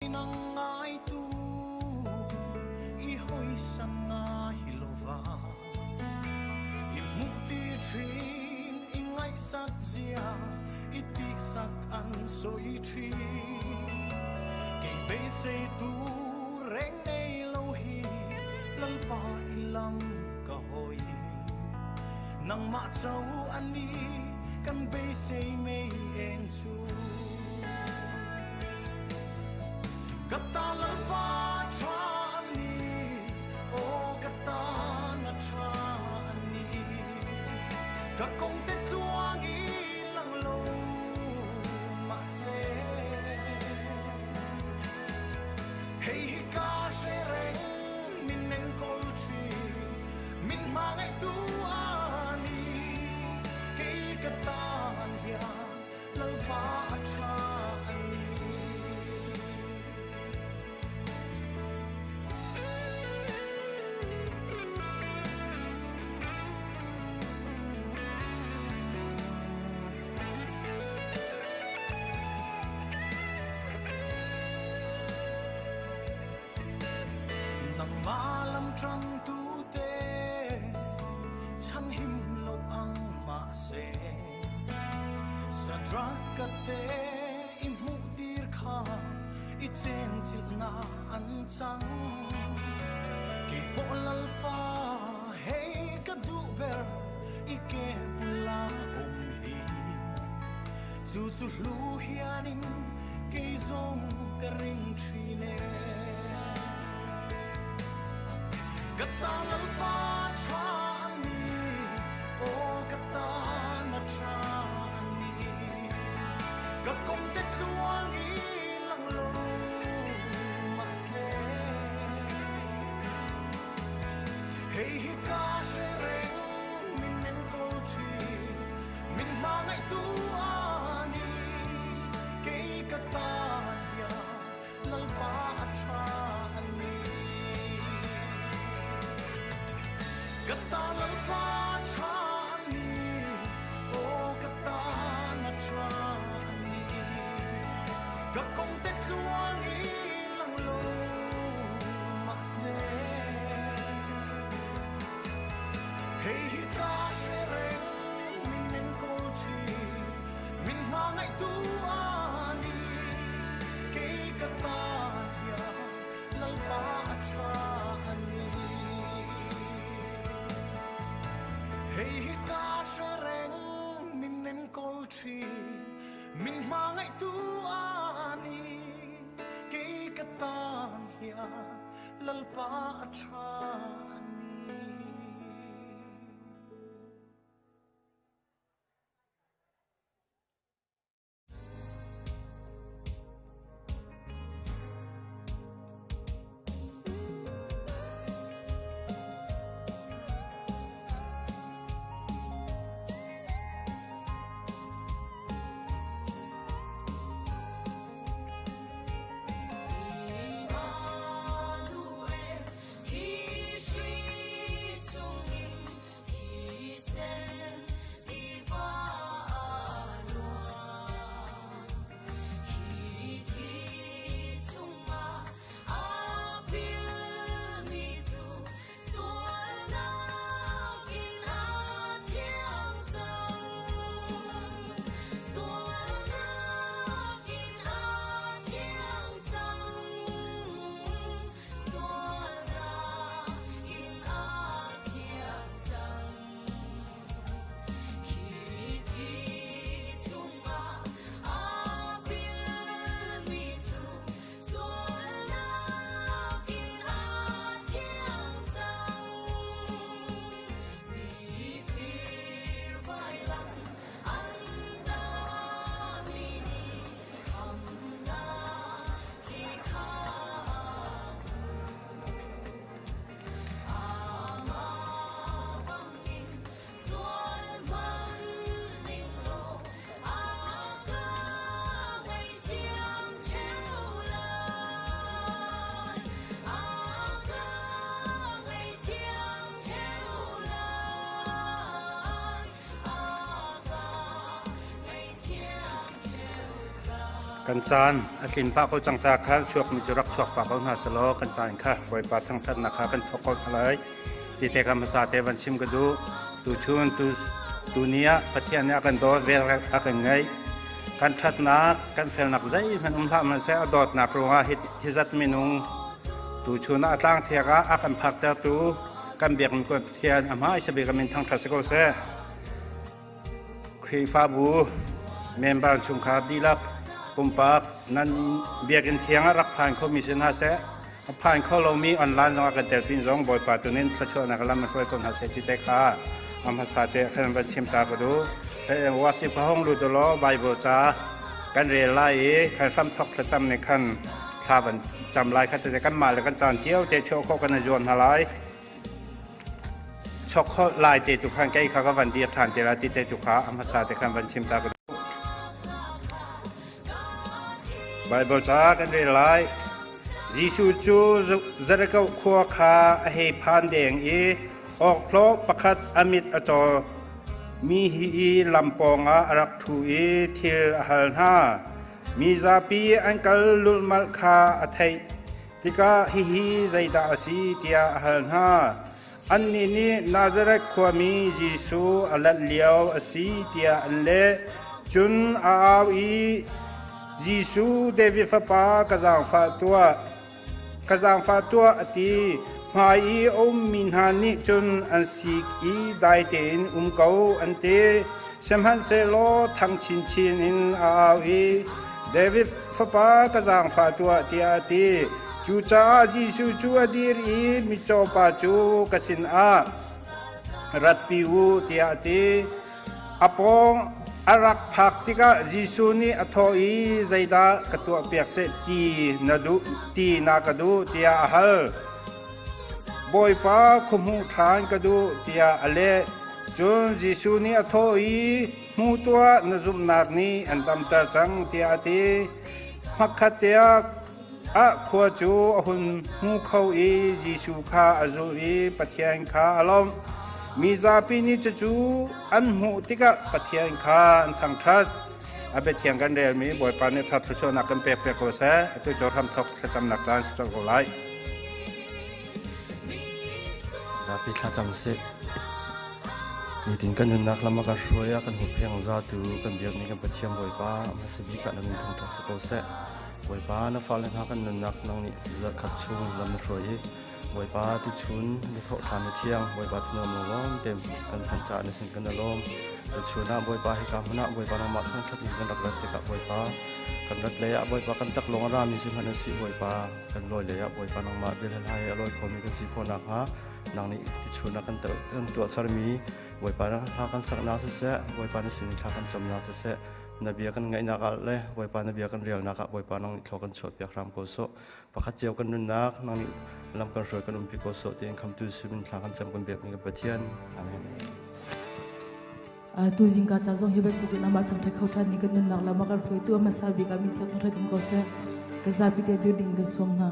Nang ngai tu i hoi san ngai lova i mu ti thin i ngai sak zia i ti sak an soi thin kei be sei tu reng nei lo hi lalpa i lam ka hoi nang ma chau ani kan be sei mei eng chu Katalal pa tha ani o katana tha ani ka kong te tluang i lang lo ma se hei hi ka she reng min nen kol thi min ma ngai tu ani ke ka tan hian lal pa tha ani. Nang ma lam tran tu te chan him lo ang ma se sa dra ka te i mu tir kha i chen chil na an chang ke po lal pa hei ka du ber i ke pula om hi chu chu hlu hianin ke zong ka ring thine Katanal pa tha ani o katana tha ani ka kom te tluang i lang lo ma se hei hi ka she reng min nen kol thi min ma ngai tu ani ke ka tan ya lal pa tha ani Katalal pa tha ani o katana tha ani ka kong te tluang i lang lo ma se hei hi ka she reng min nen kol thi min ma ngai tu ani ke ka tan hian lal pa tha ani hei hi ka she reng min nen kol thi min ma ngai tu ani ke ka tan hian lal pa tha ani. Emmanuel, Kan caan a tlin pah ko cang ca kha chuakmi cu rak chuak pah ko hna selaw kan caan kha Bawipa thangthatnak kha kan thawk ko hna lai. Ti te kha hmasa te van chim ka duh. Tuchun tu tuni ah Pathian nih a kan dawt, vel a kan ngeih. Kan ṭhatnak, kan felnak zeihmanh um hlah hmanhseh a dawtnak ruangah hi zat minung tuchun ah a tlang thiak ah a kan phaktertu kan biakmi Pathian a hmai sabik a min thangṭhat si ko seh. Khrihfabu member chungkhar dihlak pumpak nan biakinn thiang ah rak phan khomi si hna seh, a phan kho lomi online zongah kan telpin zong Bawipa tunin thluachuahnak lam in hruai ko hna seh ti te kha a hmasa te khan van chim ta ka duh. Worship ka hong lut law Bible ca kan rel lai i khan hram thok thlacam nih khan thla van cam lai kha te kan mah le kan caan cio te chuah khawh kan i zuam hna lai. Chok lai te tu khan kei kha ka van dir ṭhan te la ti te tu kha a hmasa te khan van chim ta ka duh. Bible ca kan rel lai. Jesuh cu Jericho khua kha a hei phan deng i awkhlawh pakhat a mit a caw mi hi i lam pawngah a rak ṭhu i thil a hal hna. Mi zapi an kal lulhmalh kha a theih Tikah hihi zeidah a si tiah a hal hna. Annih nih Nazareth khuami Jesuh a lanh lio a si tiah an leh. Cun a au i, Jesuh, David fapa, ka zaangfah tuah. Ka zaangfah tuah, a ti. Hmai i a ummi hna nih cun an sik i dai tein um ko, an ti. Sihmanhsehlaw thang chinchin in a au i, David fapa, ka zaangfah tuah, tiah a ti. Cucaah Jesuh cu a dir i mitcaw pa cu ka sinah ratpi u, tiah a ti. A pawng a rak phak tikah Jesuh nih a thawh i, Zeidah ka tuahpiak seh ti na duh ti na ka duh, tiah a hal. Bawipa, khuahmuh ṭhan ka duh, tiah a leh. Cun Jesuh nih a thawh i, Hmu tuah, na zumhnak nih an damter cang, tiah a ti. Hmakhat te ah khua cu a hun hmu kho i Jesuh kha a zulh i Pathian kha a lawmh. Mi zapi nih cucu an hmuh tikah Pathian kha an thangṭhat. A biathiang kan relmi Bawipa nih thar thluachuahnak kan pek piak ko seh. Atu cu hramthok thlacamnak caan si colh ko lai. Zapi thlacam sih. Nitin kan nunnak lam a kan hruai a kan huppheng zatu kan biakmi kan Pathian Bawipa a hmasa bik ah na min thangṭhat si ko seh. Bawipa na fale hna kan nunnak nang nih zarhkhat chung lam na hruai i Bawipa ti chun na thawh ṭhan na thiang Bawipa thanuam lunglawm te kan thanh caah na sin kan i lawm. Tuchun ah Bawipa hika hmun ah Bawipa nangmah thangṭhat in kan rak rat tikah Bawipa kan rat lei ah Bawipa kan taklawng a rami si hmanh usih Bawipa kan lawi lei ah Bawipa nangmah biahlai a lawi khomi kan si khawh nakhnga nang nih tichun ah kan tuahsermi Bawipa na hla kan saknak siseh Bawipa na sin thla kan camnak siseh na bia kan ngaihnak ah le Bawipa na bia kan relnak ah Bawipa nang nih thlaw kan chuahpiak hram ko sawh pakhat cio kan nunnak nang nih lam kan hruai kan umpi ko sawh tiin khamtu simin thla kan cam kan biakmi kan Pathian. Amen. Tu zingka ca zong hi bantukin amah thangṭhat kho ṭhan nih kan nunnak lam a kan hruaitu a hmasa bik ah min thiang thangṭhat um ko seh. Kan zapi te dir ding kan sawm hna.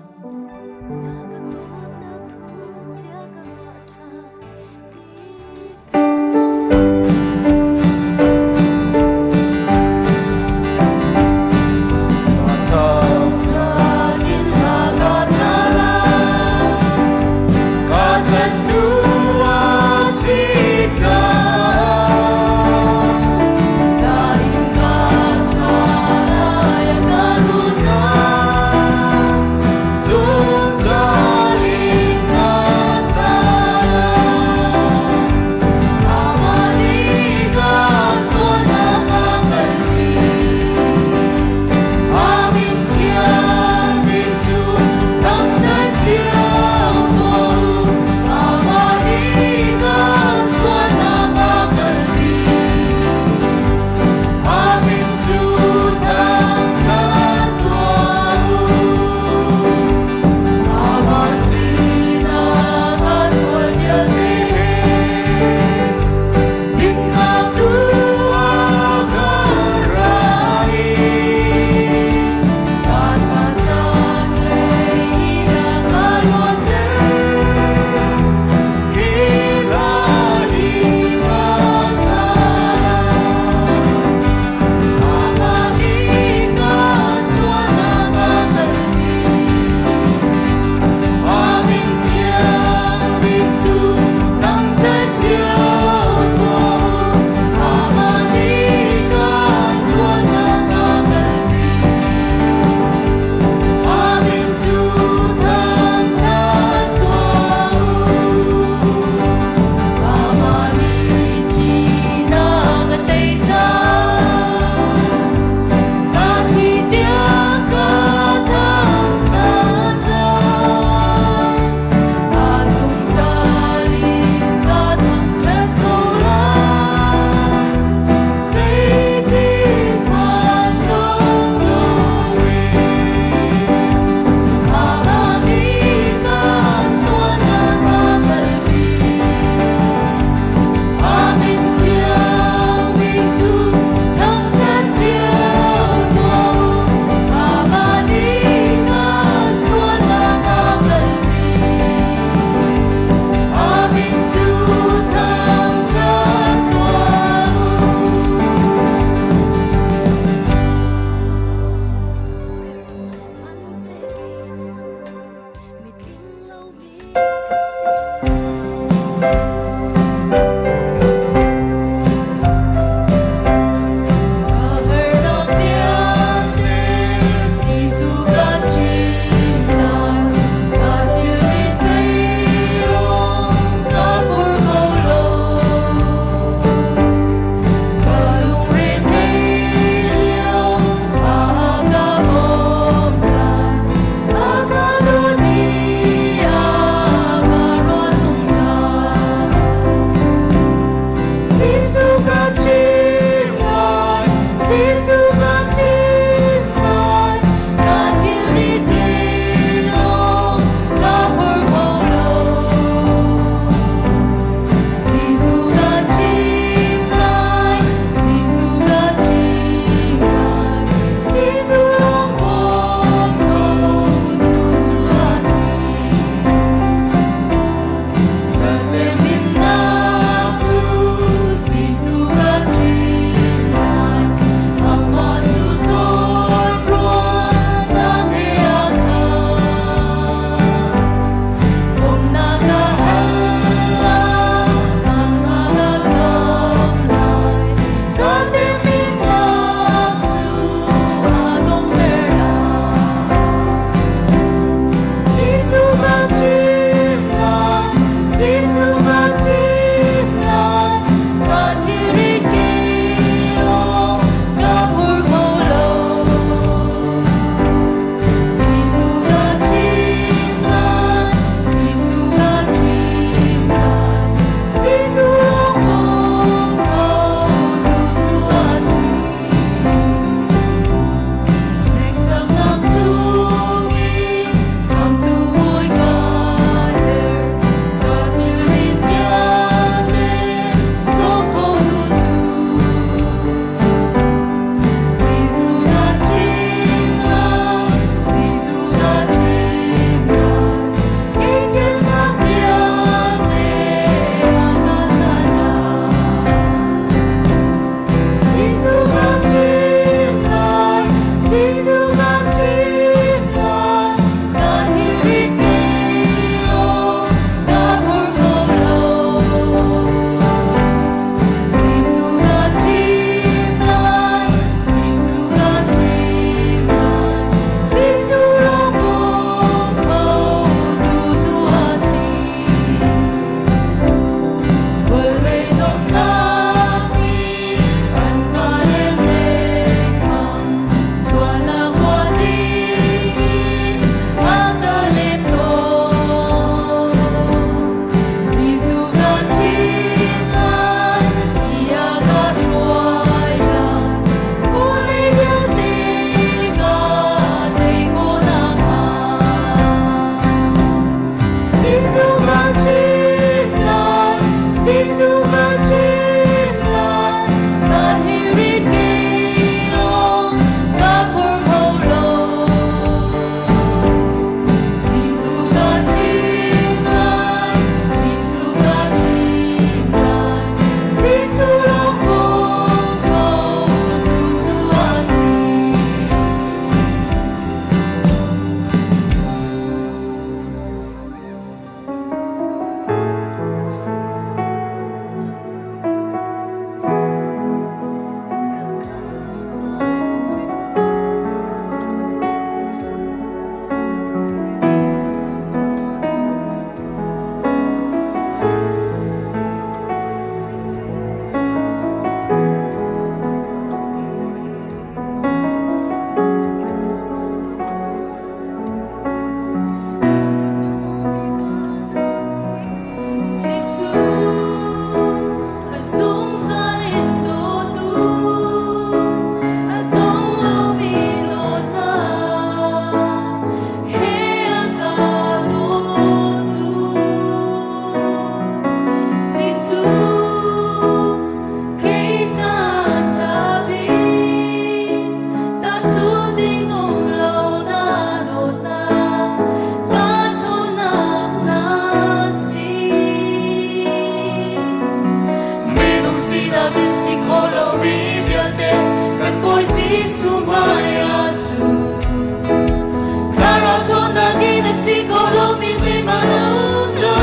Si ko lo mi zeihmanh a um lo.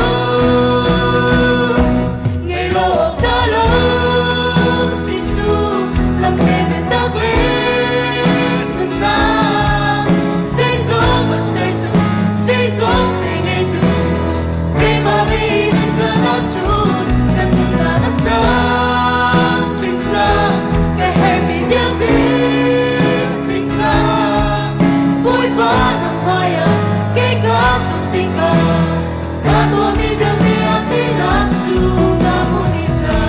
Ngei lo awk ṭha lo, Jesuh lam le biatak le nunnak. Zeizong a sertu, zeizong te ngeitu, keimah lei nan chan ahcun kan nunnak a tang tling cang. Ka herhmi vialte tling cang. Bawipa nang hmaiah kei ka tluk tikah ka tuahmi vialte ah teinak cu ka hmuh dih cang.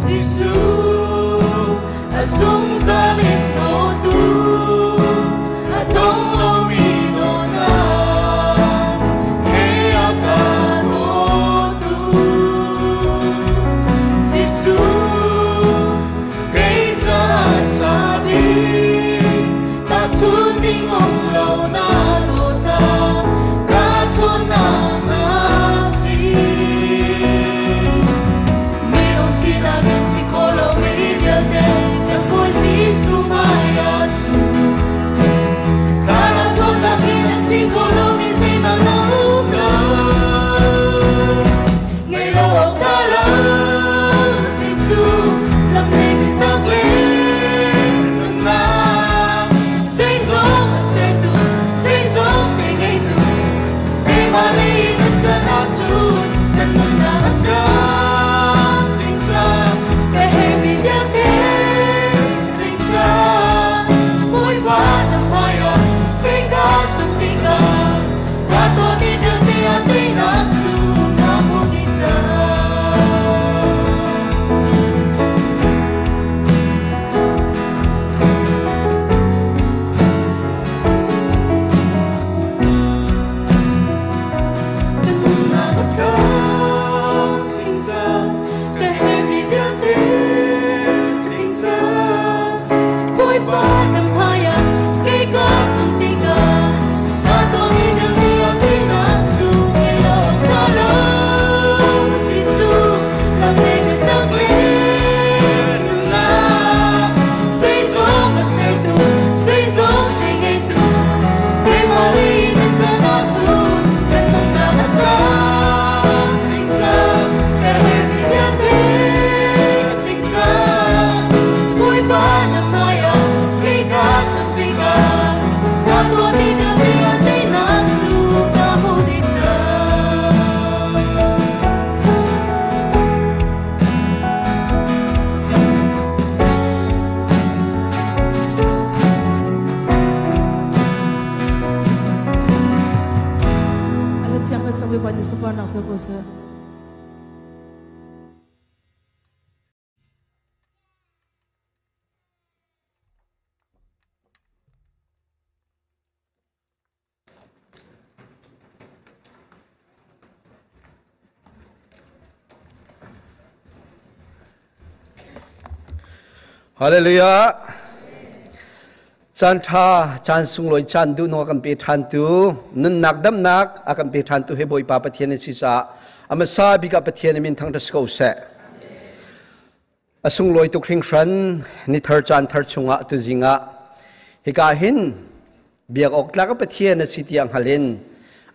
Jesuh a zungzal in dawtu, a dong lomi dawtnak he a ka dawtu. Jesuh, kei caah ṭha bik, tahchunh ding um lo na dawtnak, ka ṭhawnnak na si. Minung sinak in si khawh lomi vialte kan Bawi Jesuh hmaiah cun thlarau ṭhawnnak in a si khawh lomi zeihmanh a um lo. Ngei lo awk ṭha lo, Jesuh lam le biatak le nunnak. Zeizong a sertu, zeizong te ngeitu, keimah lei nan can ahcun kan nunnak a tang tling cang. Ka herhmi vialte tling cang. Bawipa na hmaiah kei kaa tluk tikah ka tuahmi vialte ah teinak cu ka hmuh dih cang. Kan nunnak a tlang tling cang, ka herhmi vialte tling cang. Bawipa na hmaiah kei ka tlung tikah ka tuahmi vialte ah teinak cu ngei lo awk ṭha lo. Jesuh lam le biatak le nunnak, zeizong a sertu, zeizong te ngeitu, keimah lei nan can ahcun kan nunnak a tang tling cang. Ka herhmi vialte tling cang. Bawipa na hmaiah kei ka tluk tikah ka tuahmi vialte ah teinak cu ka hmuh dih cang. Ala thiang ka sak Bawipa nih sunparnak co ko seh. Hallelujah. Caan ṭha, caan sunglawi, caan duhnung a kan pe ṭhantu, nunnak damnak a kan pe ṭhantu he Bawipa Pathian a si caah a hmasa bik ah Pathian a min thangṭhat si ko seh. A sunglawi tuk hringhran ni thar caan thar chungah tuzing ah hika hin biak awk tlak a Pathian a si tiah hngal in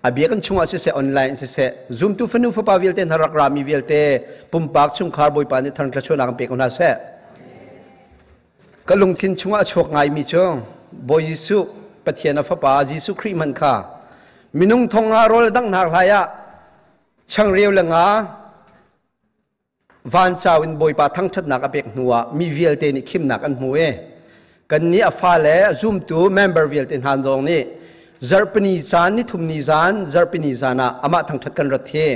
a biakinn chungah siseh online siseh zumtu fanu fapa vialte hna rak rami vialte pumpak chungkhar Bawipa nih thar thluachuahnak an pe ko hna seh. Ka lungthin chungah a chuak ngaimi cu Bawi Jesuh Pathian a fapa Jesuh Khrih hmanh kha minung thong nga rawl a danghnak hlai ah changreu le nga vancau in Bawipa thangṭhatnak a pek hnuah mi vialte nih khimnak an hmu i kannih a fale zumtu member vialte hna zong nih zarhpini zan nithumni zan zarhpini zan ah amah thangṭhat kan rat hi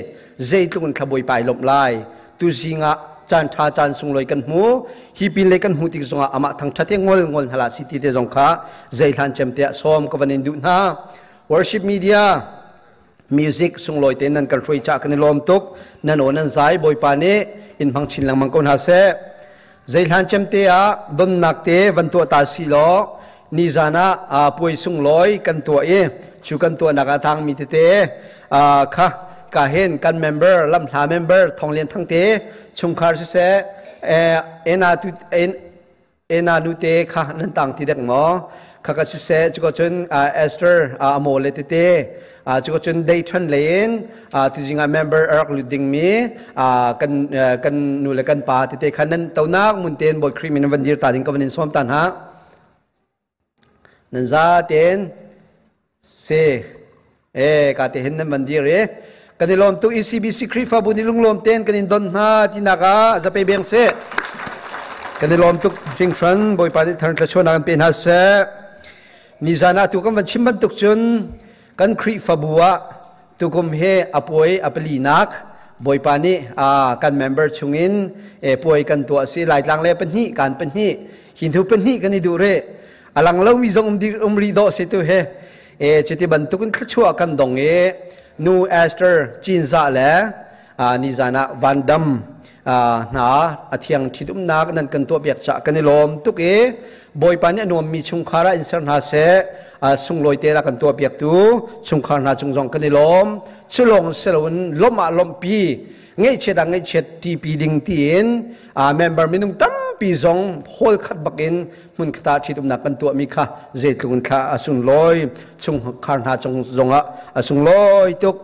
zeitluk in thla Bawipa i lawmh lai tuzing ah caan ṭha caan sunglawi kan hmu hi pin le kan hmuh tik zongah amah thangṭhat hi ngol ngol hna la si ti te zong kha zeihlan cem te ah sawm ka van in duh hna worship media music sunglawi te nan kan hruai cah kan i lawm tuk nan aw nan zai Bawipa nih in hmang chin lengmang ko hna seh zeihlan cem te ah donnak te van tuah ta si law nizan ah puai sunglawi kan tuah i cu kan tuahnak ah tangmi tete kha Hika hin kan member lamhla member Thong Lian Thang te chungkhar siseh ena tu ena nu te kha nan tang ti dek maw kha ka siseh cuka cun Esther amo le tete cuka cun day than lein tuzing ah member arak lut ding mi kan kan nu le kan pa tete kha nan tonak mun ten boy Khrih min van dir ta ding ka van in som tan ha Nan za tein si e ka te hin nan van dir i kan i lawm tuk ECBC Khrihfabu nih lunglawm tein kan in don hna tinak ah zape beng seh. Kan i lawm tuk hringhran Bawipa nih thar thluachuahnak an pe hna seh. Nizan ah tu kan van chim bantuk cun kan Khrihfabu ah tukum he a puai a palinak Bawipa nih kan member chungin puai kan tuah si Laitlang le pahnih kan pahnih hin thu pahnih kan i duh re alang lomi zong um rih dawh si tu he e cuti bantukin thluachuah kan dong i nu Esther Cinzah le nizan ah Van Dam hna a thiang ṭhitumnak nan kan tuahpiak caah kan i lawm tuk i Bawipa nih a nuammi chungkhar ah in ser hna seh. Sunglawi te kan tuahpiaktu chungkhar hna cung zong kan i lawm. Culawng siloin lawmh ah lawmhpi, ngaihchiat ah ngaihchiat ṭipi ding tiin member minung tampi zong hall khat bakin hmun khat ah ṭhitumnak kan tuahmi kha zeitluk in thla a sunglawi, chungkhar hna cung zongah a sunglawi tuk.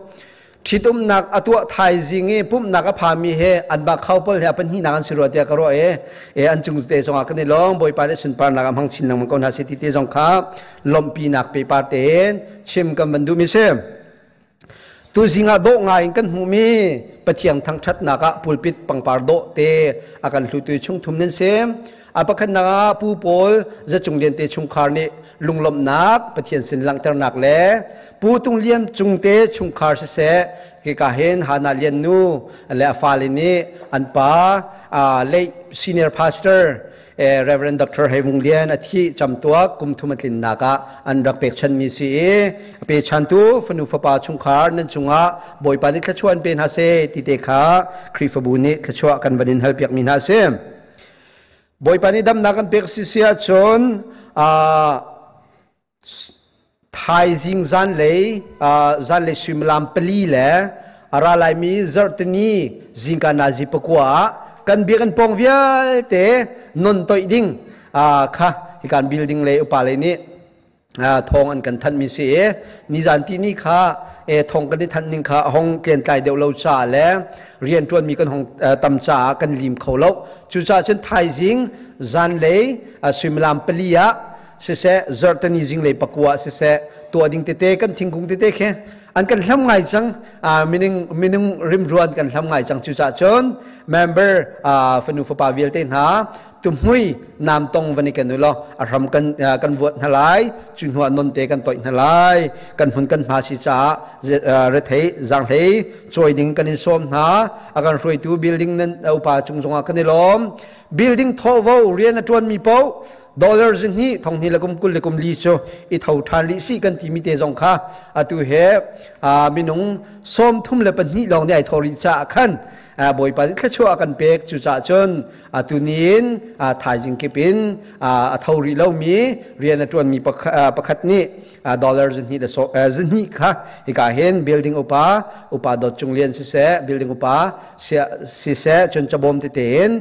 Ṭhitumnak a tuah thaizing i pumhnak a phami he an ba kho pawl he a pahnihnak an si rua tiah ka ruah i e an cung te zongah kan i lawm. Bawipa nih sunparnak a hmang chin lengmang ko hna si ti te zong kha lawmhpinak pepar tein chim kan van duhmi si. Tuzing ah dawh ngai in kan hmuhmi Pathian thangṭhatnak ah pulpit pangpar dawh te a kan hlutu chungthum nan si. A pakhatnak ah Pu Paul Zacung Lian te chungkhar nih lunglawmhnak Pathian sin langhternak le Pu Tung Lian Cung te chungkhar siseh kika hin Hana Lian nu le a fale nih an pa late senior pastor Reverend Dr. Hei Vung Lian a thih camtuak kum thum a tlinnak ah an rak pekchanmi si i a pechantu fanu fapa chungkhar nan cungah Bawipa nih thluachuah an pe hna seh ti te kha Khrihfabu nih thluachuah kan van in halpiakmi hna a si. Bawipa nih damnak kan pek si si ahcun Thaizing zanlei zanlei suimilam 4 le a ra laimi zarhtini zingka nazi 9 ah kan biakinn pawng vialte non toih ding kha hikan building le upa lei nih thawng an kan thanhmi si i nizan ti ni kha thawng kan i thanh ning kha a hong tlentlai deuh lo caah le rianṭuanmi kan hong tam caah kan lim kho lo. Cucaah cun thaizing zanlei suimilam 4 ah siseh zarhteni zinglei 9 siseh tuah ding tete kan thingkung tete khi an kan hlam ngai cang. Minung minung rimruan kan hlam ngai cang. Cucaah cun member fanu fapa vialte hna tumhui nam tong van i kan u law a hram kan kan vuat hna lai, cu hnu ah non te kan toih hna lai. Kan hmun kan hma si caah rethei zanghlei cawi ding kan in sawm hna. A kan hruaitu building nan upa cung zongah kan i lawm. Building thawhvo rian a tuan mi paoh dollar zihnih thong hnih le kum kul le kum li cu i tho ṭhan rih si kan timi te zong kha atu he minung 32 lawng nih ai tho rih caah khan Bawipa nih thluachuah a kan pek. Cucaah cun atu niin thaizing kip in a tho rih lomi rian a ṭuanmi pakhat nih dollar zihnih le zihnih kha hika hin building upa upa Dawt Cung Lian siseh, building upa siseh, cun cabawm tete in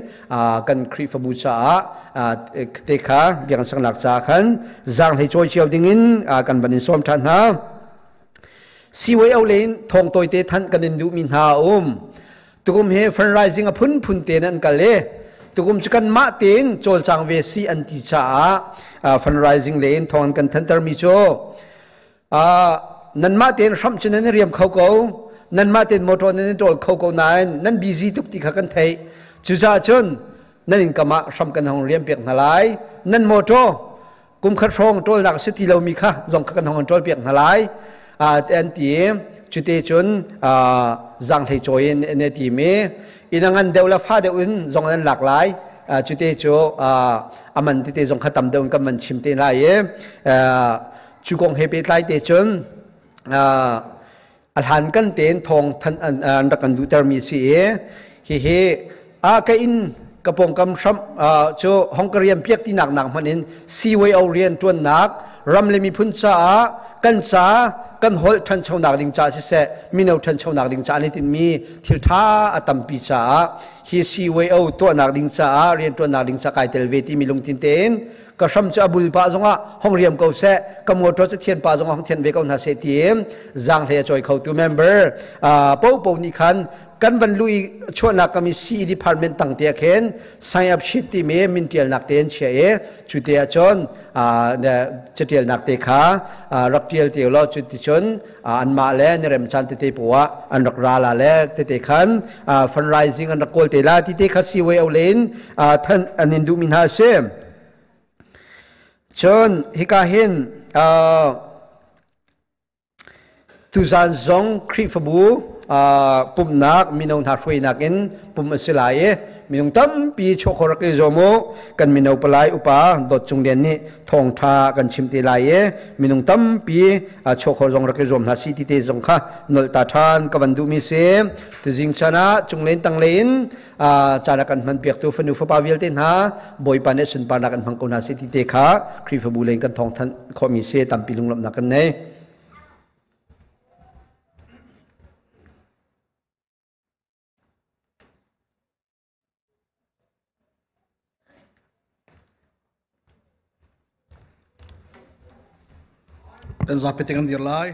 kan Khrihfabu caah te kha biakinn saknak caah khan zaanghlei cawi cio dingin kan van in sawm ṭhan hna. CYO lein thawng tawite thanh kan in duhmi hna a um. Tukum hi fundraising a phunphun tein an kal i tukum cu kanmah tein cawlcang ve si an ti caah fundraising lein thawng an kan thantermi cu nanmah tein hramh cu nan i riam kho ko, nanmah tein motor nan i ṭawl kho ko, nain nan busy tuk ti kha kan theih. Cucaah cun nan inn kam ah hram kan hong riam piak hna lai. Nan motor kum khat hrawng ṭawlnak si ti lomi kha zong kha kan hong ṭawl piak hna lai an ti. Cute cun zaanghlei cawi in an ti mi inn a ngan deuh le fa deuh in zong an lak lai. Cute cu aman tete zong kha tam deuh in kan van chim te lai i cu kong he pehtlai te cun a hlan kan tein thawng than an rak kan duhtermi si i hihi a ka inn ka pawngkam hram cu hong ka rian piak tinak nak hmanh in CYO rian tuannak ram le miphun caah kan ca kan holh ṭhanchonak ding ca siseh, mino ṭhanchonak ding ca an i tinhmi thil ṭha a tampi caah hi CYO tuahnak ding caah rianṭuannak ding ca kai tel ve timi lungthin tein ka hram cu a bul pah zongah hong riam ko seh, ka motor cu thian pa zongah hong thian ve ko hna seh tiin zaanghlei a cawi khotu member popo nih khan kan van lu i chuahnak kami CE department tang te ah khin sign up sheet timi min tialnak te an chia i cu te ah cun catialnak te kha rak tial te law cu ti cun anmah le ni rem caan tete poah an rak ra la le tete khan fundraising an rak kawl te la ti te kha CYO len than an in duhmi hna a si. Cun hika hin Tuzaan zong Khrihfabu pumhnak mino hna hruainak in pumh a si lai i minung tampi chuah rak i zuam u. Kan mino palai upa Dawt Cung Lian nih thawngṭha kan chim te lai i minung tampi chuah khawh zong rak i zuam hna si ti te zong kha nolh ta ṭhan ka van duhmi si. Tuzing chan ah cunglen tanglei in caan a kan hmanpiaktu fanu fapa vialte hna Bawipa nih sunparnak kan hmang ko hna si ti te kha Khrihfabu lei kan thawngthanh khawhmi si tampi lunglawmhnak kan nei. Kan zapi te kan dir lai.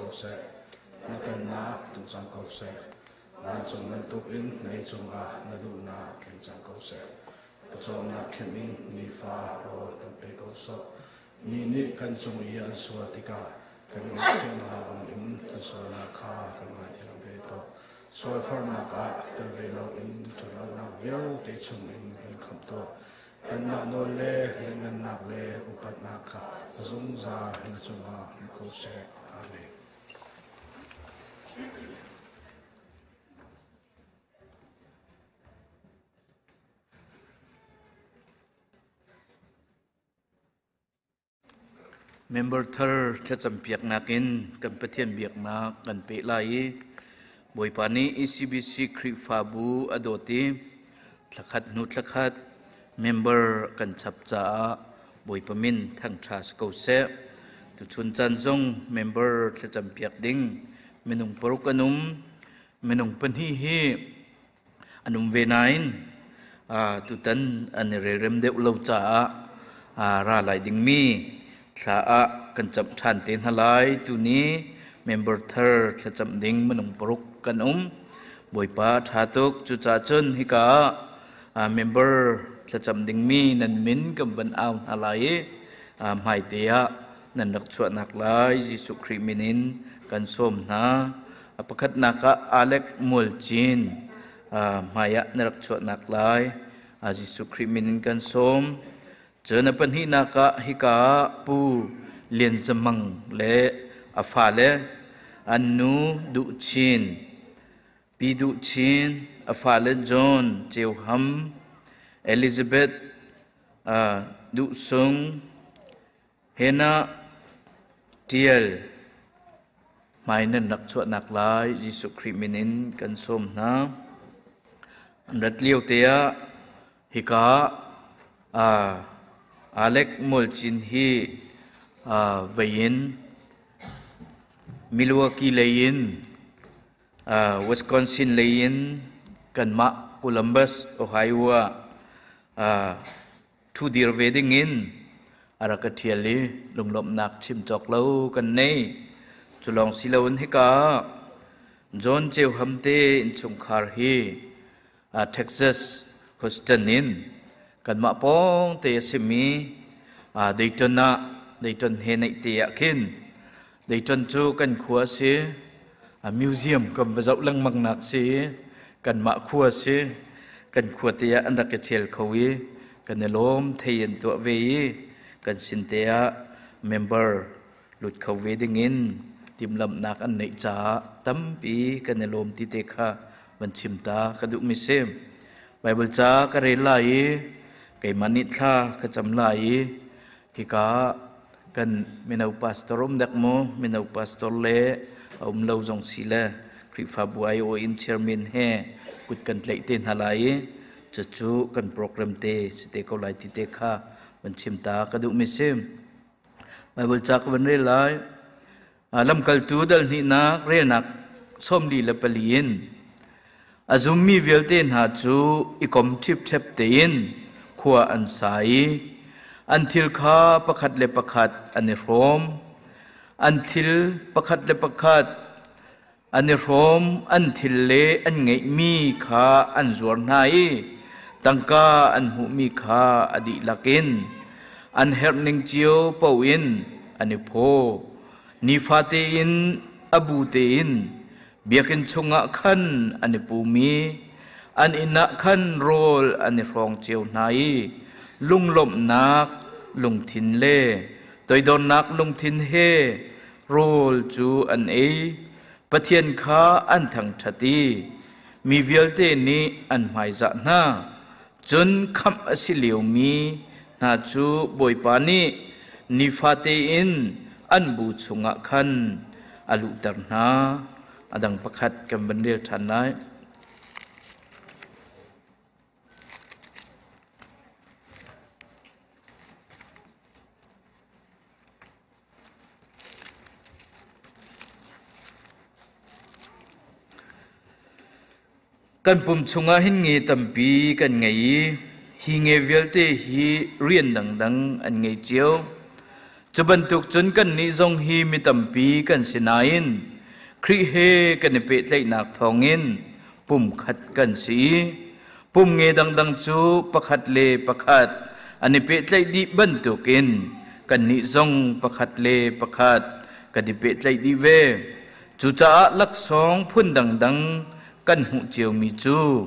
ko seh. Na pennak tlung cang ko seh. Vancung bantukin leicung ah na duhnak tling cang ko seh. Pawcawmnak khenh in nifa rawl kan pe ko sawh. Mi nih kan cung i an sual tikah kan ngaihthiam hna bangin kan sualnak kha kan ngaithiam ve tuah. Sualfarnak ah tel ve loin ṭhatlonak vialte chungin kan khamh tuah. Kanmah nawl le lianhngannak le upatnak kha a zungzal na cungah hmu ko seh. Amen. Member thar thlacampiaknak in kan Pathian biaknak kan peh lai i Bawipa nih ECBC Khrihfabu a dawt i thlakhat hnu thlakhat member kan chap caah Bawipa min thangṭha si ko seh. Tuchun caan zong member thlacampiak ding minung paruk an um. Minung pahnih hi an um ve nain tutan an i relrem deuh lo caah ra lai dingmi thla ah kan camh ṭhan te hna lai. Tuni member thar thlacamh ding minung paruk kan um. Bawipa ṭha tuk. Cucaah cun hika ah member thlacam dingmi nan min kan van au hna lai i hmaite ah nan rak chuahnak lai Jesuh Khrih min in kan sawm hna. A pakhatnak ah Alec Mualcin hmaiah na rak chuahnak lai Jesuh Khrih min in kan sawm. Cun a pahnihnak ah hika ah Pu Lian Za Mang le a fale an nu Duh Chin, Pi Duh Chin, a fale John Ceu Ham, Elizabeth Duh Sung, Hannah Tial hmai nan rak chuahnak lai Jesuh Khrih min in kan sawm hna. An rat lio te ah hika Alec Molchin hi vei in Milwaukee lei in Wisconsin lei in kanmah Columbus, Ohio ah Ṭhu dir ve dingin a rak ka ṭhial i lunglawmhnak chim cawk lo kan nei. Cu lawng si loin hika ah John Ceu Ham te innchungkhar hi Texas, Houston in kanmah pawng te a simi Dayton ah Dayton he naih te ah khin Dayton cu kan khua a si. Museum kan va zoh lengmang nak si. Kanmah khua si. Kan khua te ah an rak i ṭhial kho i kan i lawm thei an tuah ve i kan sin te ah member lut kho ve ding in timhlamhnak an neih caah tampi kan i lawm ti te kha van chim ta ka duhmi si. Bible ca ka rel lai i keimah nih thla ka cam lai i hika kan mino pastor um dek mu mino pastor le a um lo zong si le Khrihfabu aiawh in chairman he kut kan tlaih te hna lai i cucu kan program te si te ko lai ti te kha van chim ta ka duh mi si. Bible ca ka van rel lai. Lamkaltu dal hnihnak relnak 44 in a zummi vialte hna cu i kom ṭhipṭhep tein khua an sa i an thil kha pakhat le pakhat an i hrawm. An thil pakhat le pakhat an i hrawm, an thil le an ngeihmi kha an zuar hna i tangka an hmuhmi kha a dihlak in an herhning cio paoh in an i phaw. Nifate in a bu tein biakinn chungah khan an i pum i an inn ah khan rawl an i hrawng cio hna i lunglawmhnak lungthin le toidornak lungthin he rawl cu an ei. Pathian kha an thangṭhat i mi vialte nih an hmaizah hna. Cun khamh a si liomi hna cu Bawipa nih nifate in an bu chungah khan a luhter hna. A dang pakhat kan van rel ṭhan lai. Kan pum chungah hin nge tampi kan ngei i hi nge vialte hi rian dangdang an ngei cio. Cu bantuk cun kannih zong hi mi tampi kan si nain Khrih he kan i pehtlaihnak thawngin pumkhat kan si i pum nge dangdang cu pakhat le pakhat an i pehtlaih dih bantukin kannih zong pakhat le pakhat kan i pehtlaih dih ve. Cucaah laksawng phun dangdang kan hmuh ciomi cu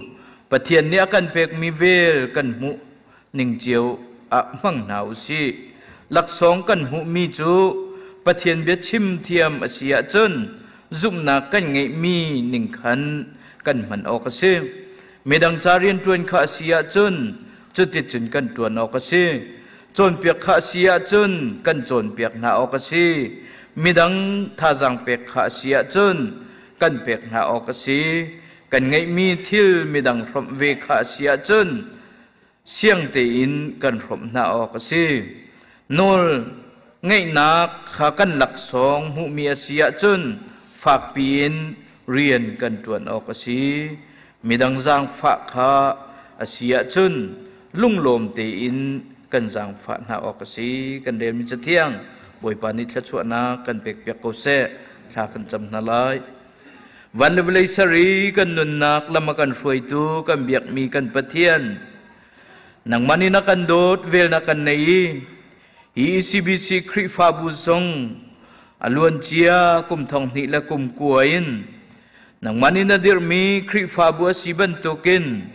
Pathian nih a kan pekmi vel kan hmuh ning cio ah hmang hna u sih. Laksawng kan hmuhmi cu Pathian bia chim thiam a si ahcun zumhnak kan ngeihmi ning khan kan hman awk a si. Midang ca rianṭuan kha a si ahcun cuticun kan ṭuan awk a si. Cawnpiak kha a si ahcun kan cawnpiak hna awk a si. Midang thazaang pek kha a si ahcun kan pek hna awk a si. Kan ngeihmi thil midang hrawmh ve kha a si ahcun siang tein kan hrawmh hna awk a si. Nawl ngeihnak kha kan laksawng hmuhmi a si ahcun fakpi in rian kan ṭuan awk a si. Midang zaangfah kha a si ahcun lunglawm tein kan zaangfah hna awk a si. Kan relmi Cathiang Bawipa nih thluachuahnak kan pekpiak ko seh. Thla kan cam hna lai. Van le vawlei ser i kan nunnak lam a kan hruaitu kan biakmi kan Pathian, nangmah nih na kan dawt, vel na kan nei i hi ECBC Khrihfabu zong a luancia kum 2000 le kum kua in nangmah nih na dirhmi Khrihfabu a si bantukin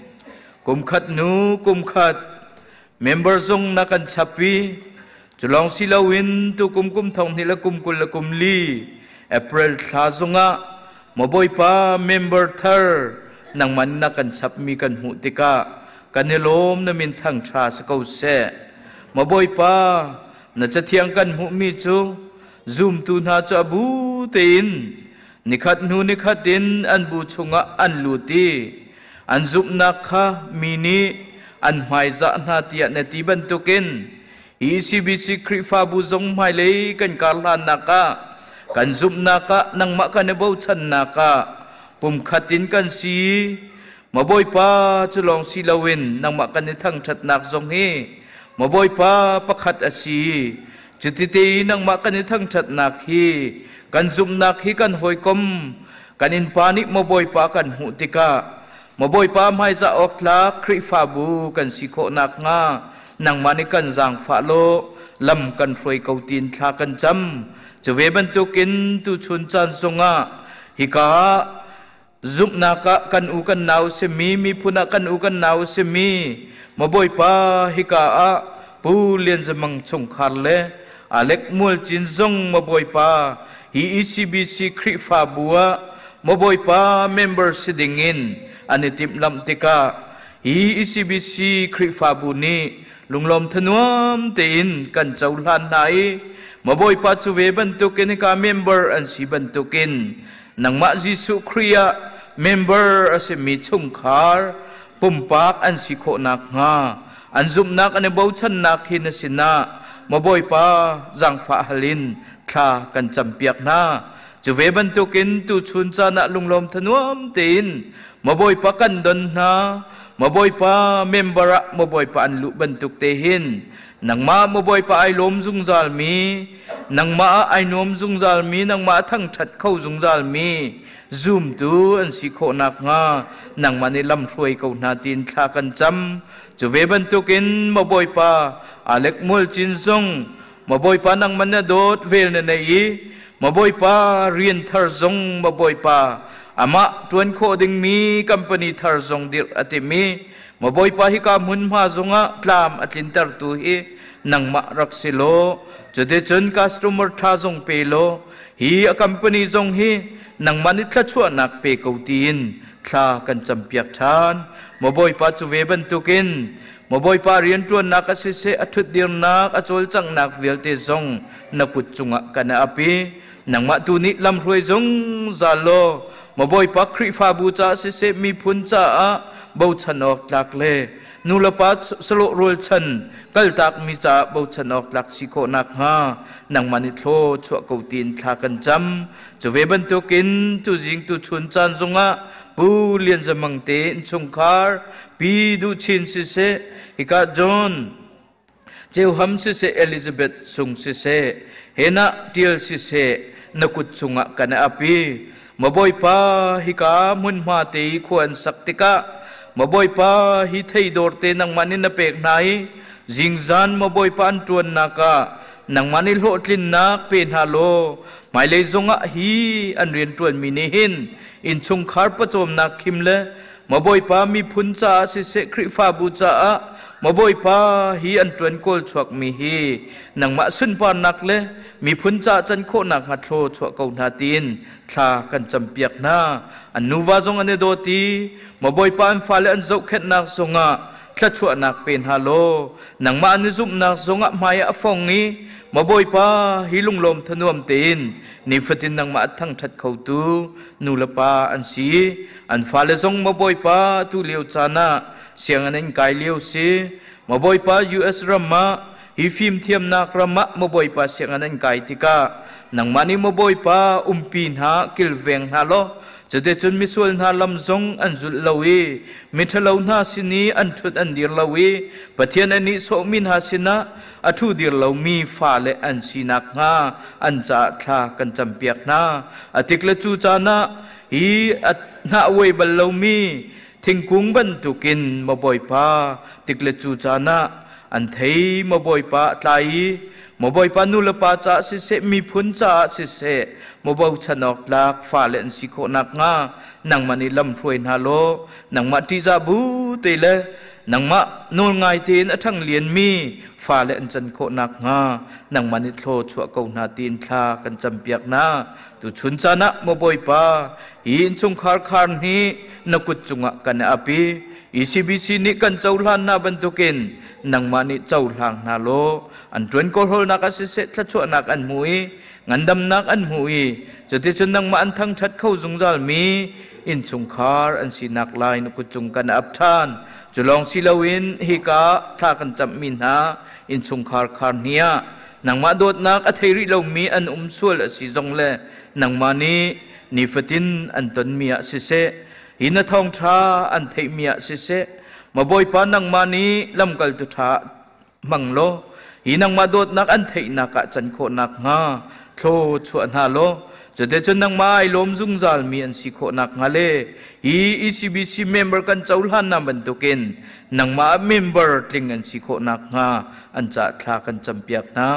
kum khat hnu kum khat member zong na kan chap i cu lawng si loin tukum kum 20 le kum 20 le kum li April thla zongah maw Bawipa member thar nangmah na kan chapmi kan hmuh tikah kan i lawm, na min thangṭha si ko seh. Maw Bawipa, na cathiang kan hmuhmi cu zumtu hna cu a bu tein nikhat hnu nikhat in an bu chungah an lut i an zumhnak kha mi nih an hmaizah hna tiah na ti bantukin ECBC Khrihfabu zong hmailei kan karhlannak ah, kan zumhnak ah, nangmah kan i bochannak ah pumkhat in kan si. Ma Bawipa, cu lawng si loin nangmah kan i thangṭhatnak zong hi, ma Bawipa, pakhat a si. Cutite i nangmah kan i thangṭhatnak hi, kan zumhnak hi, kan hawikom kan innpa nih, maw Bawipa, kan hmuh tikah, maw Bawipa, hmaizah awk tlak Khrihfabu kan si khawh nakhnga nangmah nih kan zaangfah law lam kan hruai ko tiin thla kan cam. Cu ve bantukin tuchun caan zongah hika ah zumhnak ah kan u kan nau simi, miphun ah kan u kan nau simi, maw Bawipa, hika ah Pu Lian Za Mang chungkhar le Alec Mual Cin zong, maw Bawipa, hi ECBC Khrihfabu ah, maw Bawipa, member si dingin an i timhlamh tikah hi ECBC Khrihfabu nih lunglawm thanuam tein kan cohlan hna i, maw Bawipa, cu ve bantukin hika member an si bantukin nangmah Jesuh Khrih ah member a simi chungkhar pumpak an si khawh nakhnga an zumhnak an i bochannak hi na sinah, maw Bawipa, zaangfah hal in thla kan campiak hna. Cu ve bantukin tuchun caan ah lunglawm thanuam tein, maw Bawipa, kan don hna. Maw Bawipa, member ah, maw Bawipa, an luh bantuk te hin nangmah, maw Bawipa, ai lawm zungzal mi, nangmah ah ai nuam zungzal mi, nangmah a thangṭhat kho zungzal mi zumtu an si khawh nakhnga nangmah nih lam hruai ko hna tiin thla kan cam. Cu ve bantukin, maw Bawipa, Alec Mual Cin zong, maw Bawipa, nangmah na dawt, vel na nei i, maw Bawipa, rian thar zong, maw Bawipa, amah ṭuan khawh dingmi company thar zong dirh a timi, maw Bawipa, hika hmunhma zongah tlam a tlintertu hi nangmah rak si law, cuticun customer ṭha zong pe law hi a company zong hi nangmah nih thluachuahnak pe ko tiin thla kan campiak ṭhan. Maw Bawipa, cu ve bantukin, maw Bawipa, rianṭuannak a siseh, a ṭhutdirnak, a cawlcanghnak vialte zong na kut cungah kan ap i nangmah tu nih lamhruai zungzal law, maw Bawipa, Khrihfabu caah siseh, miphun caah bochan awk tlak le nulepa salawh rualchan kaltakmi caah bochan awk tlak si khawh nakhnga nangmah nih thlaw chuah ko tiin thla kan cam. Cu ve bantukin tuzing tuchun caan zongah Pu Lian Za Mang te innchungkhar, Pi Duh Chin siseh, hika John Ceuham siseh Elizabeth sung siseh Hena tial siseh na kut chungah kan ap i Maw Bawipa hika hmunhma te i khua an sak tikah Maw Bawipa hi theidawr te nangmah nih na pek hna i zingzan Maw Bawipa an ṭuannak ah nangmah nih hlawhtlinnak pe hna law hmailei zongah hi an rianṭuanmi nih hin innchungkhar pawcawmnak khim le Maw Bawipa miphun caah siseh Khrihfabu caah Maw Bawipa hi an ṭuan kawl chuakmi hi nangmah sunparnak le miphun caah can khawhnak hnga thlaw chuah ko hna tiin thla kan campiak hna. An nuva zong an i dawt i Maw Bawipa an fale an zohkhenhnak zongah thluachuahnak pe hna law nangmah an i zumhnak zongah hmai ah a fong i Maw Bawipa hi lunglawm thanuam tein nifatin nangmah a thangṭhat khotu nu le pa an si. An fale zong Maw Bawipa tu lio caan ah sianginn an kai lio si. Maw Bawipa US ram ah hi fimthiamnak ram ah Maw Bawipa sianginn an kai tikah nangmah nih Maw Bawipa umpi hna kilveng hna law cuticun misual hna lam zong an zulh lo i miṭhalo hna sin i an ṭhut an dir lo i Pathian a nihsawhmi hna sinah a ṭhu dir lomi fale an si nakhnga an caah thla kan campiak hna. A tik le cu caan ah hi a hnah uai bal lomi thingkung bantukin maw Bawipa tik le cu caan ah an thei maw Bawipa a tlai i maw Bawipa nu le pa caah siseh miphun caah siseh maw bochan awk tlak fale an si khawh nakhnga nangmah nih lam hruai hna law nangmah ṭihzah bu te le nangmah nawlngai tein a ṭhang lianmi fale an can khawh nakhnga nangmah nih thlaw chuah ko hna tiin thla kan campiak hna. Tuchun caan ah maw Bawipa, hi innchungkhar khar hi na kut cungah kan ap i ECBC nih kan cohlan hna bantukin nangmah nih cohlang hna law an ṭuan kawlhawlnak ah siseh thluachuahnak an hmu i ngandamnak an hmu i cuticun nangmah an thangṭhat kho zungzalmi innchungkhar an sinak lai na kut cung kan ap ṭhan. Cu lawng si loin hika thla kan camhmi hna innchungkhar khar hni ah nangmah dawtnak a thei rih lomi an um sual a si zong le nangmah nih nifatin an tonmi ah siseh hi na thawngṭha an theihmi ah siseh ma Bawipa nangmah nih lamkaltu ṭha hmang law hi nangmah dawtnak an theihnak ah can khawh nakhnga thlaw chuah hna law cuticun nangmah ai lawm zungzalmi an si khawh nakhnga le hi ECBC member kan cohlan na bantukin nangmah member tling an si khawh nakhnga an ca thla kan campiak hna.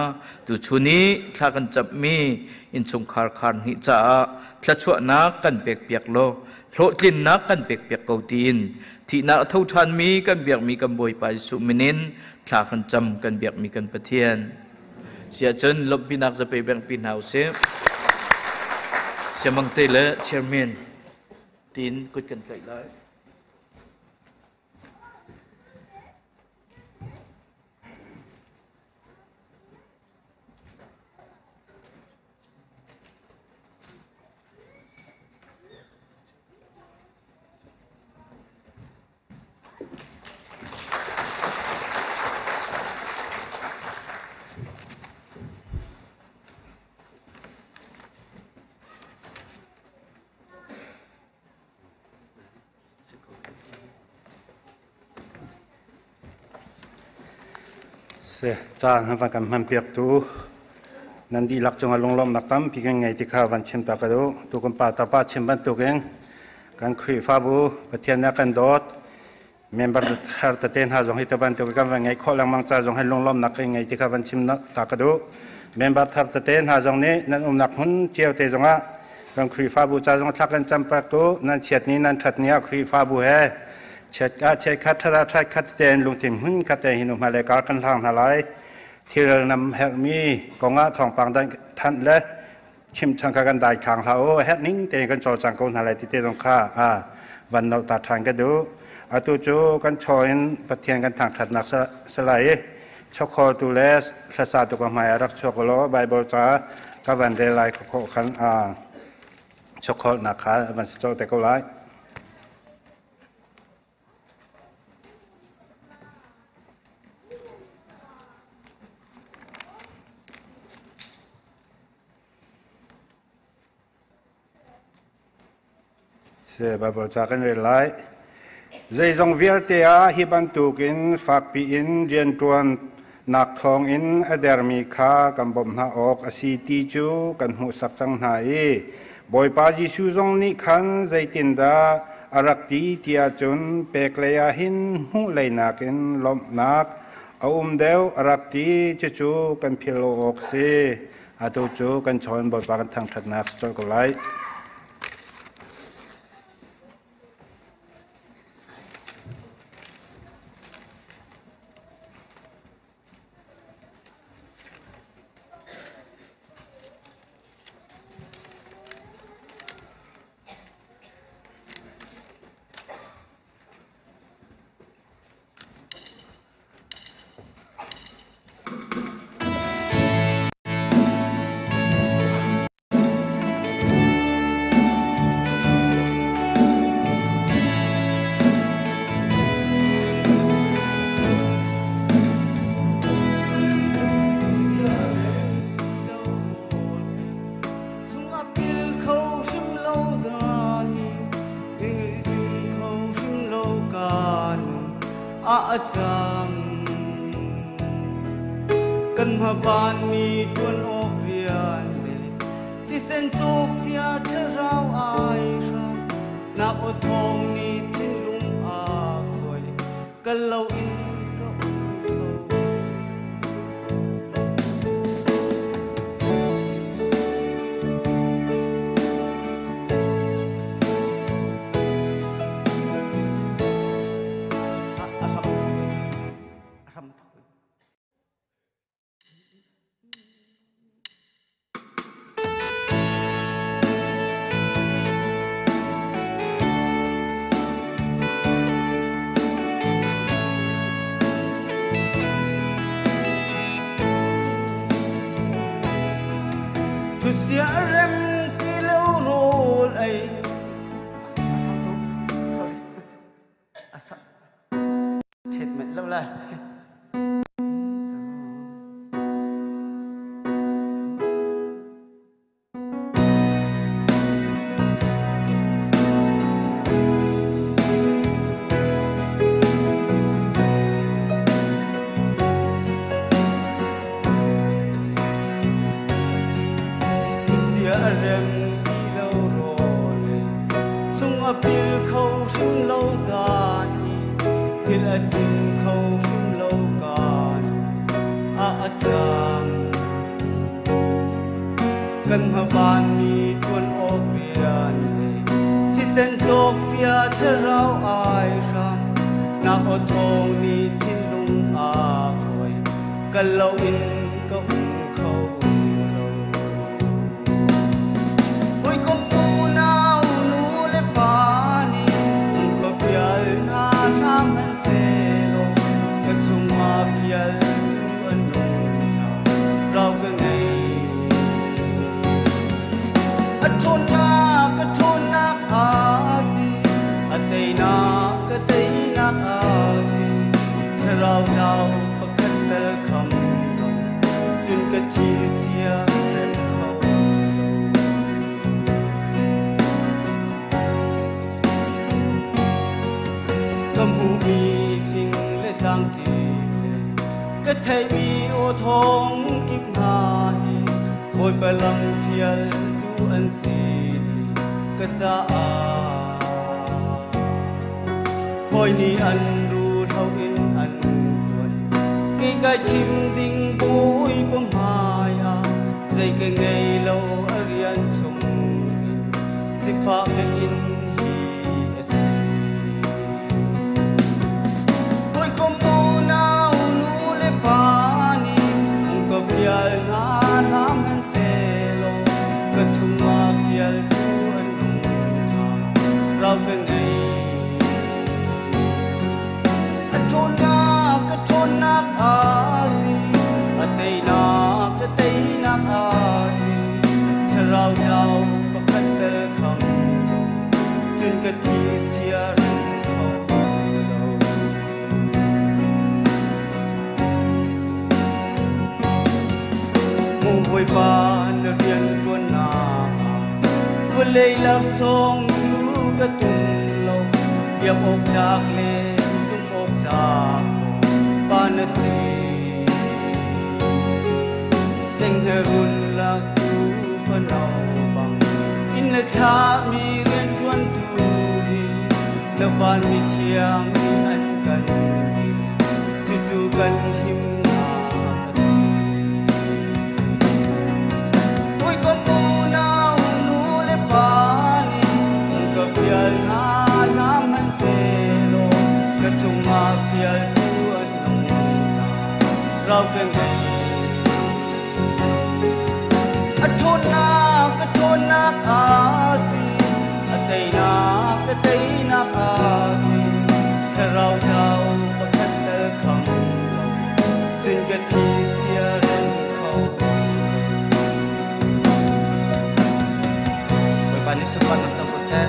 Tuchun i thla kan cammi innchungkhar khar hnih caah thluachuahnak kan pekpiak law hlawhtlinnak kan pekpiak ko tiin thihnak a tho ṭhanmi kan biakmi kan Bawipa Jesuh min in thla kan cam kan biakmi kan Pathian. Siahcun lawmhpinak zapei bengpi hna usih. Siamangte le chairman tiin kut kan tlaih lai. Si, caan han van kan hmanpiaktu nan dihlak cungah lunglawmhnak tampi kan ngei ti kha van chim ta ka duh. Tu kan pa tarpa chim bantukin kan Khrihfabu Pathian nih a kan dawt. Member thar tete hna zong hi te bantuk kan van ngeih khawh lengmang ca zong hi lunglawmhnak kan ngei ti kha van chim ta ka duh. Member thar tete hna zong nih nan umnak hmun cio te zongah kan Khrihfabu ca zong thlak kan campak tu nan chiat ni nan that ni ah Khrihfabu he chiat ah chiat khat that ah that khat tein lungthin hmun khat tein hin hmailei kar kan hlang hna lai. Thil nam herhmi kongah thawngpang dan thanh le chimchang kha kan dai thlang hlah u herh ning tein kan cawlcang ko hna lai ti te zong kha van nolh ta ṭhan ka duh. Atu cu kan chaw in Pathian kan thangṭhatnak salai i chawkhawltu le hlasatu ka hmai ah rak chuak u law Baibal ca ka van rel lai khawh khan chawkhawlnak kha van si colh te ko lai. Si, Baibal ca kan rel lai. Zeizong vialte ah hi bantukin fakpi in rianṭuan nak thawngin a dermi kha kan bawmh hna awk a si ti cu kan hmuhsak cang hna i Bawipa Jesuh zong nih khan zeitindah a rak ti tiah cun pek lei ah hin hmuh lei nakin lawmhnak a um deuh a rak ti. Cucu kan philh lo awk a si. Atu cu kan chawn Bawipa kan thangṭhatnak si colh ko lai. Kan hmaban mi tuan awk rian le thisen cuk cia thlarau ai hram nak aw thawng nih thinlung a khuai kal lo in ka um kho. A hram a hram Thusia rem ti lo rawl ei sorry asa thet met lo la. Sia rem ti lo rawl ei chung a pil kho hrim lo zan hi thil a cim kho hrim lo kan a a cang kan hmaban mi tuan awk rian le thisen cawk cia thlarau ai hram nak aw thawng nih thinlung a khuai kal lo in ka um kho lo. Hawikom unau nu le pa nih an ka fial hna hna hmanhsehlaw ka chungah fial tu an nung thla rau ka ngei. A ṭhawnnak a ṭhawnnak a si, a teinak ka teinak a si, thlarau tlau pakhat tal kham lo cun ka thi sia rem kho lo. Ka hmuhmi fing le tlang kip le ka theihmi aw thawng kip hna hi Bawipa lam fial tu an si dih ka caah. Hawi nih an ruhlo in an ṭuan kei kai chim ding Bawipa hmai ah zei ka ngei lo a rian chung in sifah ka in hi a si. Hawikom unau nu le pa nih an ka fial hna hlah hmanhsehlaw ka chungah fialtu an nung ṭha rau ka ngei. A ṭhawnnak a ṭhawnnak a si, a teinak a teinak a si, thlarau tlau pakhat tel kham lo cun ka thi sia rem kho lo. Maw Bawipa na rian ṭuannak ah vawlei laksawng cu ka tum lo, biak awk tlak le zumh awk tlak pa na si. Run lak tu fano bang in na thla mi rian tuan tu hi na van mi thiang in an kan cu cu kan him nak a si. Oi ko mu nau nu le pa ni ka fial na la man se lo ka chunga fial tu an nong ta rau ka ngai a ṭhawnnak a ṭhawnnak a si a teinak a teinak a si thlarau thau pakhat tal kham lo cun ka thi sia rem kho Bawipa nih sunparnak co ko seh.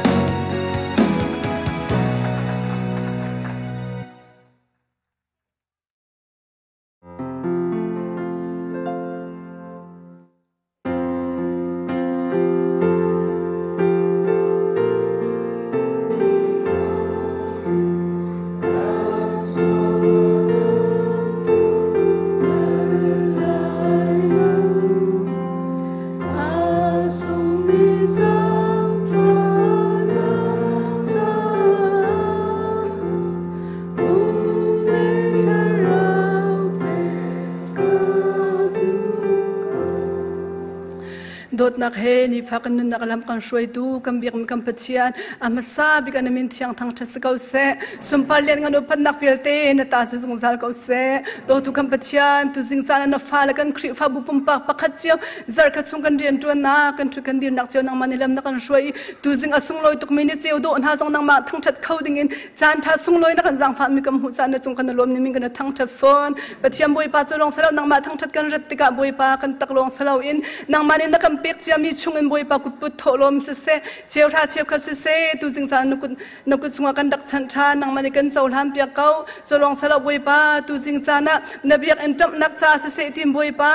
Dawtnak he nifa kan nunnak lam kan hruaitu kan biakmi kan Pathian a hmasa bik an min thiang thangṭhat si ko seh. Sunpar lian ngan upatnak vialte na ta si zungzal ko seh. Dawtu kan Pathian, tu zing caan na fale kan Khrihfabu pumpak pakhat cio zarh khat chung kan rian ṭuannak kan ṭhut kan dirnak cio nangmah nih lam na kan hruai. Tu zing a sunglawi tukmi ni ceu dawh hna zong nangmah thangṭhat kho dingin caan ṭha sunglawi na kan zaangfahmi kan hmuh caan na cung kan lawm ni min kan thangṭhat fawn. Pathian Bawipa cu lawng silo nangmah thangṭhat kan rat tikah Bawipa kan tak lawng silo in nangmah nih na kan pek ciami chungin Bawipa kutput thawhlawm siseh cheuhra cheukhat siseh tu zing caan na kut chungah kan rak chanh ṭhan nangmah nih kan cohlan piak ko. Cu lawng silo Bawipa tu zing caan ah na biakinn ṭamhnak ca siseh tin Bawipa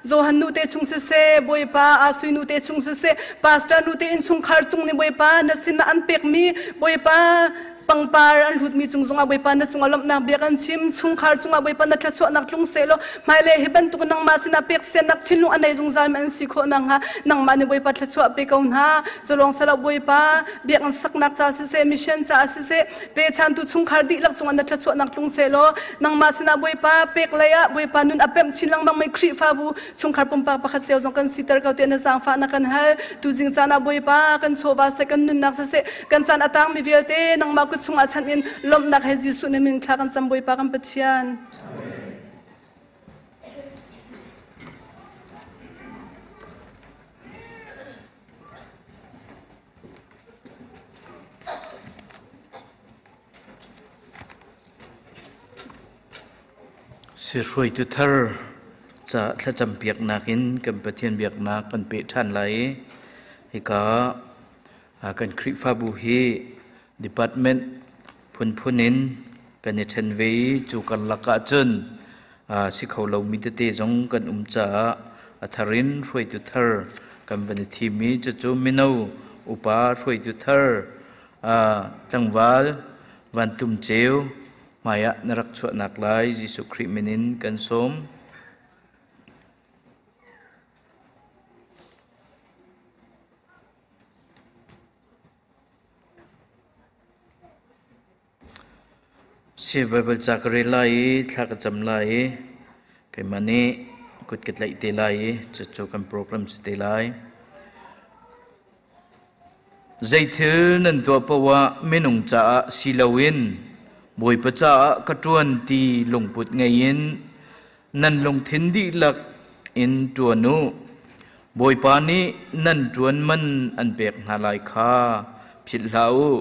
Johan nu te chung siseh Bawipa Asui nu te chung siseh pastor nu te innchungkhar cung nih Bawipa na sin ah an pekmi Bawipa pangpar an hlutmi cung zongah Bawipa na cungah lawmhnak bia kan chim. Chungkhar cungah Bawipa na thluachuahnak tlung sehlaw hmailei hi bantuk nangmah sinah pek siannak thinlung a nei zungzal mi an si khawh nakhnga nangmah nih Bawipa thluachuah pe ko hna. Cu lawng silo Bawipa biakinn saknak ca siseh mission ca siseh pechantu chungkhar dihlak cungah na thluachuahnak tlung sehlaw nangmah sinah Bawipa pek lei ah Bawipa nun a pemh chin lengmang mi Khrihfabu chungkhar pumpak pakhat cio zong kan siter ko tiah na zaangfah na kan hal. Tu zing caan ah Bawipa kan chawva seh kan nunnak siseh kan caan a tangmi vialte nangmah kut chungah chanh in lawmhnak he Jesuh na min thla kan cam Bawipa kan Pathian. Si hruaitu thar ca thlacam piaknak in kan Pathian biaknak kan peh ṭhan lai i hika kan Khrihfabu hi department phunphun in kan i ṭhen ve i cu karlak ahcun si kho lomi tete zong kan um caah a thar in hruaitu thar kan van i thim i cucu mino upa hruaitu thar tlangval Van Tum Ceu hmaiah na rak chuahnak lai Jesuh Khrih min in kan sawm. Si Baibal ca ka rel lai i thla ka cam lai i keimah nih kut ka tlaih te lai i cucu kan program si te lai. Zeithil nan tuah paoh ah minung caah si loin Bawipa caah ka ṭuan ti lungput ngei in nan lungthin dihlak in ṭuan u. Bawipa nih nan ṭuan man an pek hna lai kha philh hlah u.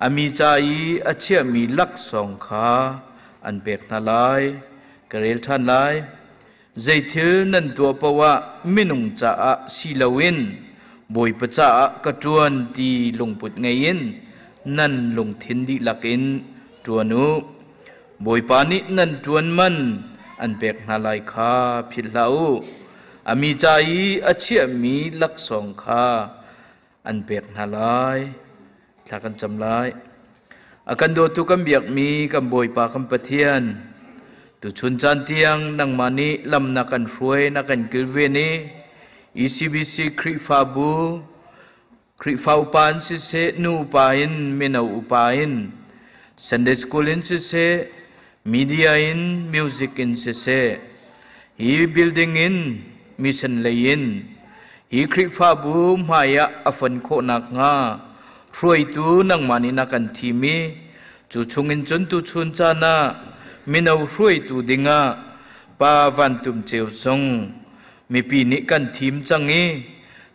A mi ca i a chiahmi laksawng kha an pek hna lai. Ka rel ṭhan lai. Zeithil nan tuah paoh ah minung caah si loin Bawipa caah ka ṭuan ti lungput ngei in nan lungthin dihlak in ṭuan u. Bawipa nih nan ṭuan man an pek hna lai kha philh hlah u. A mi ca i a chiahmi laksawng kha an pek hna lai. Thla kan cam lai. A kan dawtu kan biakmi kan Bawipa kan Pathian, Tuchun caan tiang nangmah nih lam na kan hruai na kan kilven i ECBC Khrihfabu Khrihfa upa in siseh, nu upa in, mino upa in, Sunday school in siseh, media in, music in siseh, hi building in, mission lei in, hi Khrihfabu hmai ah a fon khawh nakhnga hruaitu nangmah nih na kan thim i cu chungin cun tuchun caan ah mino hruaitu dingah Pa Van Tum Ceu zong mipi nih kan thim cang i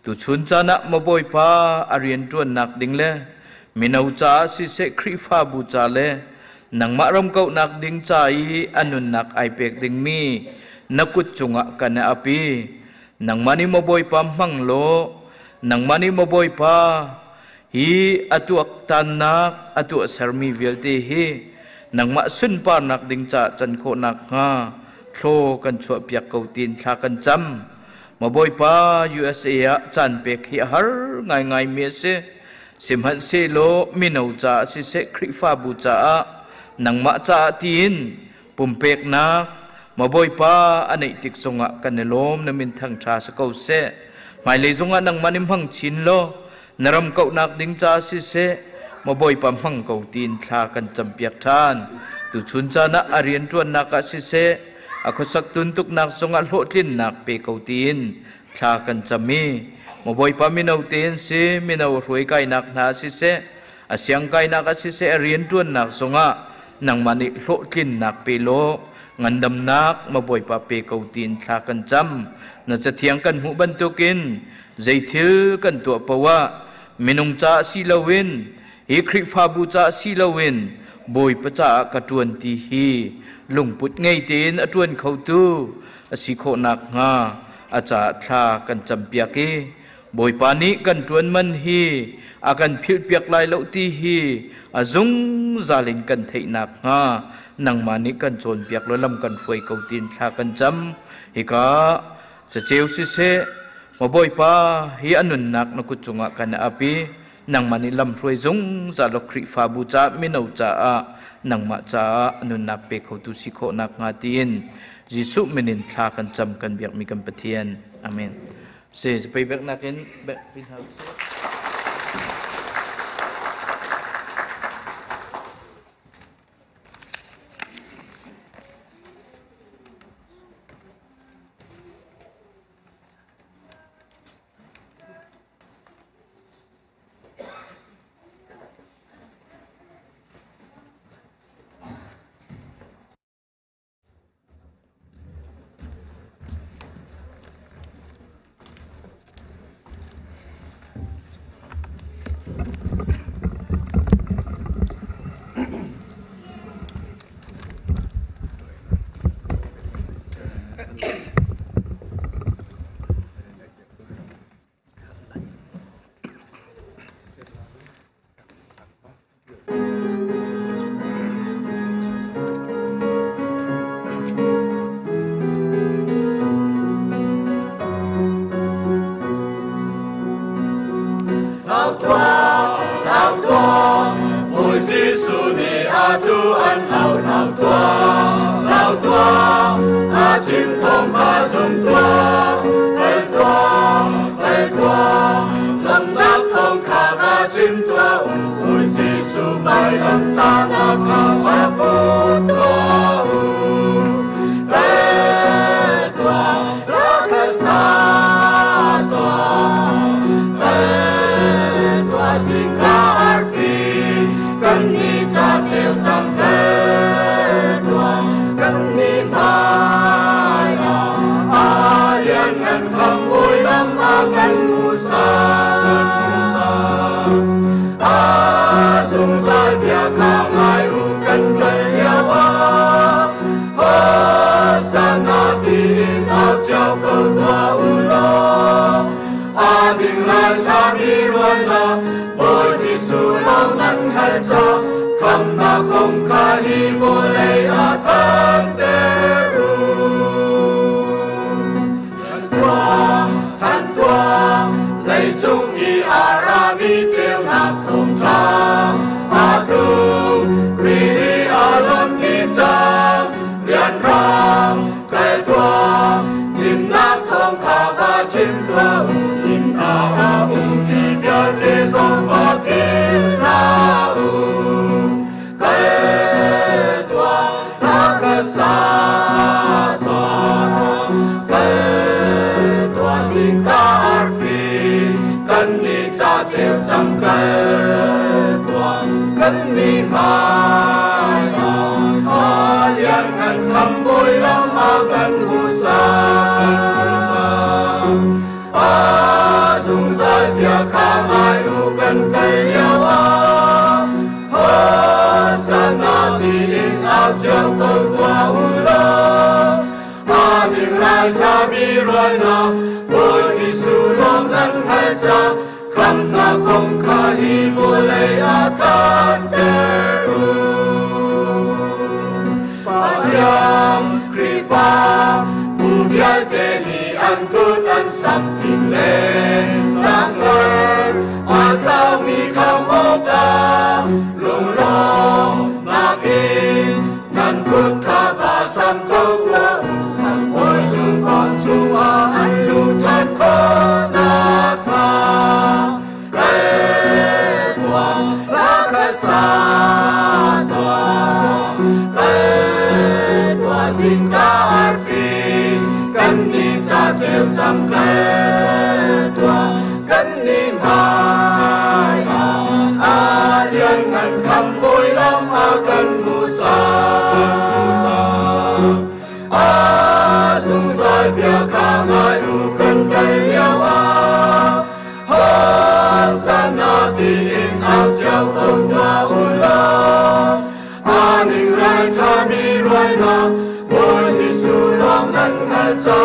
tuchun caan ah maw Bawipa a rianṭuannak ding le mino caah siseh Khrihfabu ca le nangmah ramkohnak ding ca i a nunnak ai pek dingmi na kut cungah kan i ap i nangmah nih maw Bawipa hmang law nangmah nih maw Bawipa hi a tuaktannak a tuahsermi vialte hi nangmah sunparnak ding caah can khawh nakhnga thlaw kan chuahpiak ko tiin thla kan cam. Maw Bawipa, USA ah caan pek hi a har ngaingaimi a si. Sihmanhsehlaw mino caah siseh Khrihfabu caah nangmah caah tiin pumpeknak maw Bawipa a neih tik zongah kan i lawm na min thangṭha si ko seh. Hmailei zongah nangmah nih hmang chin law na ram kauhnak ding caah siseh maw Bawipa hmang ko tiin thla kan campiak ṭhan. Tuchun caan ah a rianṭuannak ah siseh a khuasak tuntuknak zongah hlawhtlinnak pe ko tiin thla kan cam i maw Bawipa mino tein si mino hruai kainak hna siseh a siang kainak ah siseh a rianṭuannak zongah nangmah nih hlawhtlinnak pe law ngandamnak maw Bawipa pe ko tiin thla kan cam. Na cathiang kan hmuh bantukin zeithil kan tuah paoh ah minung caah si loin hi Khrihfabu caah si loin Bawipa caah ka ṭuan ti hi lungput ngei tein a ṭuan khotu a si khawh nakhnga a caah thla kan campiak i Bawipa nih kan ṭuan man hi a kan philhpiak lai lo ti hi a zungzal in kan theih nakhnga nangmah nih kan cawnpiak law lam kan hruai ko tiin thla kan cam. Hika caceu siseh maw Bawipa hi a nunnak na kut cungah kan ap i nangmah nih lamhruai zungzal law Khrihfabu caah mino caah nangmah caah a nunnak pe khotu si khawh nakhnga tiin Jesuh min in thla kan cam kan biakmi kan Pathian. Amen. Si pei beknak in bek pin hau. Kan ni hmai a lian ngan kham bawi lam a kan hmusa a zungzal bia kha ngai u kan kal lio ah Hosanna tiin au cio ko tuah u law a ding ral ṭha mi rual hna Bawi Jesuh lawng nan hngal ca khamnak kong kha hi vawlei ah thanter u. Pathian Khrihfa bu vialte nih an kut an sam fim le tlangtar a tlaumi khamh awkah lunglawmnak in nan kut kha va sam ko tuah u. Khamhbawi lungkawt chungah an luh ṭhan khawh nakhnga kal tuah hla kha sa tuah kal tuah zingka arfi kan nih ca ceu cang kal tuah kan nih hmai ah a lianngan khamhbawi lam a kan hmuhsak a zungzal bia kha ngai u kan kal lio ah Hosanna tiin au cio ko tuah u law a ning ral ṭhami rual hna Bawi Jesuh lawng nan hngalh ca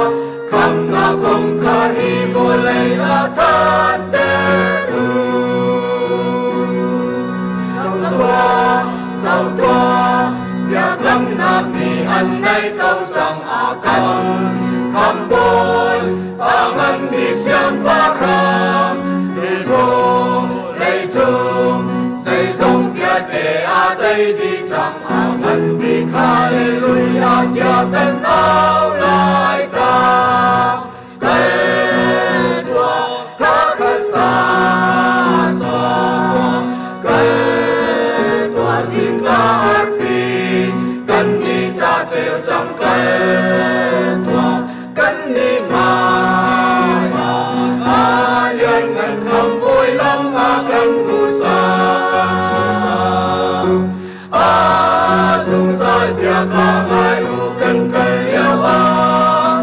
khamhnak kong kha hi vawlei ah thanter u. Zoh tuah, zoh tuah, biakamnak nih an nei ko cang a kan khamhbawi a ngan bik siangpahrang Tilbung leicung zeizong vialte a tei dih cang a ngan bik Hallelujah tiah kan au lai ta. Kal tuah hla kha sa sa tuah kal tuah zingka arfi kan nih ca ceu cang kal tuah kan nih hmai ah a lianngan khamhbawi lam a kan hmuhsak a zungzal bia kha ngai u kan kal lio ah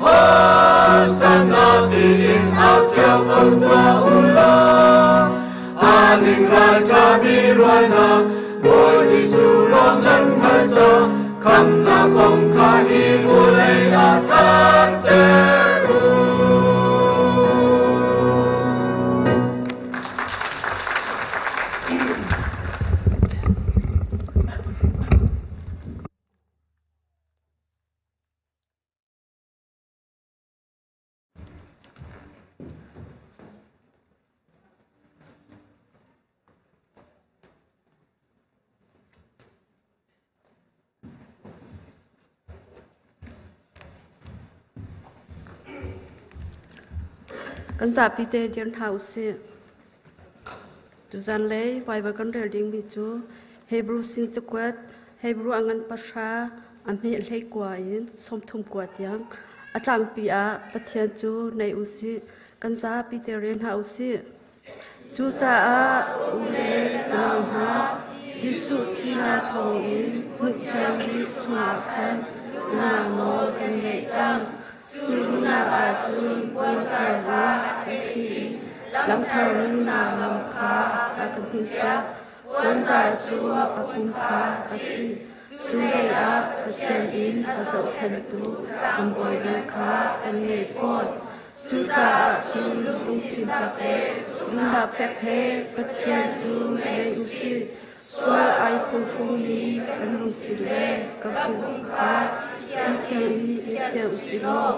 Hosanna tiin au cio ko tuah u law a ning ral ṭhami rual hna Bawi Jesuh lawng nan hngalh ca khamhnak kong kha hi vawlei ah thanter u. Kan zapi te dir hna usih. Tuzan lei Bible kan rel dingmi cu Hebrew sin cakuat Hebrew a ngan pahra a hme hlei kua in 31 tiang a tlangpi ah Pathian cu nei usih kan zapi te rel hna usih. Cucaah u le nau hna, Jesuh thihnak thawngin hmunthiangmi chungah khan luhnak nawl kan ngeih cang. Cu luhnak ah cun puanzar ah a thli i lamthar nunnak lam kha a ka hmuhpiak. Puanzar cu a pum kha a si. Cu hleiah Pathian in a zohkhenhtu kan Bawi kha kan ngei fawn. Cucaah cun lungthin tak le zumhnak fek he Pathian cu ngei u sih. Sual ai phuhrungmi kan lungthin le kan pum kha thi thiang in i thiang u sih law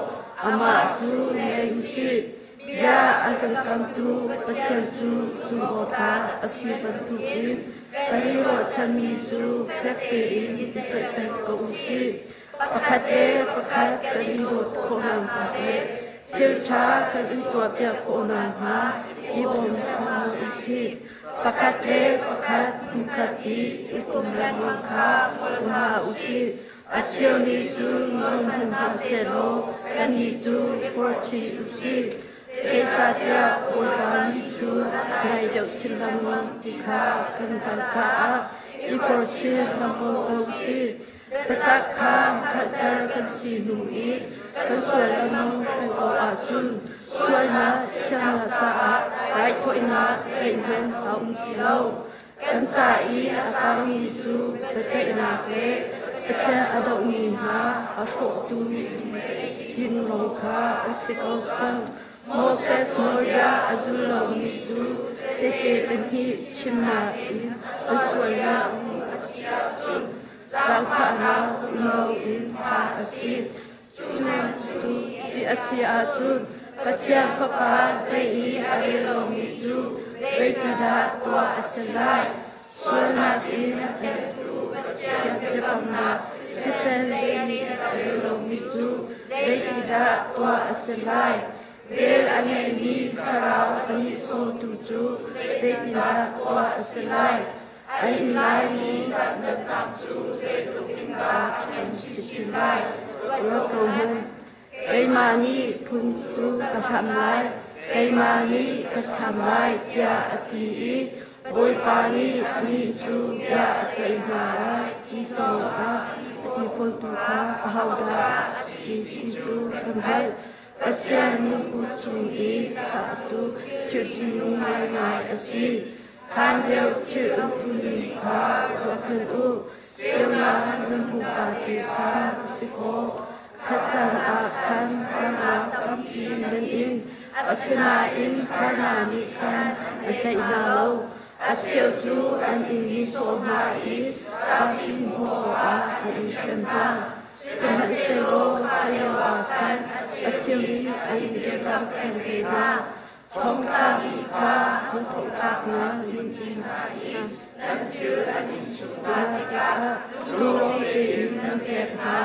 amah cu ngei u sih. Bia an kan kamtu Pathian cu zumhawktlak a si bantukin kan i ruahchanmi cu fek tein i tlaih peng ko u sih. Pakhat le pakhat kan i dawt khawh nakhnga le thil ṭha kan i tuahpiak khawh nakhnga i bawm hna u sih. Pakhat le pakhat hmunkhat i i pum lengmang kha um hlah u sih. A cheu nih cun ngol hmanh hna sehlaw kannih cu i forh chih u sih. Zeicahtiah Bawipa Ni cu nai deuh chin lengmang ti kha kan hngalh caah i forh chin lengmang ko u sih. Biatak kha hngalhter kan si hnu i kan sual lengmang peng ko ahcun sualnak thiannak caah raithawinak zeihmanh a um ti lo. Kan ca i a tangmi cu biaceihnak le Pathian a dohmi hna a hrawhtu thinlung kha an si ko cang. Moses nawlbia a zul lomi cu tehte pahnih chimnak in an sualnak hmuh a si ahcun zaangfahnak um loin thah a si. Cu ti a si ahcun Pathian Fapa zei i a rel lomi cu zeitindah tuah a si lai? Sualnak in a thianhtu Pathian biakamnak thisen zei i a rel lomi cu zeitindah tuah a si lai? Vel a ngeimi thlarau a nihsawhtu cu zeitindah tuah a si lai? A in laimi dantatnak cu zeitluk in dah a kan chinchin lai? Ruat ko hmanh. Keimah nih phun cu ka hlam lai, keimah nih ka cham lai, tiah a ti i Bawipa nih mi cu bia a ceih hna lai ti zongah a ti fawntu kha ahodah a si ti cu kan hngalh. Pathian lungput chung i thah cu thil ṭihnung ngaingai a si. Hlanlio thil umtuning kha ruat hmanh u. Ceunak nan hmuh ka te kha si kaw, khat caan ah khan harnak tampi nan in. Asinain harnak nih khan an tlaih hna lo. A cheu cu an in nihsawh hna i zapi hmuh awkah an in hrem hna. Sihmanhsehlaw kha lioah khan a cheu nih an in dirkamh peng ve hna. Thongtlami kha an thongtlaknak nan in hna i nan thil an in chuh hna tikah lunglawm tein nan pek hna.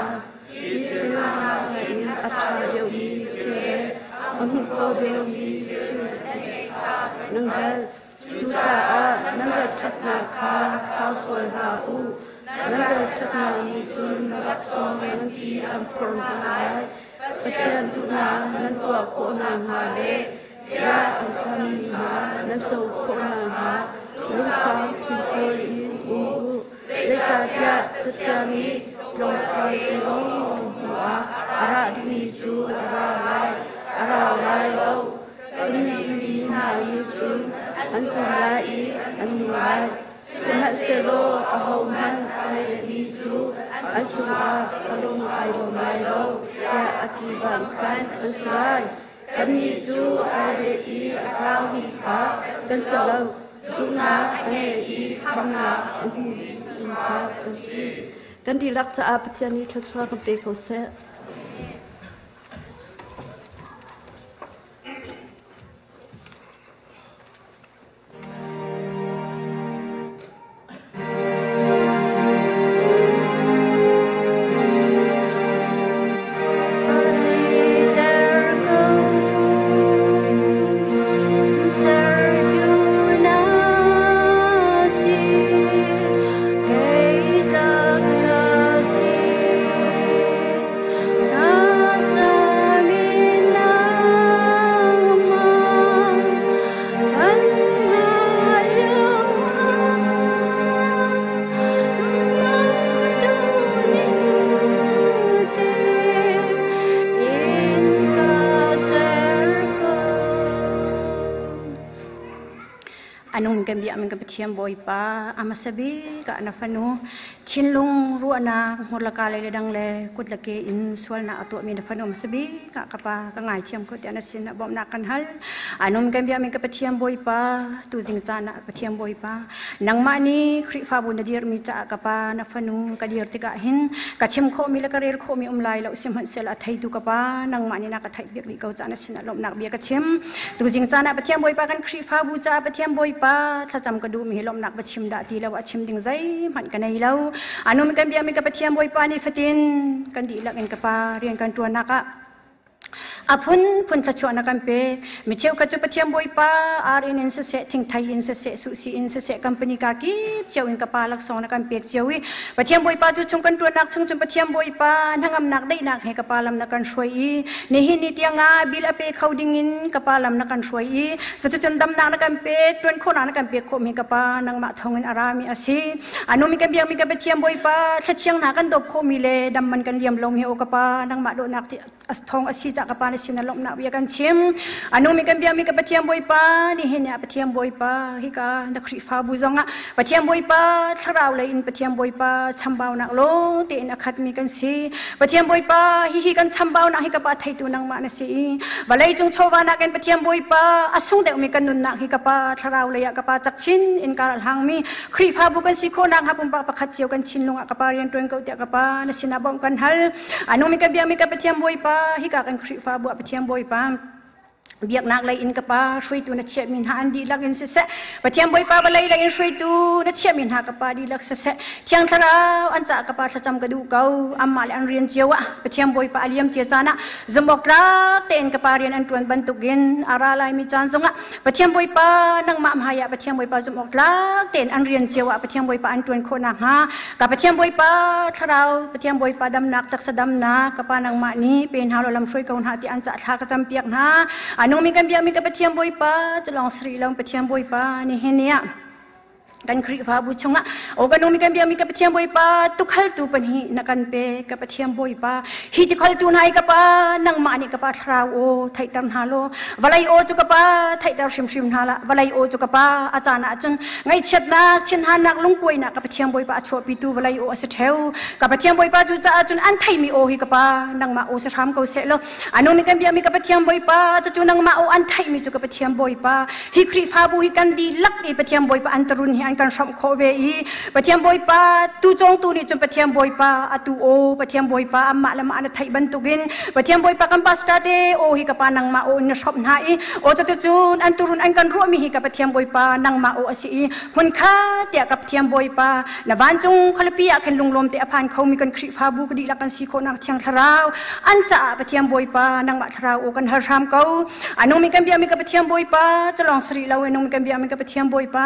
Hi thil nakin a ṭha deuhmi thil le a hmuh kho deuhmi thil nan hngalh. Cucaah nan ralṭhatnak kha thlau sual hlah u. Nan ralṭhatnak nih cun laksawng nganpi an phorh hna lai. Pathian duhnak nan tuah khawh nakhnga le bia an kammi hna nan co khawh nakhnga lungsau thinfual in um u. Zeicahtiah Cathiang nih tlawmpal te lawnglawng hnuah a ra dingmi cu a ra lai, a rau lai lo. Kan mi hna nih cun an tlung lai i an nung lai. Sihmanhsehlaw ahohmanh a lehmi cu an cungah ka lung ai lawm lai lo, tiah a ti bang khan an si lai. Kannih cu a let i a tlaumi kha kan si lo, zumhnak a ngei i khamhnak a hmumi kha kan si. Kan dihlak caah Pathian nih thluachuah kan pe ko seh. Anung kan biak min ka Pathian Bawipa amasa bik ah na fanu thinlung ruahnak hmurlaka le dang le kut le ke in sualnak a tuahmi na fanu hmasa bik ah ka pa ka ngaithiam ko tiah na sin ah bawmhnak kan hal. Anung kan biak min ka Pathian Bawipa tuzing caan ah Pathian Bawipa nangmah nih Khrihfabu na dirmi caah ka pa na fanu ka dir tikah hin ka chim khawhmi le ka rel khawhmi um lai lo sihmanhsehlaw a theitu ka pa nangmah nih na ka theih piak dih ko caah na sinah lawmhnak bia ka chim. Tuzing caan ah Pathian Bawipa kan Khrihfabu caah Pathian Bawipa thlacam ka duhmi hi lawmhnak va chim dah ti lo a chim ding zeihmanh ka nei lo. Anum kan biakmi ka Pathian Bawipa nih fatin kan dihlak in ka pa rian kan ṭuannak ah. A phunphun thluachuah na kan pek. Mi cheukhat cu Pathian Bawipa ar in siseh, thingthei in siseh, suhsi in siseh, company ka kip cio in ka pa laksawng na kan pek cio i Pathian Bawipa cu chung kan ṭuannak chung cun Pathian Bawipa hnangamnak daihnak he ka pa lam na kan hruai i nihin ni tiangah bil a pe kho dingin ka pa lam na kan hruai i cuticun damnak na kan pek, ṭuan khawhnak na kan pek khawhmi ka pa nangmah thawngin a rami a si. Anu mi kan biakmi ka Pathian Bawipa thlachiang hna kan dawp khawhmi le dam man kan liam lomi aw ka pa nangmah dawhnak thawng a si cah ka pa na sin a lawmhnak bia kan chim. Anu mi kan biakmi ka Pathian Bawipa nihin ah Pathian Bawipa hika na Khrihfabu zongah Pathian Bawipa thlarau lei in Pathian Bawipa chambaunak lo tein a khatmi kan si. Pathian Bawipa hihi kan chambaunak hi ka pa theitu nangmah na si i vawlei cung chawva nakin Pathian Bawipa a sung deuhmi kan nunnak hi ka pa thlarau lei ah ka pa cak chin in kar a hlangmi Khrihfabu kan si khawhnak hnga pumpak pakhat cio kan thinlung ah ka pa rian ṭuan ko tiah ka pa na sinah bawmh kan hal. A nungmi kan biakmi ka Pathian Bawipa hika kan Khrihfabu ah Pathian Bawipa biaknak lei in ka pa hruaitu na chiahmi hna an dihlak in siseh, Pathian Bawipa vawlei lei in hruaitu na chiahmi hna ka pa dihlak siseh, Thiang Thlarau an caah ka pa thlacam ka duh ko. Amah le an rian cio ah Pathian Bawipa a liam cia caan ah zumh awk tlak tein ka pa rian an ṭuan bantukin a ra laimi caan zongah Pathian Bawipa nangmah hmai ah Pathian Bawipa zumh awk tlak tein an rian cio ah Pathian Bawipa an ṭuan khawh nakhnga ka Pathian Bawipa thlarau Pathian Bawipa damnak taksa damnak ka pa nangmah nih pe hna law lam hruai ko hna ti an cah thla ka campiak hna. A nungmi kan biakmi ka Pathian Bawipa cu lawng sari lo Pathian Bawipa nihin ni ah kan Khrihfabu chungah o kan nungmi kan biakmi ka Pathian Bawipa tukhaltu pahnih na kan pe ka Pathian Bawipa. Hi tikhaltu hna i ka pa nangmah nih ka pa thlarau o theihter hna law vawlei aw cu ka pa theihter hrimhrim hna la. Vawlei aw cu ka pa a caan ah cun ngaihchiatnak thinhannak lungkuainak ka Pathian Bawipa a chuahpitu vawlei aw a si ṭheu. Ka Pathian Bawipa cu caah cun an theimi aw hi ka pa nangmah aw si hram ko seh law anu mi kan biakmi ka Pathian Bawipa cucu nangmah aw an theihmi cu ka Pathian Bawipa hi Khrihfabu hi kan dihlak i Pathian Bawipa an tarun hi an kan hramh khawh ve i Pathian Bawipa tu cawngtu nih cun Pathian Bawipa atu aw Pathian Bawipa amah le mah na theih bantukin Pathian Bawipa kan pastor te aw hi ka pa nangmah aw in na hramh hna i aw cuticun an turun an kan ruahmi hi ka Pathian Bawipa nangmah aw a si i hmun kha tiah ka Pathian Bawipa na vancung khualipi ah khin lunglawm te a phan khomi kan Khrihfabu ka dihlak kan si khawhnak Thiang Thlarau an caah Pathian Bawipa nangmah thlarau aw kan hal hram ko. Anungmi kan biakmi ka Pathian Bawipa calong sari lo nungmi kan biakmi ka Pathian Bawipa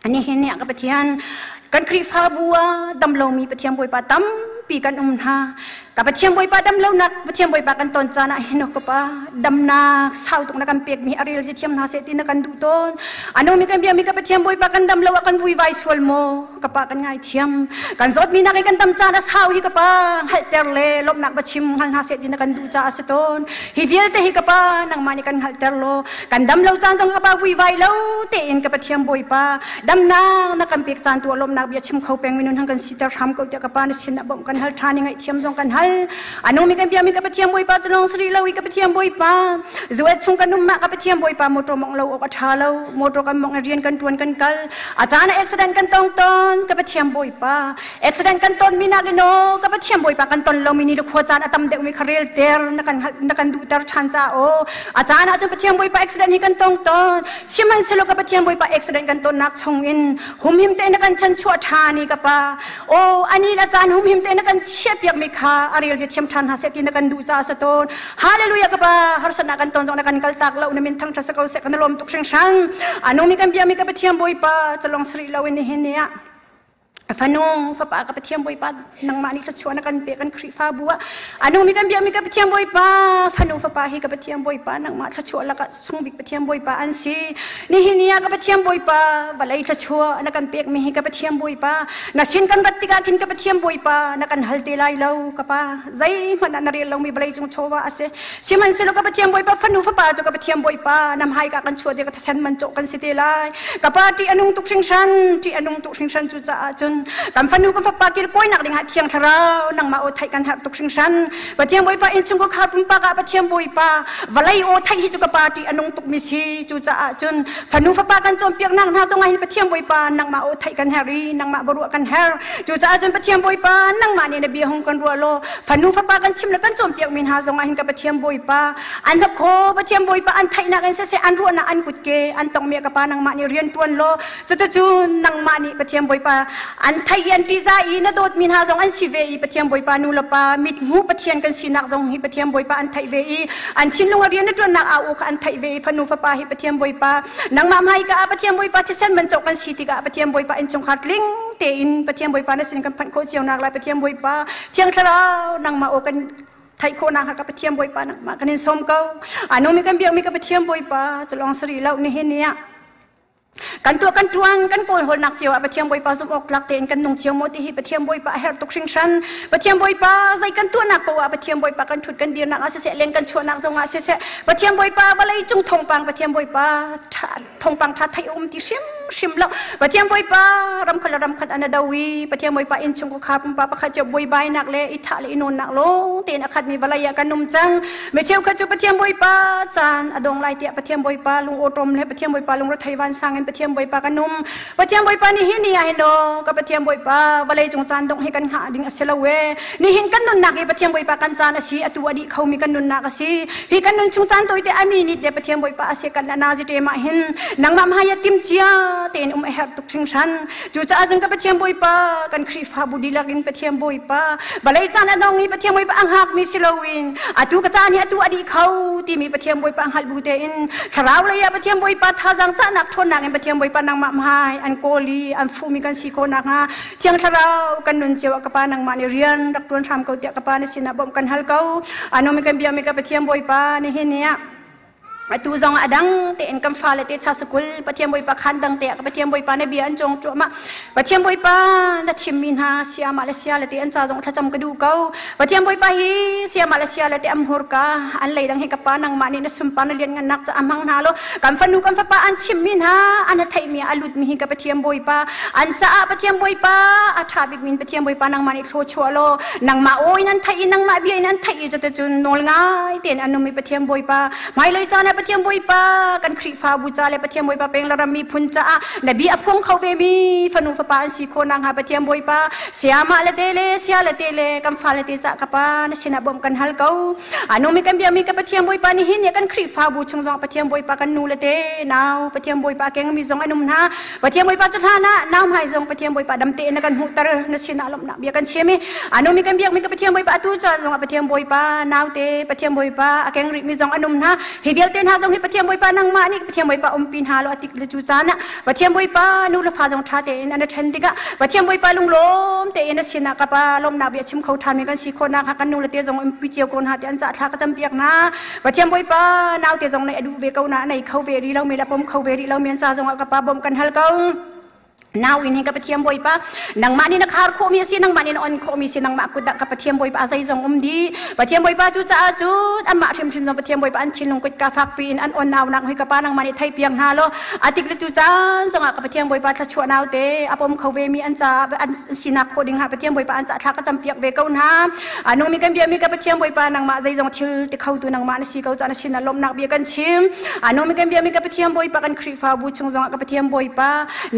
nihin ni ah ka Pathian kan Khrihfabu ah dam lomi Pathian Bawipa tampi kan um hna. Ka Pathian Bawipa dam lonak Pathian Bawipa kan ton caan ah hin ka pa damnak sau tuk na kan pekmi a rel thiam hna seh ti na kan duh tawn. Anungmi kan biakmi ka Pathian Bawipa kan dam lo ah kan vuivai sual maw? Ka pa kan ngai thiam. Kan zawtmi nak in kan dam caan a sau hi ka pa hngalhter le lawmhnak va chim hngal hna seh ti na kan duh caah a si tawn. Hi vialte hi ka pa nangmah nih kan hngalhter law kan dam lo caan zong ka pa vuivai lo tein ka Pathian Bawipa damnak na kan pek caan tu ah lawmhnak bia chim kho peng minun hang kan siter hram ko tiah ka pa na sin ah bawmh kan hal ṭhan i ngaihthiam zong kan hal. Anu mi kan biakmi ka Pathian Bawipa cu lawng sari lo i ka Pathian Bawipa zuet chung kan um mah ka Pathian Bawipa motor mong lo awk a ṭha lo. Motor kan mong rian kan ṭuan kan kal a caan ah accident kan tong tawn ka Pathian Bawipa. Accident kan ton mi nak in aw ka Pathian Bawipa kan ton lo mi ni le khua caan a tam deuh mi kha rel ter na kan na kan duh ter ṭhan ca aw a caan ah cun Pathian Bawipa accident hi kan tong tawn. Sihmanhsehlaw ka Pathian Bawipa accident kan tonnak chung in humhim te na kan chan chuah ṭhan i ka pa aw ani la caan humhim te na kan chiah piak mi kha a rel je thiam ṭhan hna seh ti na kan duh ca sa tawn. Hallelujah ka pa harsatnak kan ton zong na kan kal tak lo na min thang ṭha sa ko seh kan lawm tuk hringhran. Anu mi kan bia mi ka Pathian Bawipa chalong sari lo in nihin ni ah fanu fapa ka Pathian Bawipa nangmah nih thluachuah na kan pek kan Khrihfabu ah anu mi kan biakmi ka Pathian Bawipa fanu fapa hi ka Pathian Bawipa nangmah thluachuah lakah sungbik Pathian Bawipa an si. Nihin ni ah ka Pathian Bawipa vawlei thluachuah na kan pekmi hi ka Pathian Bawipa na sin kan rat tikah khin ka Pathian Bawipa na kan hal te lai lo ka pa. Zeihmanh ah na rel lomi vawlei cung chawva a si. Sihmanhsehlaw ka Pathian Bawipa fanu fapa cu ka Pathian Bawipa nam hai ka kan chuah te ka thisen man cawh kan si te lai. Ka pa ṭih a nung tuk hringhran, ṭih a nung tuk hringhran. Cu caah cun kan fanu kan fapa kil kawinak dingah Thiang Thlarau nangmah aw theih kan herh tuk hringhran. Pathian Bawipa innchung ka khar pumpak ah Pathian Bawipa vawlei aw theih hi cu ka pa ṭih a nung tuk mi si. Cu caah cun fanu fapa kan cawnpiaknak hna zongah hin Pathian Bawipa nangmah aw theih kan herh i nangmah baruah kan herh. Cu caah cun Pathian Bawipa nangmah nih na bia hung kan ruah law fanu fapa kan chim le kan cawnpiak mi hna zongah hin ka Pathian Bawipa an hnakhaw Pathian Bawipa an theihnak in siseh an ruahnak an kutke an tongmi ka pa nangmah nih rian ṭuan law cuticun nangmah nih Pathian Bawipa An thei i an ṭihzah i na dawtmi hna zong an si ve i Pathian Bawipa nu le pa mithmuh Pathian kan sinak zong hi Pathian Bawipa an theih ve i an thinlung a rian a ṭuannak au kha an theih ve i fanu fapa hi Pathian Bawipa nangmah hmaika ah Pathian Bawipa thisen man cawk kan si tikah Pathian Bawipa innchungkhar tling tein Pathian Bawipa na sin kan phanh khawh cio nak lai Pathian Bawipa Thiang Thlarau nangmah aw kan theih khawh nak ka Pathian Bawipa nangmah kan in sawm ko. Anu mi kan biakmi ka Pathian Bawipa culong sari lo nihin ni ah kan tuah kan tuan kan kawl hawlnak cio ah Pathian Bawipa zumh awk tlak tein kan nung cio maw ti hi Pathian Bawipa a herh tuk hringhran. Pathian Bawipa zei kan tuahnak paoh ah Pathian Bawipa kan thut kan dirnak ah siseh, leng kan chuahnak zong ah siseh, Pathian Bawipa vawlei cung thawngpang Pathian Bawipa thawngpang tha theih um ti hrimhrim lo. Pathian Bawipa ramkhat le ramkhat an do i Pathian Bawipa inn chung khar pumpa pakhat cio buaibainak le i thah le i nawnnak lawng tein a khatmi vawlei ah kan um cang. Mi cheukhat cu Pathian Bawipa caan a dong lai tiah Pathian Bawipa lung awṭawm le Pathian Bawipa lungrethei vansang in Pathian Bawipa kan um. Pathian Bawipa nih hi ni ah hin law ka Pathian Bawipa vawlei cung caan dongh hi kan hngah ding a si lo e. Nihin kan nunnak hi Pathian Bawipa kan caan a si, atu a dih khomi kan nunnak a si. Hi kan nun chung caan tawite a mi nit le Pathian Bawipa a si kan ana zite mah hin nangmah hmai tim cia tein um a herh tuk hringhran. Cucaah cun ka Pathian Bawipa kan Khrihfabu dihlak in Pathian Bawipa vawlei caan a dong i Pathian Bawipa a hngakmi si loin atu ka caan hi atu a dih kho timi Pathian Bawipa hngalh bu tein thlarau lei ah Pathian Bawipa thazaang cahnak ṭhawnnak in Pathian Bawipa nangmah hmai an kawl i an fuhmi kan si khawh nakhnga Thiang Thlarau kan nun cio ah ka Pa nangmah nih rian rak ṭuan hram ko tiah ka Pa na sinah bawmh kan hal ko. Anu mi kan biakmi ka Pathian Bawipa nihin ni ah atu zong a dang tein kan fale te cha sakul Pathian Bawipa khan dang te ka Pathian Bawipa na bia an cawng cuahmah. Pathian Bawipa na thimmi hna siama le sia le te an ca zong thlacam ka duh ko. Pathian Bawipa hi siama le sia le te am hurka an lei dang hi ka pa nangmah nih na sumpa na lian ngan nak ca amang hna lo. Kan fanu kan fapa an chimmi hna an theihmi a lutmi hi ka Pathian Bawipa an caah Pathian Bawipa a ṭha bik min Pathian Bawipa nangmah nih thlaw chuah law nangmah aw in an theih i nangmah bia in an theih i cuticun nawl ngai tein an um i Pathian Bawipa hmailei caan ah Pathian Bawipa kan Khrihfabu ca le Pathian Bawipa peng le ram miphun caah na bia a phuang kho ve mi fanu fapa an si khawh nakhnga Pathian Bawipa siamah le te le sia le te le kan fale te cah ka pa na sinah bawmh kan hal ko. Anu mi kan biakmi ka Pathian Bawipa nih hin kan Khrihfabu chung zong Pathian Bawipa kan nu le te nau Pathian Bawipa keng mi zong an um hna. Pathian Bawipa cu hlan ah nau hmai zong Pathian Bawipa dam tein na kan hmuhter na sinah lawmhnak bia kan chim i anu mi kan biakmi ka Pathian Bawipa atu caan zong ah Pathian Bawipa naute Pathian Bawipa a keng rihmi zong an um hna. Hi vialte hna zong hi Pathian Bawipa nangmah nih Pathian Bawipa umpi hna law a tik le cu caan ah Pathian Bawipa nu le fa zong ṭha tein an ṭhen tikah Pathian Bawipa lunglawm tein a sinah ka pa lawmhnak bia chim kho ṭhanmi kan si khawh nakhnga kan nu le te zong umpi cio ko hna ti an cah thla ka campiak hna. Pathian Bawipa naute zong nei a duh ve ko na nei kho ve rih lomi le pom kho ve rih lomi an ca zong ah ka pa bawmh kan hal ko. Nau in hin ka Pathian Bawipa nangmah nih na khar khawhmi a si, nangmah nih na on khawhmi si, nangmah kut ah ka Pathian Bawipa zeizong um dih. Pathian Bawipa cu caah cu anmah hrimhrim zong Pathian Bawipa an thinlung kutka fakpi in an on naunak hi ka pa nangmah nih thei piak hna law atik le cu caan zongah ka Pathian Bawipa thluachuah naute a pom kho ve mi an caah an sinak khawh ding ha Pathian Bawipa an cah thla ka cam piak ve ko hna. Anung mi kan bia mi ka Pathian Bawipa nangmah zeizong thil ti kho tu nangmah na si ko caah na sin ah lawmhnak bia kan chim. Anung mi kan bia mi ka Pathian Bawipa kan Khrihfabu chung zongah ka Pathian Bawipa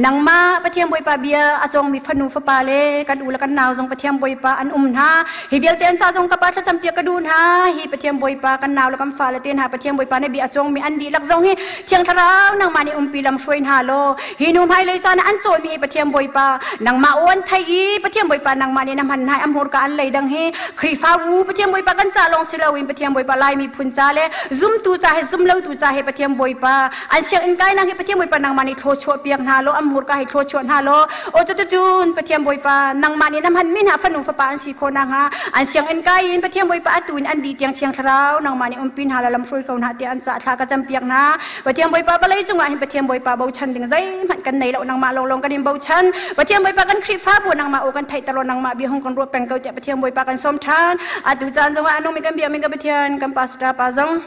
nangmah Pathian Bawipa bia a cawngmi fanu fapa le kan u le kan nau zong Pathian Bawipa an um hna. Hi vialte an ca zong ka pa thlacam piak ka duh hna. Hi Pathian Bawipa kan nau le kan fale te hna Pathian Bawipa na bia a cawngmi an dihlak zong hi Thiang Thlarau nangmah nih umpi lam hruai hna law hi nu hmailei caan ah an cawnmi hi Pathian Bawipa nangmah aw an thei i Pathian Bawipa nangmah nih na hman hna i a hmurka an lei dang hi Khrihfabu Pathian Bawipa kan ca lawng si loin Pathian Bawipa Laimi phun ca le zumtu ca he zumlotu ca he Pathian Bawipa an sianginn kainak hi Pathian Bawipa nangmah nih thlawchuah piak hna law an hmurka hi thlawchuah hna law aw cuticun Pathian Bawipa nangmah nih na hmanmi hna fanu fapa an si khawh nakhnga an sianginn kai in Pathian Bawipa atu in an dih tiang Thiang Thlarau nangmah nih umpi hna law lamhruai ko hna tiah an cah thla ka campiak hna. Pathian Bawipa vawlei cungah hin Pathian Bawipa bochan ding zeihmanh kan nei lo, nangmah lawnglawng kan in bochan. Pathian Bawipa kan Khrihfabu nangmah aw kan theihter law nangmah bia hung kan ruah peng ko tiah Pathian Bawipa kan sawm ṭhan. Atu caan zongah a nungmi kan biakmi ka Pathian kan pastor pa zong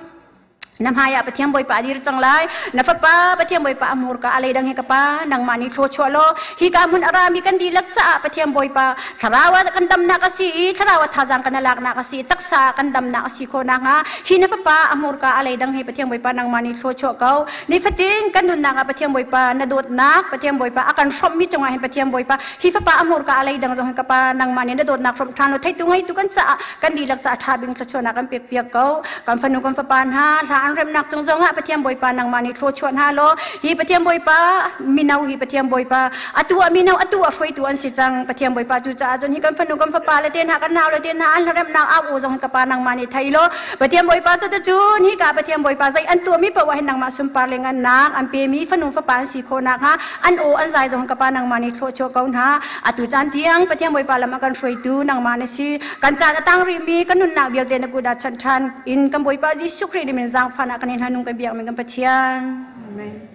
na hmai ah Pathian Bawipa a dir cang lai. Na fapa Pathian Bawipa a hmurka a leidang hi ka pa nangmah nih thlawchuah law hi ka hmun a rami kan dihlak caah Pathian Bawipa thlarau ah kan damnak a si i thlarau ah thazaang kan laknak a si, taksa ah kan damnak a si khawh nakhnga hi na fapa a hmurka a leidang hi Pathian Bawipa nangmah nih thlawchuah ko. Nifatin kan nunnak ah Pathian Bawipa na dawtnak Pathian Bawipa a kan hrawmhmi cungah hin Pathian Bawipa hi fapa a hmurka a leidang zong hin ka pa nangmah nih na dawtnak hrawmh ṭhan law theitu ngeitu kan caah kan dihlak caah ṭha bik thluachuahnak kan pek piak ko. Kan fanu kan fapa hna hla an An remnak cung zongah Pathian Bawipa nangmah nih thluachuah hna law hi Pathian Bawipa mino hi Pathian Bawipa atu ah mino atu ah hruaitu an si cang. Pathian Bawipa cu caah cun hi kan fanu kan fapa le te hna kan nau le te hna an remnak au aw zong hi ka pa nangmah nih thei law Pathian Bawipa cu cun hi ka Pathian Bawipa zei an tuahmi paoh ah hin nangmah sunpar le ngannak an pemi fanu fapa an si khawh nakhnga an aw an zai zong ka pa nangmah nih thluachuah ko hna. Atu caan tiang Pathian Bawipa lam a kan hruaitu nangmah na si. Kan caan a tang rihmi kan nunnak vialte na kut ah chanh ṭhan in kan Bawipa Jesuh Khrih min zaangfahnak kan in hanung kan biakmi kan Pathian. Amen.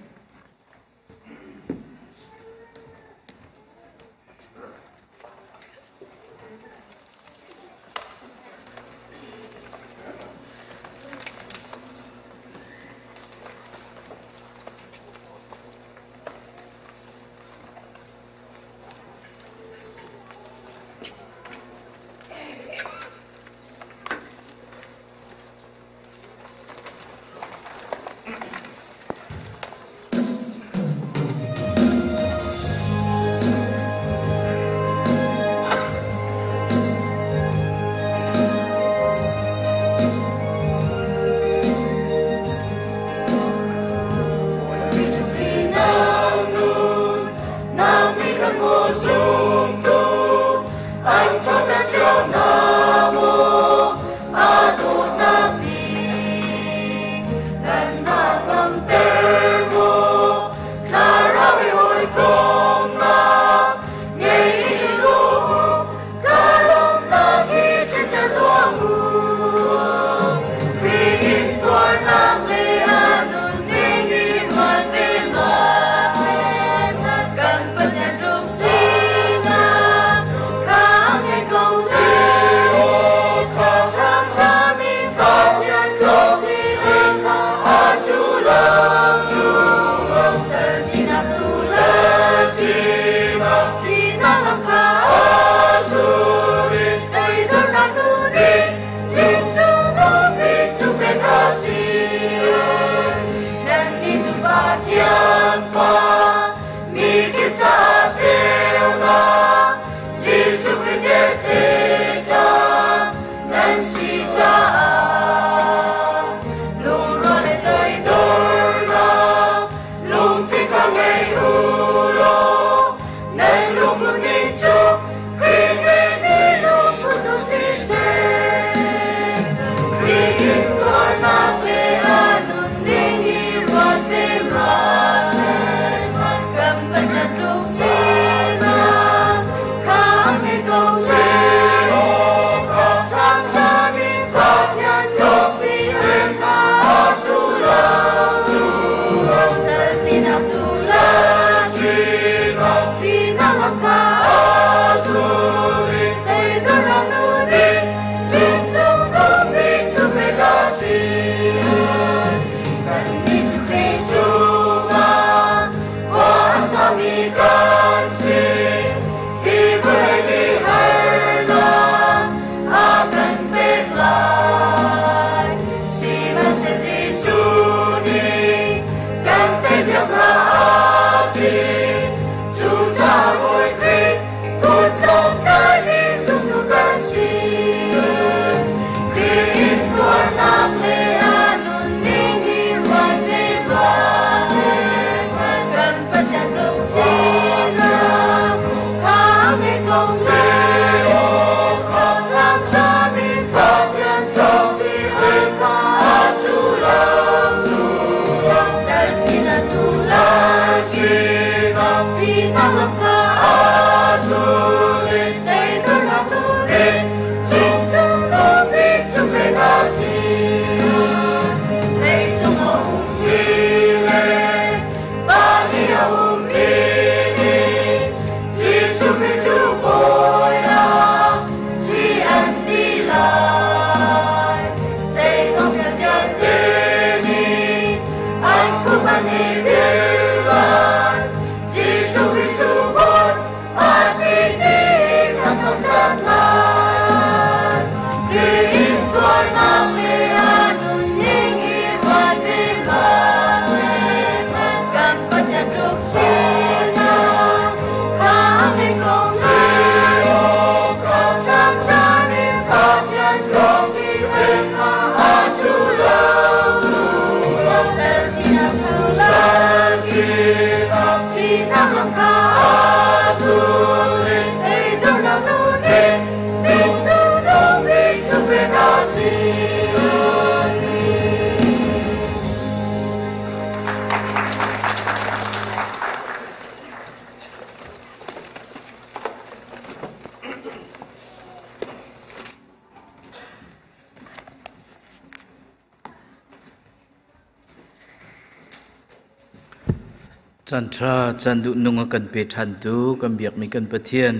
Caan ṭha, caan duhnung a kan pe ṭhantu kan biakmi kan Pathian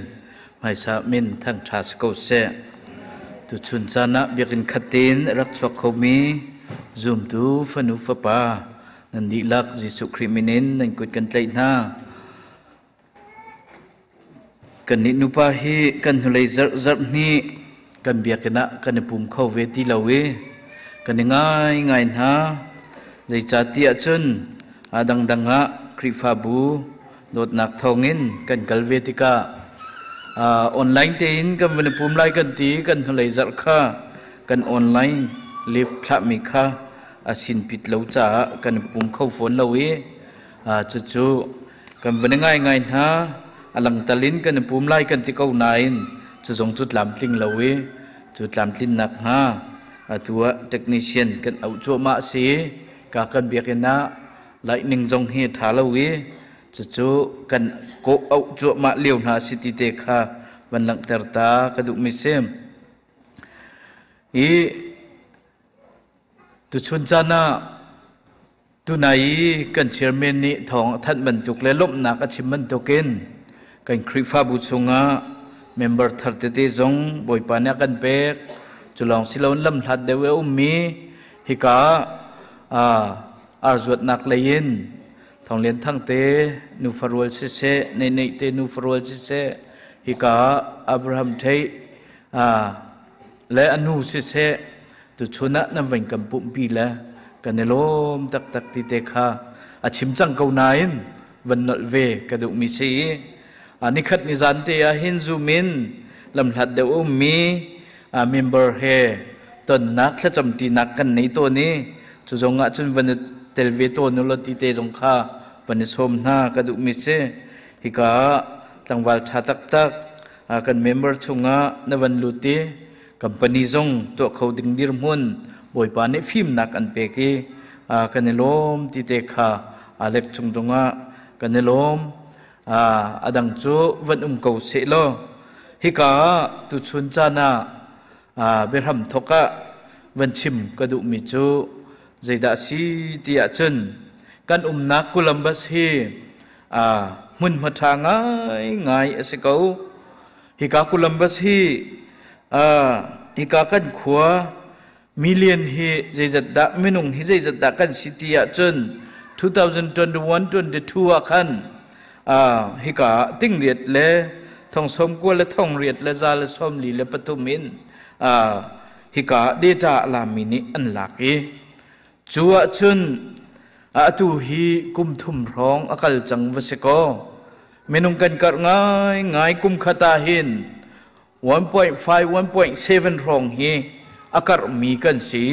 hmaisa min thangṭha si ko seh. Tuchun caan ah biakinn khat tein a rak chuak khomi zumtu fanu fapa nan dihlak Jesuh Khrih min in nan kut kan tlaih hna. Kannih nupa hi kan hnulei zarh zarh hnih kan biakinn ah kan i pum kho ve ti lo i kan i ngaingai hna. Zeicahtiah cun a dangdang ah Khrihfabu dawtnak thawngin kan kal ve tikah online tein kan van i pum lai kan ti kan hnulei zarh kha kan online live thlahmi kha a sinpit lo caah kan i pum kho fawn lo i cucu kan van i ngaingai hna. A langtal in kan i pum lai kan ti ko nain cu zong cu tlamtling lo i cu tlamtlinnak hnga atu ah technician kan auh cuahmah si. Ka kan biakinn ah lightning zong hi ṭha lo i cucu kan kawh auh cuahmah lio hna si ti te kha van langhter ta ka duhmi si. I Tuchun caan ah tunai i kan chairman nih thawng a thanh bantuk le lawmhnak a chim bantukin kan Khrihfabu chungah member thar tete zong Bawipa nih a kan pek. Cu lawng si loin lamhlat deuh i a ummi hika ah arzuatnak lei in Thawng Lian Thang te nufa rual siseh, Nei Nei te nufa rual siseh, hika ah Abraham Theih le a nu siseh, tuchun ah nan van kan pumhpi le kan i lawm taktak ti te kha a chim cang ko nain van nolh ve ka duhmi si. Nikhat ni zan te ah hin zoom in lamhlat deuh ummi member he tonnak thlacam ṭinak kan nei tawn i cu zong ah cun van i tel ve tawn u law ti te zong kha van i sawm hna ka duhmi si. Hika ah tlangval ṭha taktak kan member chungah na van lut i company zong tuah kho ding dirhmun Bawipa nih fimnak an pek i kan i lawm ti te kha Alec cung zongah kan i lawm. A dang cu van um ko seh law hika ah tuchun caan ah biahram thawk ah van chim ka duhmi cu zeidah si ti ahcun kan umnak Columbus hi hmunhma ṭha ngaingai a si ko. Hika Columbus hi hika kan khua million hi zeizat dah minung hi zeizat dah kan si ti ahcun 2021-22 ah khan hika tingriat le thong sawm kua le thong riat le za le sawm li le pathum in hika data a lami nih an lak i cu ahcun atu hi kum thum hrawng a kal cang va si kaw minung kan karh ngaingai. Kum khat ah hin 1.5 1.7 hrawng hi a karhmi kan si.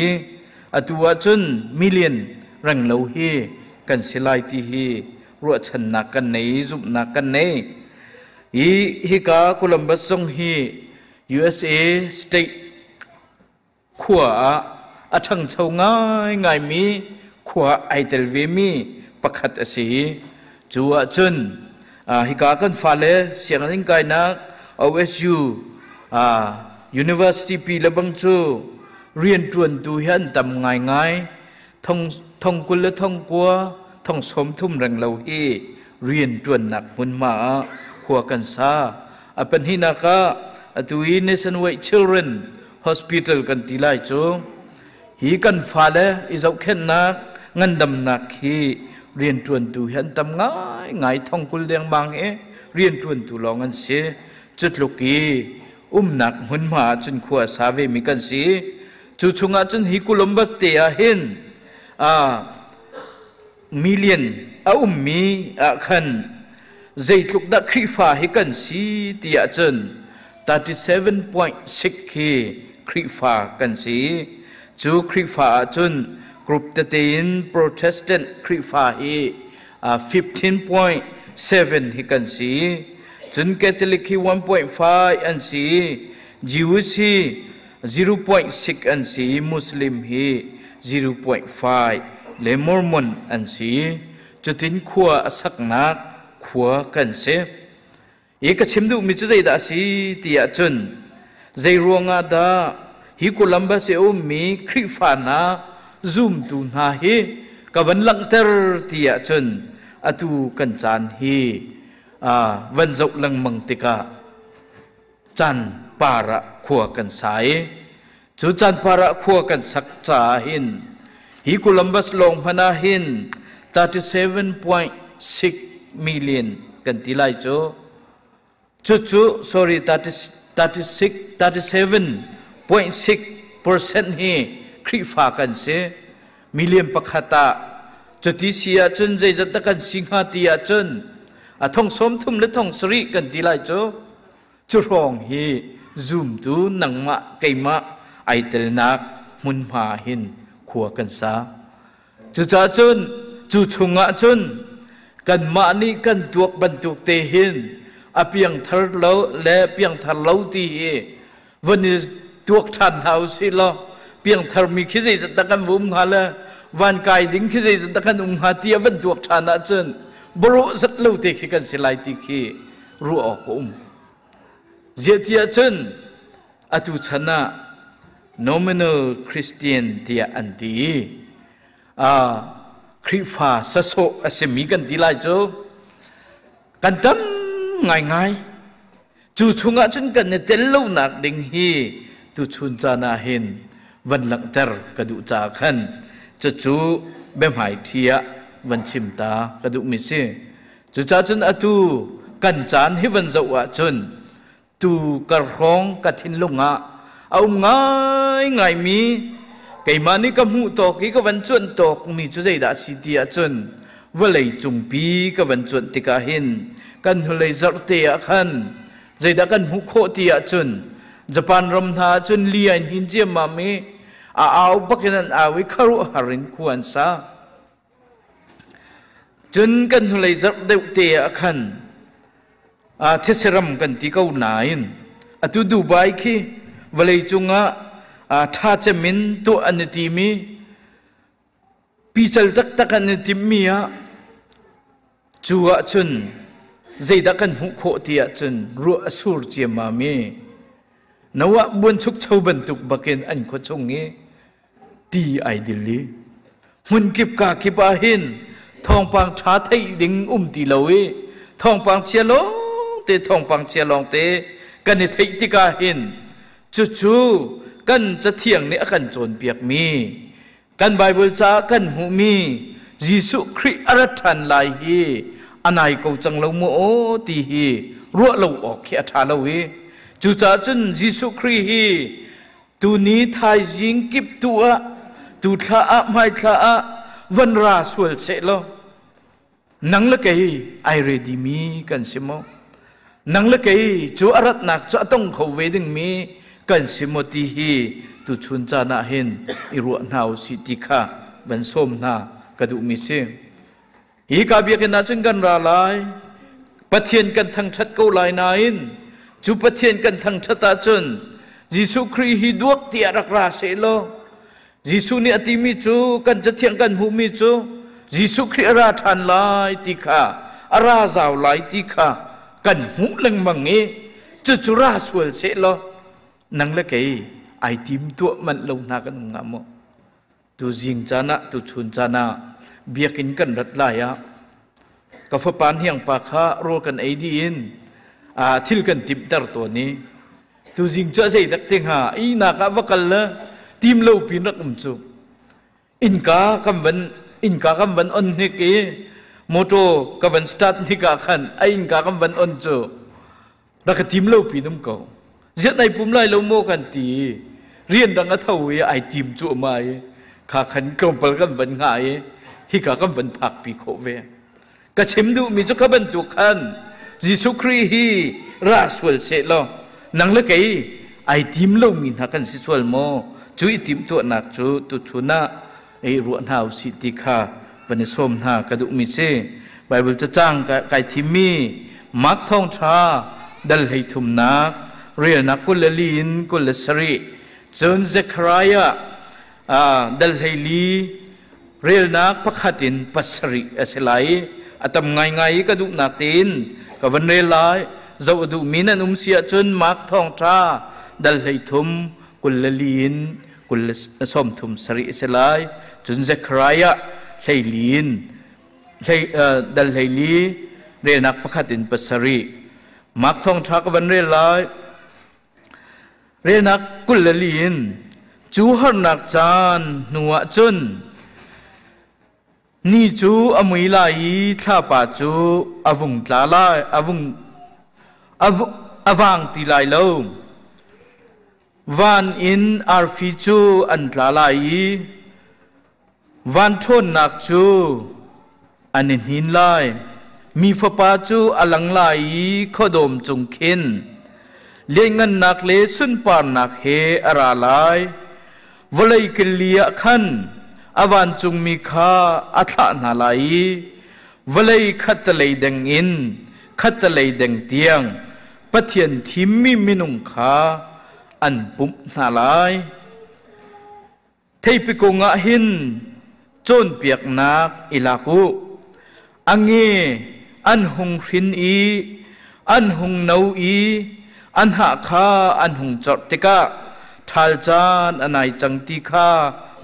Atu ahcun million reng lo hi kan si lai ti hi ruahchannak kan nei, zumhnak kan nei. Hi hika Columbus zong hi USA state khua ah a ṭhangcho ngaingaimi khua ai tel vemi pakhat a si. Cu ahcun hika kan fale sianginn kainak OSU University pi le bang cu rianṭuantu hi an tam ngaingai. Thong 20 le thong 9, thong 30 reng lo hi rianṭuannak hmunhma ah khua kan sa. A pahnihnak ah atu i Nationwide Children Hospital kan ti lai cu hi kan fale i zohkhenhnak ngandamnak hi rianṭuantu hi an tam ngaingai, thong 20 dengmang hi rianṭuantu lawng an si. Cu tluk i umnak hmunhma ah cun khua a sa vemi kan si. Cu chungah cun hi Columbus te ah hin million a ummi ah khan zeitluk dah Khrihfa hi kan si ti ahcun 37.6 hi Khrihfa kan si. Cu Khrihfa ahcun group tete in Protestant Khrihfa hi 15. 7 hi kan si. Cun Catholic hi 1.5 an si. Jewish hi 0.6 an si. Muslim hi 0.5 le Mormon an si. Cutin khua a saknak khua kan si. Hi ka chim duhmi cu zeidah a si ti ahcun zei ruangah dah hi Columbus i a ummi Khrihfa hna zumtu hna hi ka van langhter ti ahcun atu kan caan hi van zoh lengmang tikah caan par ah khua kan sa i cu caan par ah khua kan sak caah hin hi Columbus lawng hmanh ah hin 37.6 million kan ti lai cu. Cucu sorry, 36 37.6% hi Khrihfa kan si. Million pakhat ah cuti si ahcun zeizat dah kan si hnga ti ahcun a thong 30 le thong sarih kan ti lai cu. Cu hrawng hi zumtu nangmah keimah ai telnak hmunhma hin khua kan sa. Cucaah cun cu chungah cun kanmah nih kan tuak bantuk te hin a piangthar lo le piangthar lo ti hi van i tuak ṭhan hna u sih law, piangthar mi khi zeizat dah kan va um hnga le van kai ding khi zeizat dah kan um hnga ti a van tuak ṭhan ahcun barawh zat lo te khi kan si lai ti khi ruah awk a um. Ziah ti ahcun atu chan ah nominal Christian tiah an ti i Khrihfa sasawh a simi kan ti lai cu kan tam ngaingai. Cu chungah cun kan i tel lonak ding hi tuchun caan ah hin van langhter ka duh caah khan cucu biahmaiṭhi ah van chim ta ka duhmi si. Cucaah cun atu kan caan hi van zoh ahcun tu kar hrawng ka thinlung ah a um ngaingaimi, keimah nih ka hmuh tawk i ka van cuanh tawkmi cu zeidah a si ti ahcun, vawlei cungpi ka van cuanh tikah hin kan hnulei zarhte ah khan zeidah kan hmuh khawh ti ahcun, Japan ram hna ahcun li ai hnin ciammam i a au bakin an au i khuaruahhar in khua an sa. Cun kan hnulei zarh deuh te ah khan these ram kan ti ko nain atu Dubai khi vawlei cungah ṭha cem in tuah an i timi, pical taktak an i timmi ah, cu ahcun zeidah kan hmuh khawh ti ahcun, ruah a sur ciammam i Noah buanchukcho bantuk bakin an khua chung i ti ai dil i hmunkip ka kip ah hin thawngpang ṭha theih ding um ti lo i thawngpang chia lawng te, thawngpang chia lawng te kan i theih tikah hin, cucu kan Cathiang nih a kan cawnpiakmi, kan Baibal caah kan hmuhmi Jesuh Khrih a rat ṭhan lai hi a nai ko cang lo maw aw ti hi ruah lo awk khi a ṭha lo i, cucaah cun Jesuh Khrih hi tuni, thaizing, kip tu ah, tu thla ah, hmai thla ah van ra sual seh law, nang le kei ai ready mi kan si maw? Nang le kei cu a ratnak cu a tong kho ve ding mi kan si maw ti hi tuchun caan ah hin i ruah hna u sih ti kha van sawm hna ka duh mi si. Hi ka biakinn ah cun kan ra lai, Pathian kan thangṭhat ko lai nain cu Pathian kan thangṭhat ahcun Jesuh Khrih hi duak tiah rak ra seh law, Jesuh nih a timi cu, kan Cathiang kan hmuhmi cu, Jesuh Khrih a ra ṭhan lai ti kha, a ra zau lai ti kha kan hmuh lengmang i cucu ra sual seh law, nang le kei ai tim tuah manh lo hna kan um hnga maw? Tu zing caan ah, tu chun caan ah biakinn kan rat lai ah ka fapa hniangpa kha rawl kan ei dih in thil kan timhter tawn i tu zing cu a zei dak te hnga, ihnak ah va kal le tim lo pin rak um cu innka kan van on hnik i motor ka van start hnik ah khan a innka kan van on cu rak ka tim lo pin um ko. Ziat nai pum lai lo maw kan ti i rian dang a tho i ai tim cu ma i kha khan tlawmpal kan van ngah i hika kan van phak pi khawh ve. Ka chim duhmi cu kha bantuk khan Jesuh Khrih hi ra sual seh law, nang le kei ai tim lomi hna kan si sual maw? Cu i timhtuahnak cu tuchun ah ei ruah hna usih ti kha van i sawm hna ka duhmi si. Bible cacang kai thimmi Mark thawngṭha dal hlei thumnak relnak 24 in 27, cun Zechariah dal 14 relnak 1 in 7 a si lai. A tam ngaingai i ka duhnak tein ka van rel lai. Zoh a duhmi nan um si ahcun Mark thawngṭha dal 13 24 in 37 a si lai, cun Zechariah 14 in dal 14 relnak 1 in 7. Mark thawngṭha ka van rel lai, relnak 24 in. Cu harnak caan hnuah cun ni cu a mui lai i thlapa cu a vung tla lai, a vang ti lai lo. Van in arfi cu an tla lai i van ṭhawnnak cu an i hnin lai. Mi Fapa cu a lang lai i khuadawm cung khin lianngannak le sunparnak he a ra lai. Vawlei kili ah khan a vancungmi kha a thlah hna lai i vawlei khattelei deng in khattelei deng tiang Pathian thimmi minung kha an pumh hna lai. Theipi kung ah hin cawnpiaknak i lak u. A nge an hung hrin i an hung no i an hah kha an hung corh tikah ṭhal caan a nai cang ti kha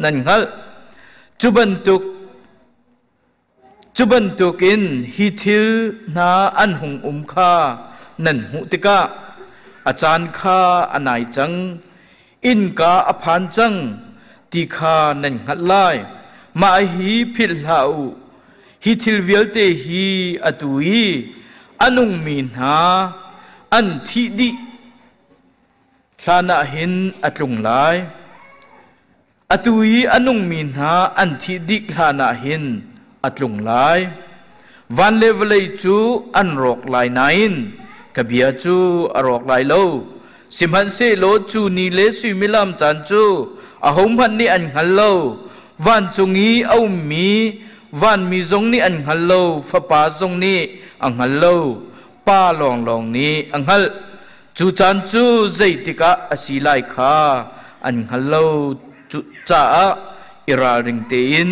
nan hngalh. Cu bantukin hi thil hna an hung um kha nan hmuh tikah a caan kha a nai cang, innka a phan cang ti kha nan hngalh lai. Mah hi philh hlah u. Hi thil vialte hi atu i a nungmi hna an thih dih hlan ah hin a tlung lai. Atu i a nungmi hna an thih dih hlan ah hin a tlung lai. Van le vawlei cu an rawk lai nain ka bia cu a rawk lai lo. Sihmanhsehlaw cu ni le suimilam caan cu ahohmanh nih an hngal lo. Vancung i a ummi vanmi zong nih an hngal lo, Fapa zong nih a hngal lo, Pa lawnglawng nih a hngalh. Cu caan cu zeitik ah a si lai kha an hngal lo caah i ralring tein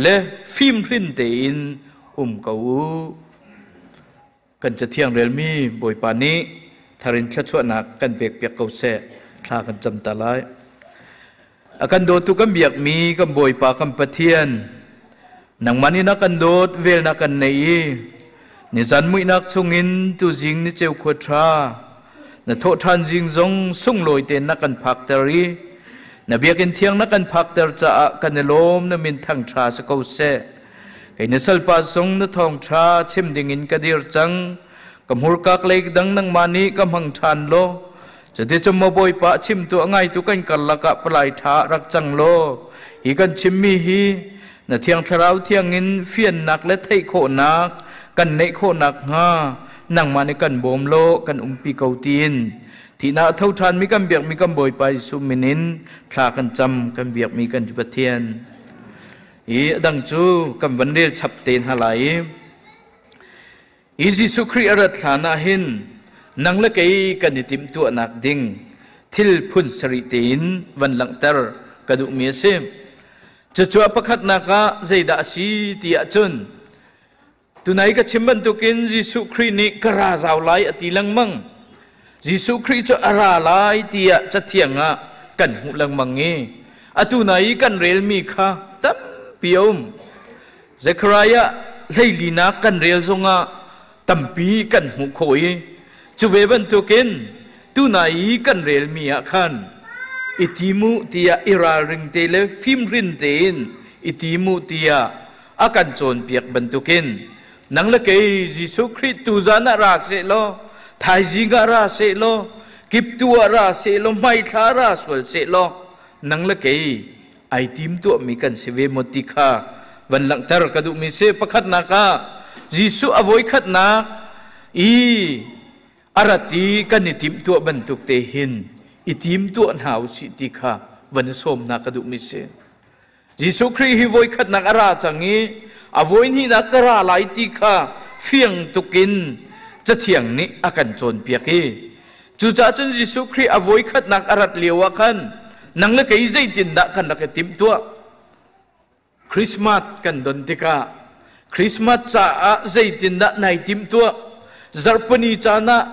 le fimhrin tein um ko u. Kan Cathiang relmi Bawipa nih tharin thluachuahnak kan pekpiak ko seh. Thla kan cam ta lai. A kan dawtu kan biakmi kan Bawipa kan Pathian, nangmah nih na kan dawt, vel na kan nei i nizan muihnak chungin tuzing ni ceu khua ṭha na thawhṭhan zing zong sunglawi tein na kan phakter i na biakinn thiang na kan phakter caah kan i lawm. Na min thangṭha si ko seh. Kei na salpa zong na thawngṭha chim dingin ka dir cang. Ka hmurka lei dang nangmah nih ka hmang ṭhan law, cuticun maw Bawipa, chimtu a ngaitu kan karlak ah palai ṭha rak cang law, hi kan chimmi hi na Thiang Thlarau thiangin fiannak le theih khawhnak kan neih khawh nakhnga nangmah nih kan bawm law kan umpi ko tiin thihnak a tho ṭhanmi kan biakmi kan Bawipa Jesuh min in thla kan cam, kan biakmi kan Pathian. Hi a dang cu kan van rel chap te hna lai i hi Jesuh Khrih a rat hlan ah hin nang le kei kan i timhtuahnak ding thil phun sarih tein van langhter ka duhmi a si. Cucu a pakhatnak ah zeidah a si ti ahcun, tunai ka chim bantukin Jesuh Khrih nih ka ra zau lai a ti lengmang. Jesuh Khrih cu a ra lai tiah Cathiang ah kan hmuh lengmang i atu nai i kan relmi kha tampi a um. Zekhariah 14nak kan rel zongah tampi kan hmuh khawh i cu ve bantukin tunai i kan relmi ah khan i tim u tiah, i ralring te le fimhrin tein i tim u tiah a kan cawnpiak bantukin, nang le kei Jesuh Khrih tuzan ah ra seh law, thaizing ah ra seh law, kiptu ah ra seh law, hmaithla ra sual seh law, nang le kei ai tim tuahmi kan si ve maw ti kha van langhter ka duhmi si. Pakhatnak ah, Jesuh a voikhatnak i a rat i kan i timhtuah bantuk te hin i timtuah hna usih ti kha van i sawm hna ka duhmi si. Jesuh Khrih hi voikhatnak a ra cang i A voi hnihnak ka ra lai ti kha fiang tukin Cathiang nih a kan cawnpiak i cucaah cun Jesuh Khrih a voi khatnak a rat lio ah khan nang le kei zeitindah kan rak i timhtuah? Christmas kan don tikah Christmas caah zeitindah nai timhtuah? Zarhpini caan ah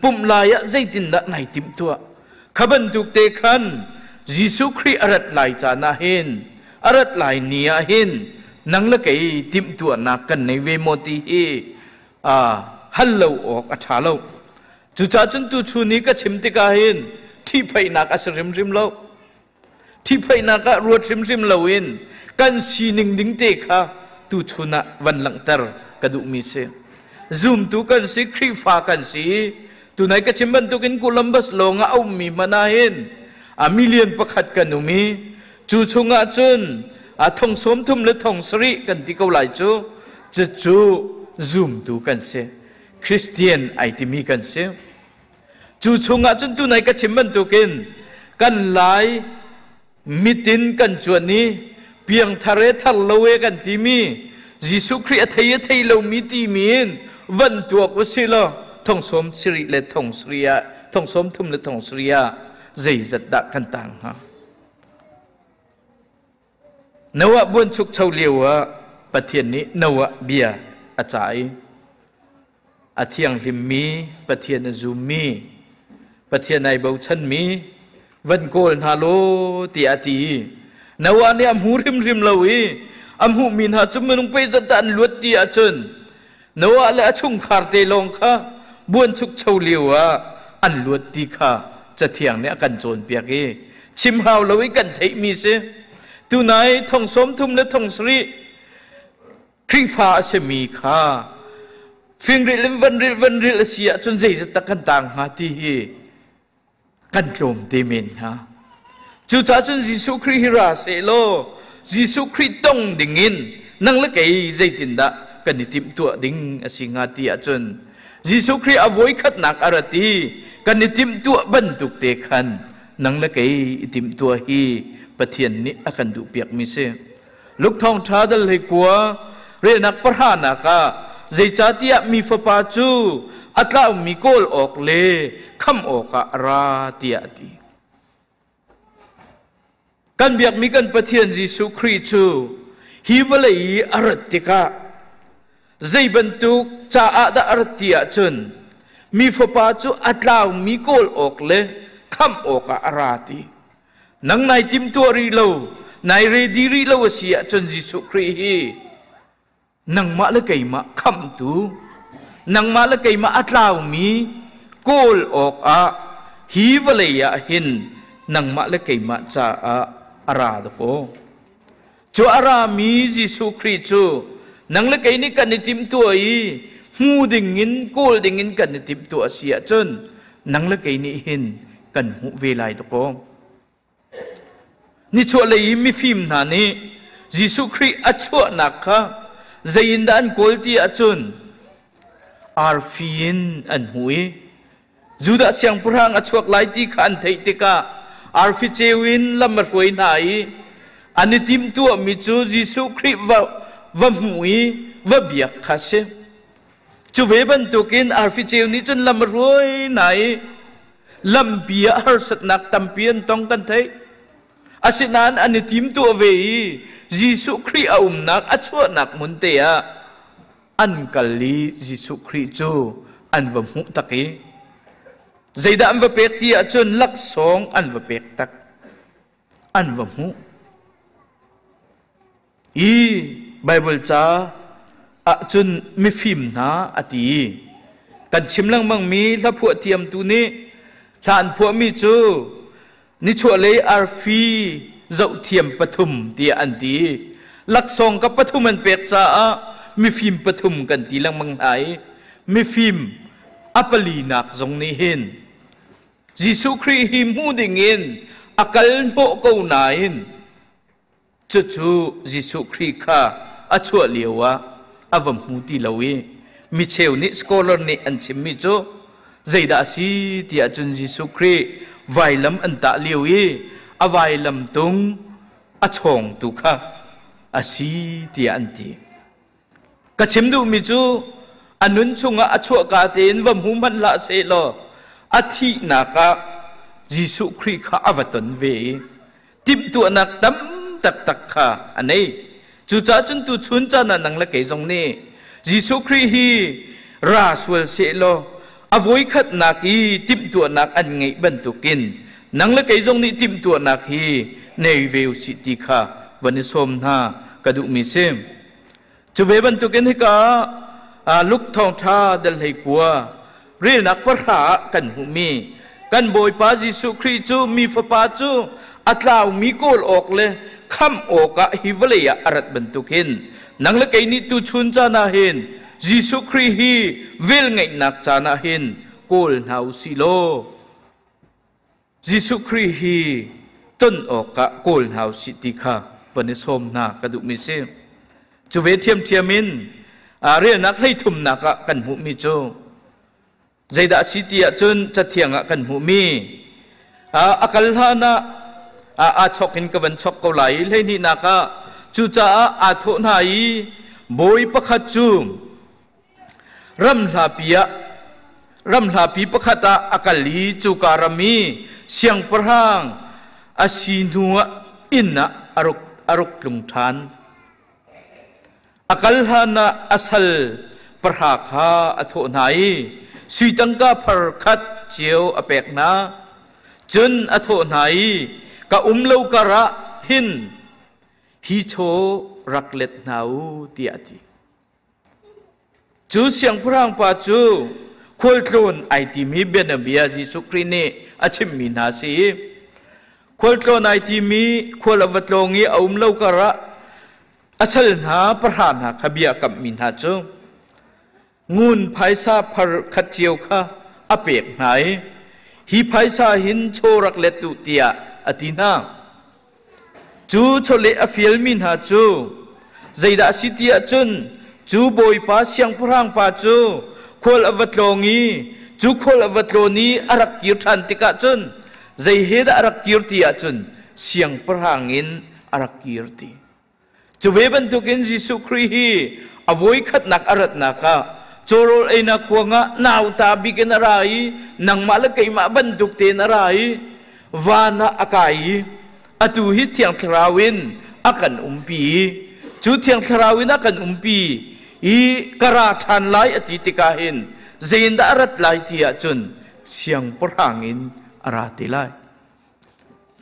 pumh lai ah zeitindah nai timhtuah? Kha bantuk te khan Jesuh Khrih a rat lai caan ah hin, a rat lai ni ah hin nang le kei timhtuahnak kan nei ve maw ti hi hal lo awk a ṭha lo. Cucaah cun tuchun i ka chim tikah hin ṭhihphaihnak a si hrimhrim lo. Ṭhihphaihnak ah ruat hrimhrim loin kan sining ding te kha tuchun ah van langhter ka duhmi si. Zumtu kan si, Khrihfa kan si i tunai ka chim bantukin Columbus lawng ah a ummi hmanh ah hin a million pakhat kan um i cu chungah cun a thong 30 le thong sarih kan ti ko lai cu, cucu zumtu kan si. Christian ai timi kan si. Cu chungah cun tunai ka chim bantukin kan Lai mitin kan cuan i piangthar e thar lo e kan timi Jesuh Khrih a thei a thei lomi timi in van tuak u si law thong sawm sarih le thong sarih ah thong 30 le thong sarih ah zeizat dah kan tang hnga? Noah buanchukcho lio ah Pathian nih Noah bia a cah i a thianghlimmi Pathian a zummi Pathian ai bochanmi van kawl hna law tiah a ti. Noah nih a hmu hrimhrim lo i a hmuhmi hna cu minung pei zat dah an luat ti ahcun Noah le a chungkhar te lawng kha buanchukcho lio ah an luat ti kha Cathiang nih a kan cawnpiak i chim hau lo i kan theihmi si. Tunai thong 30 le thong sarih Khrihfa a simi kha fingril in van rilh van rilh a si ahcun zeizat tak kan tang hnga ti hi kan tlawm te men hnga. Cucaah cun Jesuh Khrih hi ra sehlaw Jesuh Khrih tong dingin nang le kei zeitindah kan i timhtuah ding a si hnga ti ahcun Jesuh Khrih a voikhatnak a rat i kan i timhtuah bantuk te khan nang le kei i timhtuah hi Pathian nih a kan duhpiakmi si. Luke thawngṭha dal hlei kua relnak pahranak ah zeicahtiah mi fapa cu a tlaumi kawl awk le khamh awkah a ra tiah a ti. Kan biakmi kan Pathian Jesuh Khrih cu hi vawlei i a rat tikah zei bantuk caah dah a rat ti ahcun mi fapa cu a tlaumi kawl awk le khamh awkah a ra ti. Nang nai timtuah rih lo, nai ready rih lo a si ahcun Jesuh Khrih hi nangmah le keimah khamhtu, nangmah le keimah a tlaumi kawl awkah hi vawlei ah hin nangmah le keimah caah a ra dakaw. Cu a rami Jesuh Khrih cu nang le kei nih kan i timhtuah i hmu dingin kawl dingin kan i timhtuah a si ahcun nang le kei nih hin kan hmuh ve lai dakaw. Nichuahlei i mifim hna nih Jesuh Khrih a chuahnak kha zei in dah an kawl ti ahcun arfi in an hmuh i Judah siangpahrang a chuak lai ti kha an theih tikah arfi ceu in lam a hruai hna i an i timhtuahmi cu Jesuh Khrih va hmuh i va biak kha a si. Cu ve bantukin arfi ceu nih cun lam a hruai hna i lampi ah harsatnak tampi an tong kan theih. Asinain an i timtuah ve i Jesuh Khrih a umnak a chuahnak hmun te ah an kal i Jesuh Khrih cu an va hmuh tak i zeidah an va pek ti ahcun laksawng an va pek tak an va hmuh i Baibal ca ahcun mifim hna a ti i kan chim lengmangmi hlaphuah thiamtu nih hla an phuahmi cu nichuahlei arfi zohthiam pathum tiah an ti. Laksawng ka pathum an pek caah mifim pathum kan ti lengmang hna i mifim a palinak zong nih hin Jesuh Khrih hi hmu dingin a kal hnawh ko nain cucu Jesuh Khrih kha a chuah lio ah a va hmu ti lo i micheu nih scholar nih an chimmi cu zeidah a si tiah cun Jesuh Khrih vailam an tah lio i a vailam tung a chawngtu kha a si tiah an ti. Ka chim duhmi cu a nun chungah a chuahka tein va hmu hmanh hlah sehlaw a thihnak ah Jesuh Khrih kha a va ton ve i timhtuahnak tam taktak kha a nei. Cucaah cun tu chun caan ah nang le kei zong nih Jesuh Khrih hi ra sual sehlaw a voikhatnak i timhtuahnak an ngeih bantukin nang le kei zong nih timhtuahnak hi nei ve usih ti kha van i sawm hna ka duhmi si. Cu ve bantukin hika ah Luke thawngṭha dal 19 relnak 10 ah kan hmuhmi kan Bawipa Jesuh Khrih cu mi fapa cu a tlaumi kawl awk le khamh awkah hi vawlei ah a rat bantukin nang le kei nih tuchun caan ah hin Jesuh Khrih hi velngeihnak caan ah hin kawl hna u sih law Jesuh Khrih hi ton awkah kawl hna usih ti kha van i sawm hna ka duhmi si. Cu ve ṭhiamṭhiam in relnak 33nak ah kan hmuhmi cu zeidah a si ti ahcun Cathiang ah kan hmuhmi a kal hlan ah aa chok in ka van chok ko lai i 12nak ah cucaah aa thawh hna i bawi pakhat cu Ram hlapi pakhat ah a kal i cuka ram i siangpahrang a si hnuah inn ah a ruk tlung ṭhan. A kal hlanah a sal pahra kha a thawh hna i sui tangka phar khat cio a pek hna. Cun a thawh hna i, Ka um lo karah hin hi chaw rak let hna u, tiah a ti. Cu siangpahrang pa cu khualtlawn ai timi bianabia Jesuh Khrih nih a chimhmi hna a si i khualtlawn ai timi khual a va tlawng i a um lo karah a sal hna pahra hna kha bia a kamhmi hna cu ngun phaisa phar khat cio kha a pek hna i hi phaisa hin chaw rak let u tiah a ti hna. Cu chawleh a fialmi hna cu zeidah a si ti ahcun cu bawipa siangpahrang pa cu khual a va tlawng i cu khual a va tlawn i a rak kir ṭhan tikah cun zei he dah a rak kir ti ahcun siangpahrang in a rak kir ti. Cu ve bantukin Jesuh Khrih hi a voikhatnak a ratnak ah cawrawl einak kuangah nauta bik in a ra i nangmah le keimah bantuk tein a ra i van ah a kai i atu hi Thiang Thlarau in a kan umpi i cu Thiang Thlarau in a kan umpi i ka ra ṭhan lai a ti tikah hin zeindah a rat lai ti ahcun siangpahrang in a ra te lai.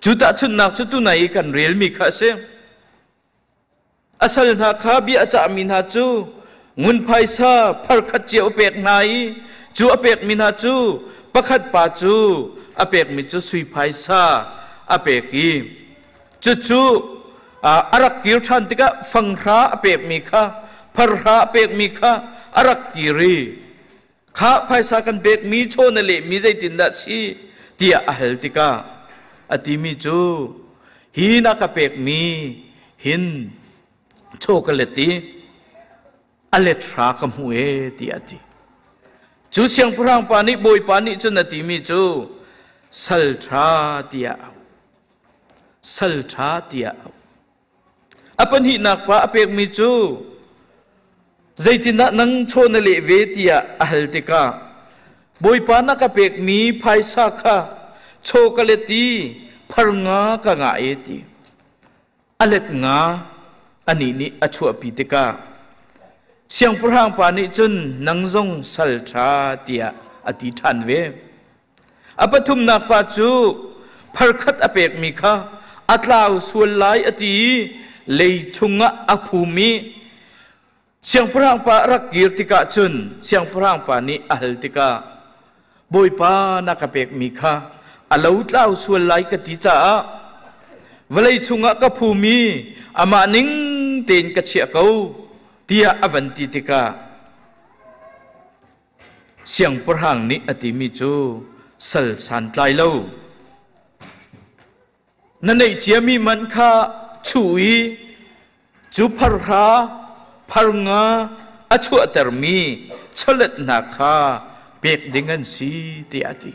Cu tahchunhnak cu tunai i kan relmi kha a si. A sal hna kha bia a cahmi hna cu ngun phaisa pharkhat cio a pek hna i cu a pekmi hna cu pakhat pa cu a pekmi cu sui phaisa a pek i cucu a rak kir ṭhan tikah fanghra a pekmi kha pharhra a pekmi kha a rak kir i Kha phaisa kan pekmi chaw na lehmi zeitindah si tiah a hal tikah a timi cu hi na ka pekmi hin chaw ka let i a let hra ka hmu e tiah a ti. Cu siangpahrang pa nih bawipa nih cun a timi cu sal ṭha tiah a auh. Sal ṭha tiah a auh. A pahnihnak pa a pekmi cu zeitindah nang chaw na leh ve tiah a hal tikah Bawipa na ka pekmi phaisa kha chaw ka let i phar nga ka ngah e ti. A let nga anih nih a chuahpi tikah siangpahrang pa nih cun nang zong sal ṭha tiah a ti ṭhan ve. A pathumnak pa cu pharkhat a pekmi kha a tlau sual lai a ti i lei chungah a phum i siangpahrang pa a rak kir tikah cun siangpahrang pa nih a hal tikah Bawipa na ka pekmi kha a lo tlau sual lai ka ti caah vawlei chungah ka phum i amah ning tein ka chiah ko tiah a van ti tikah Siangpahrang nih a timi cu sal santlai lo. Na neih ciami man kha chuh i cu pharhra pharnga a chuahtermi chawlet hna kha pek ding an si tiah a ti.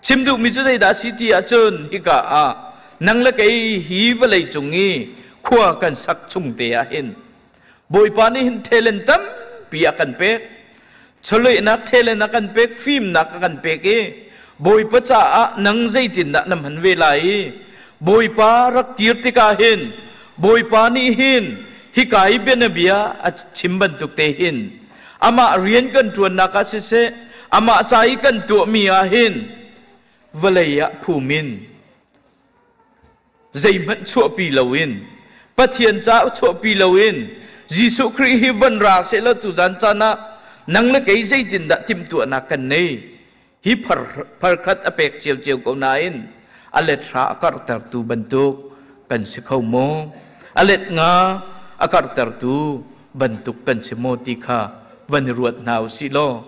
Chim duhmi cu zeidah a si ti ahcun hika ah nang le kei hi vawlei cung i khua kan sak chung te ah hin. Bawipa nih hin talent tampi a kan pek. Chawlehnak talent a kan pek, fimnak a kan pek i Bawipa caah nang zeitindah na hman ve lai i Bawipa rak kir tikah hin Bawipa nih hin hika i bianabia a chim bantuk te hin amah rian kan ṭuannak ah siseh, amah ca i kan tuahmi ah hin vawlei ah phum in zeihmanh chuahpi loin, Pathian caah chuahpi loin Jesuh Khrih hi van ra sehlaw tuzan caan ah nang le kei zeitindah timhtuahnak kan nei? Hi pharkhat a pek ciocio ko nain a let hra a karhtertu bantuk kan si kho maw? A let nga a karhtertu bantuk kan si maw ti kha van i ruat hna u sih law,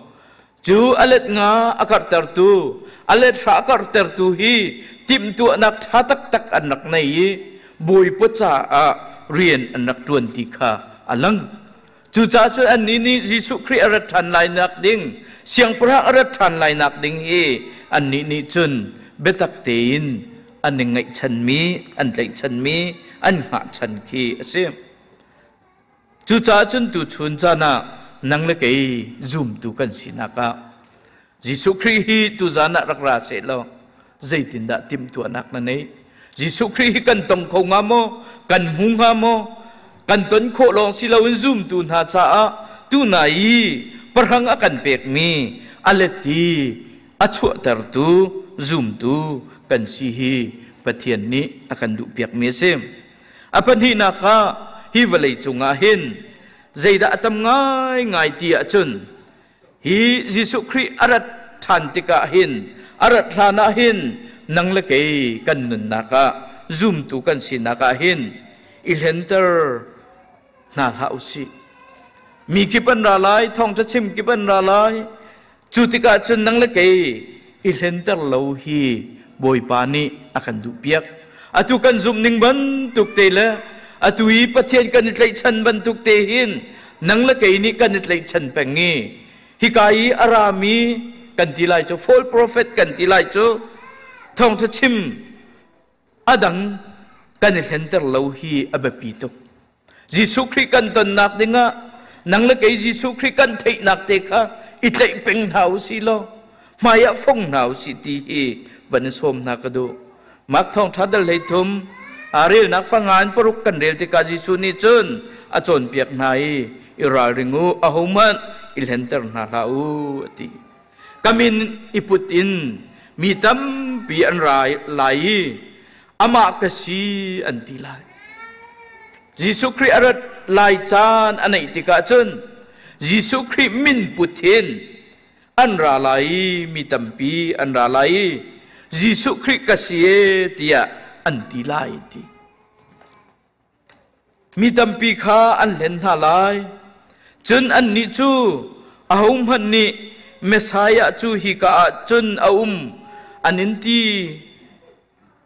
cu a let nga a karhtertu, a let hra a karhtertu hi timhtuahnak ṭha taktak an rak nei i Bawipa caah rian an rak ṭuan ti kha a lang. Cucaah cun annih nih Jesuh Khrih a rat ṭhan lainak ding, Siangpahrang a rat ṭhan lainak ding hi annih nih cun biatak tein an i ngaihchanmi, an tlaihchanmi, an hngahchan khi a si. Cucaah cun tuchun caan ah nang le kei zumtu kan sinak ah Jesuh Khrih hi tuzan ah rak ra seh law zeitindah timhtuahnak na neih? Jesuh Khrih hi kan tong kho hnga maw? Kan hmu hnga maw? Kan ton khawh lawng si loin zumtu hna caah tunai i pahrang a kan pekmi a let i a chuahtertu zumtu kan si hi Pathian nih a kan duhpiakmi a si. A pahnihnak ah hi vawlei cungah hin zeidah a tam ngaingai ti ahcun hi Jesuh Khrih a rat ṭhan tikah hin, a rat hlan ah hin nang le kei kan nunnak ah, zumtu kan sinak ah hin i hlenter hna hlah u sih. Mi kip an ra lai, thawngṭha chim kip an ra lai. Cu tikah cun nang le kei i hlenter lo hi Bawipa nih a kan duhpiak. Atu kan zumh ning bantuk te le atu i Pathian kan i tlaihchan bantuk te hin nang le kei nih kan i tlaihchan peng i hika i a rami kan ti lai cu, false prophet kan ti lai cu, thawngṭha chim a dang kan i hlenter lo hi a biapi tuk. Jesuh Khrih kan tonnak dingah nang le kei Jesuh Khrih kan theihnak te kha i tlaih peng hna u sih law hmai ah fong hna u sih ti hi van i sawm hna ka duh. Mark thawngṭha dal 13 aa relnak panga in paruk kan rel tikah Jesuh nih cun a cawnpiak hna i, i ralring u, ahohmanh i hlenter hna hlah u, a ti. Ka min i put in mi tampi an ra lai i amah ka si an ti lai. Jesuh Khrih a rat lai caan a neih tikah cun Jesuh Khrih min put hin an ra lai i mi tampi an ra lai i Jesuh Khrih ka si e tiah an ti lai ti. Mi tampi kha an hlen hna lai. Cun annih cu ahohmanh nih Messiah cu hika ah cun a um an in ti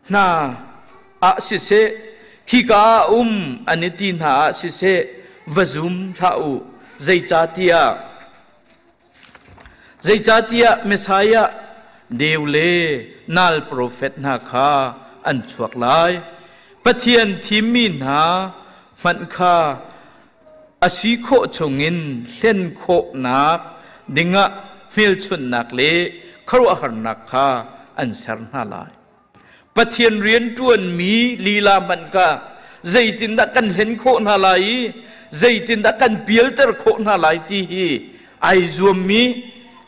hna ah siseh, khika ah a um an i ti hna ah siseh, va zum hlah u. Zeicahtiah Messiah deu le nal profet hna kha an chuak lai. Pathian thimmi hna hmanh kha a si khawh chungin hlen khawhnak dingah hmelchunhnak le khuaruahharnak kha an ser hna lai. Pathian rian ṭuanmi lila hmanh kha zeitindah kan hlen khawh hna lai i zeitindah kan pialter khawh hna lai ti hi ai zuammi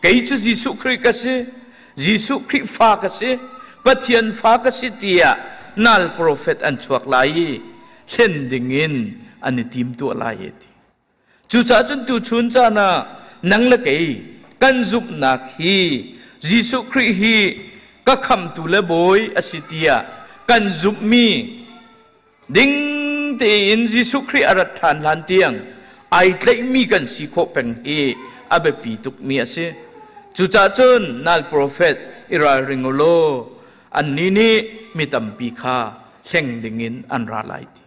kei cu Jesuh Khrih ka si, Jesuh Khrih fa ka si, Pathian fa ka si tiah nal profet an chuak lai i hlen dingin an i timtuah lai e ti. Cucaah cun tuchun caan ah nang le kei kan zumhnak hi Jesuh Khrih hi ka khamhtu le Bawi a si tiah kan zumhmi ding tein Jesuh Khrih a rat ṭhan hlan tiang ai tlaihmi kan si khawh peng hi a biapi tukmi a si. Cucaah cun nal profet i ralring u law annih nih mi tampi kha hleng dingin an ra lai ti.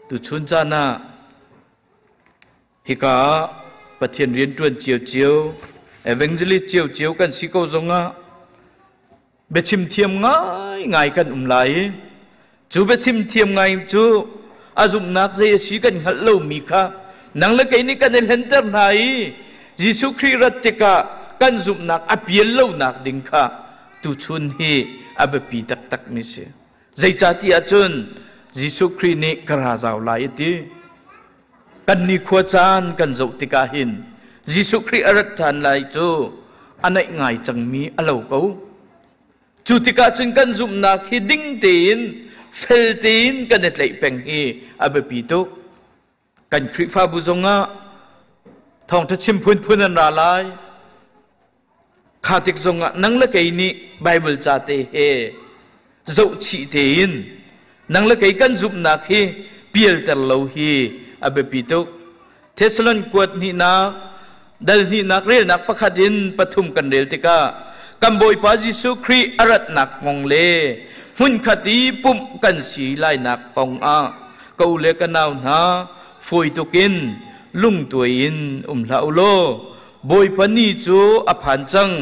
Tuchun caan ah hika ah Pathian rianṭuan ciocio, evangelist ciocio kan si ko zongah biachim thiam ngaingai kan um lai i cu biachim thiam ngai cu a zumhnak zei a si kan hngalh lomi kha Nang le kei nih kan i hlenter hna i Jesuh Khrih rat tikah kan zumhnak a pial lonak ding kha tuchun hi a biapi taktak mi si. Zeicahtiah ahcun Jesuh Khrih nih ka ra zau lai a ti. Kan nikhua caan kan zoh tikah hin Jesuh Khrih a rat ṭhan lai cu a naih ngai cangmi a lo ko. Cu tikah cun kan zumhnak hi ding tein, fel tein kan i tlaih peng hi a biapi tuk. Kan Khrihfabu zongah thawngṭha chim phunphun an ra lai. Kha tik zongah nang le kei nih Baibal ca te he zohchih tein nang le kei kan zumhnak hi pialter lo hi a biapi tuk. Thessalon kuat hnihnak dal hnihnak relnak pakhat in pathum kan rel tikah kan Bawipa Jesuh Khrih a ratnak kong le hmunkhat i pumh kan si lainak kong ah ka u le ka nau hna fawi tukin lungtuai in um hlah u law Bawipa ni cu a phan cang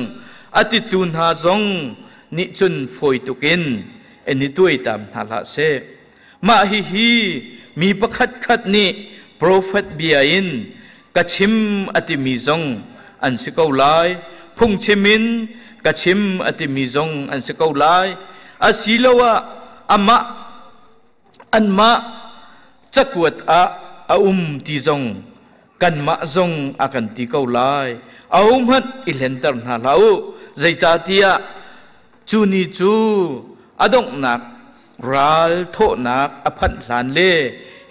a titu hna zong nih cun fawi tukin in i tuaitam hna hlah seh. Mah hihi mi pakhatkhat nih profet bia in ka chim a timi zong an si ko lai, phungchim in ka chim a timi zong an si ko lai, asiloah amah anmah cakuat ah a um ti zong kanmah zong a kan ti ko lai. Ahohmanh i hlenter hna hlah u, zeicahtiah cu ni cu a donghnak ral thawhnak a phanh hlan le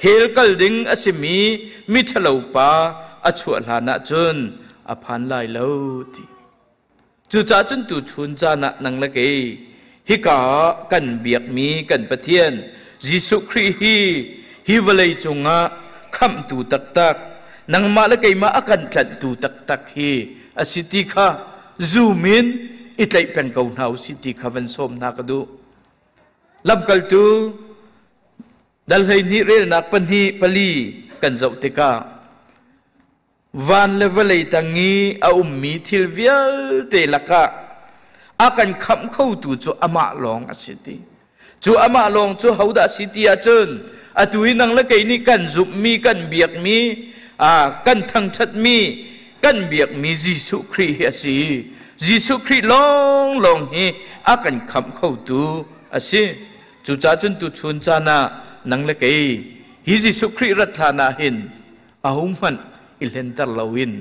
hell kal ding a simi miṭhalo pa a chuah hlan ah cun a phan lai lo ti. Cucaah cun tuchun caan ah nang le kei hika ah kan biakmi kan Pathian Jesuh Khrih hi hi vawlei cungah khamhtu taktak nangmah le keimah a kan tlanhtu taktak hi a si ti kha zum in i tlaih peng ko hna usih ti kha van sawm hna ka duh. Lamkaltu dal 12 relnak pahnih pali kan zoh tikah van le vawlei tang i a ummi thil vialte lakah a kan khamh khotu cu amah lawng a si ti. Cu amah lawng cu hodah si ti ahcun atu hi nang le kei nih kan zumhmi, kan biakmi, kan thangṭhatmi, kan biakmi Jesuh Khrih hi a si. Jesuh Khrih lawnglawng hi a kan khamh khotu a si. Cucaah cun tuchun caan ah nang le kei hi Jesuh Khrih rat hlan ah hin ahohmanh i hlenter loin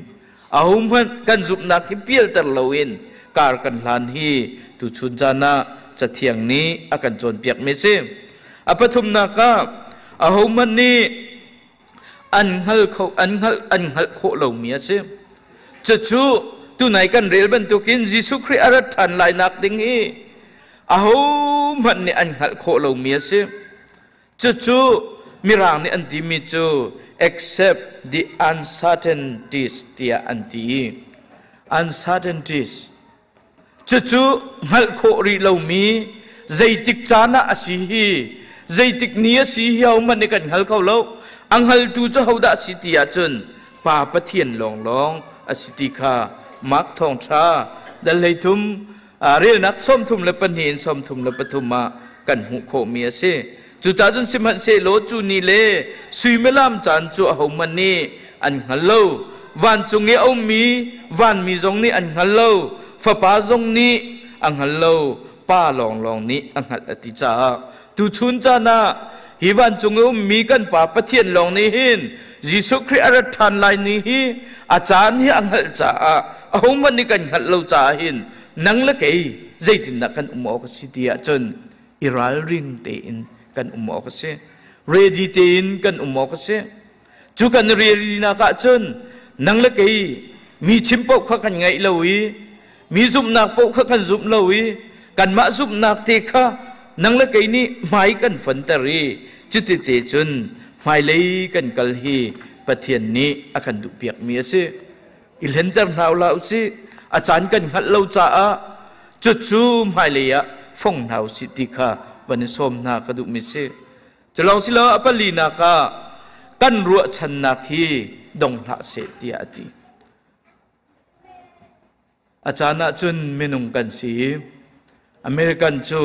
ahohmanh kan zumhnak hi pialter loin kar kan hlan hi tuchun caan ah Cathiang nih a kan cawnpiakmi a si. A pathumnak ah ahohmanh nih an hngal kho an hngalh an hngalh khawh lomi a si. Cucu tunai kan rel bantukin Jesuh Khrih a rat ṭhan lainak ding hi ahohmanh nih an hngalh khawh lomi a si. Cucu Mirang nih an timi cu accept the uncertainties tiah an ti. Uncertainties. Cucu hngalh khawh rih lomi zeitik caan ah a si hi, zeitik ni a si hi hohmanh nih kan hngal kho lo. A hngaltu cu hodah a si ti ahcun Pa Pathian lawnglawng a si ti kha Mark Thawngṭha dal 13 relnak 32 in 33 ah kan hmuh khawhmi a si. Cucaah cun sihmanhsehlaw cu ni le suimilam caan cu ahohmanh nih an hngal lo. Vancung i a ummi vanmi zong nih an hngal lo. Fapa zong nih a hngal lo. Pa lawnglawng nih a hngalh a ti caah tuchun caan ah hi vancung i ummi kan Pa Pathian lawng nih hin Jesuh Khrih a rat ṭhan lai ni hi a caan hi a hngalh caah ahohmanh nih kan hngalh lo caah hin nang le kei zeitindah kan um awk a si ti ahcun i ralring tein kan um awk a si. Ready tein kan um awk a si. Cu kan ready nak ahcun nang le kei mi chim paoh kha kan ngaih lo i mi zumhnak paoh kha kan zumh lo i kanmah zumhnak te kha nang le kei nih hmai kan fonter i cuti te cun hmailei kan kal hi Pathian nih a kan duhpiakmi a si. I hlenter hna u usih. A caan kan hngalh lo caah cucu hmailei ah fong hna usih ti kha van i sawm hna ka duhmi si. Culawng silo a palinak ah kan ruahchannak hi dong hlah seh tiah a ti. A caan ah cun minung kan si i American cu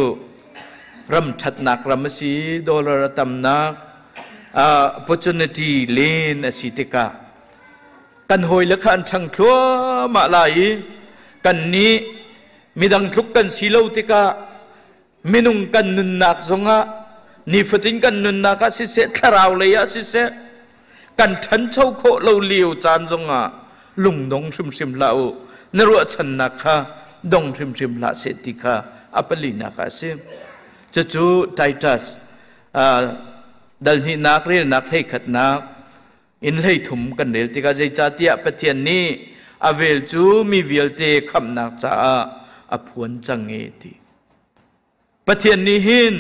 ram ṭhatnak ram a si, dollar a tamnak. Opportunity len a si tikah kan hawile kha an ṭhang thluahmah lai i kan nih midang tluk kan si lo tikah minung kan nunnak zongah, nifatin kan nunnak ah siseh, thlarau lei ah siseh, kan ṭhancho khawh lo lio caan zongah lungdong hrimhrim hlah u, na ruahchannak kha dong hrimhrim hlah seh ti kha a palinak ah a si. Cucu Titus dal hnihnak relnak 11nak in 13 kan rel tikah, zeicahtiah Pathian nih a vel cu mi vialte khamhnak caah a phuan cang e ti. Pathian nih hin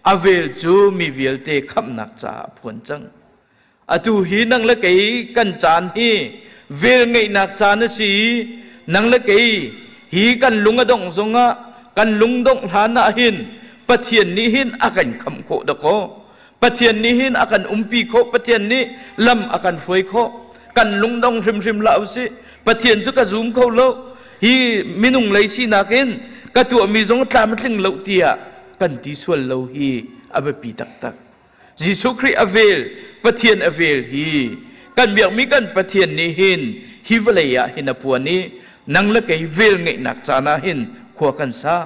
a vel cu mi vialte khamhnak caah a phuan cang. Atu hi nang le kei kan caan hi vel ngeihnak caan a si i nang le kei hi kan lung a dongh zongah, kan lung dongh hlan ah hin Pathian nih hin a kan khamh khawh dakaw. Pathian nih hin a kan umpi khawh, Pathian nih lam a kan hruai khawh. Kan lungdong hrimhrim hlah usih. Pathian cu ka zum kho lo, hi minung lei sinak in ka tuahmi zong tlam a tling lo tiah kan ti sual lo hi a biapi taktak. Jesuh Khrih a vel, Pathian a vel hi kan biakmi kan Pathian nih hin hi vawlei ah hin a puan i nang le kei vel ngeihnak caan ah hin khua kan sa.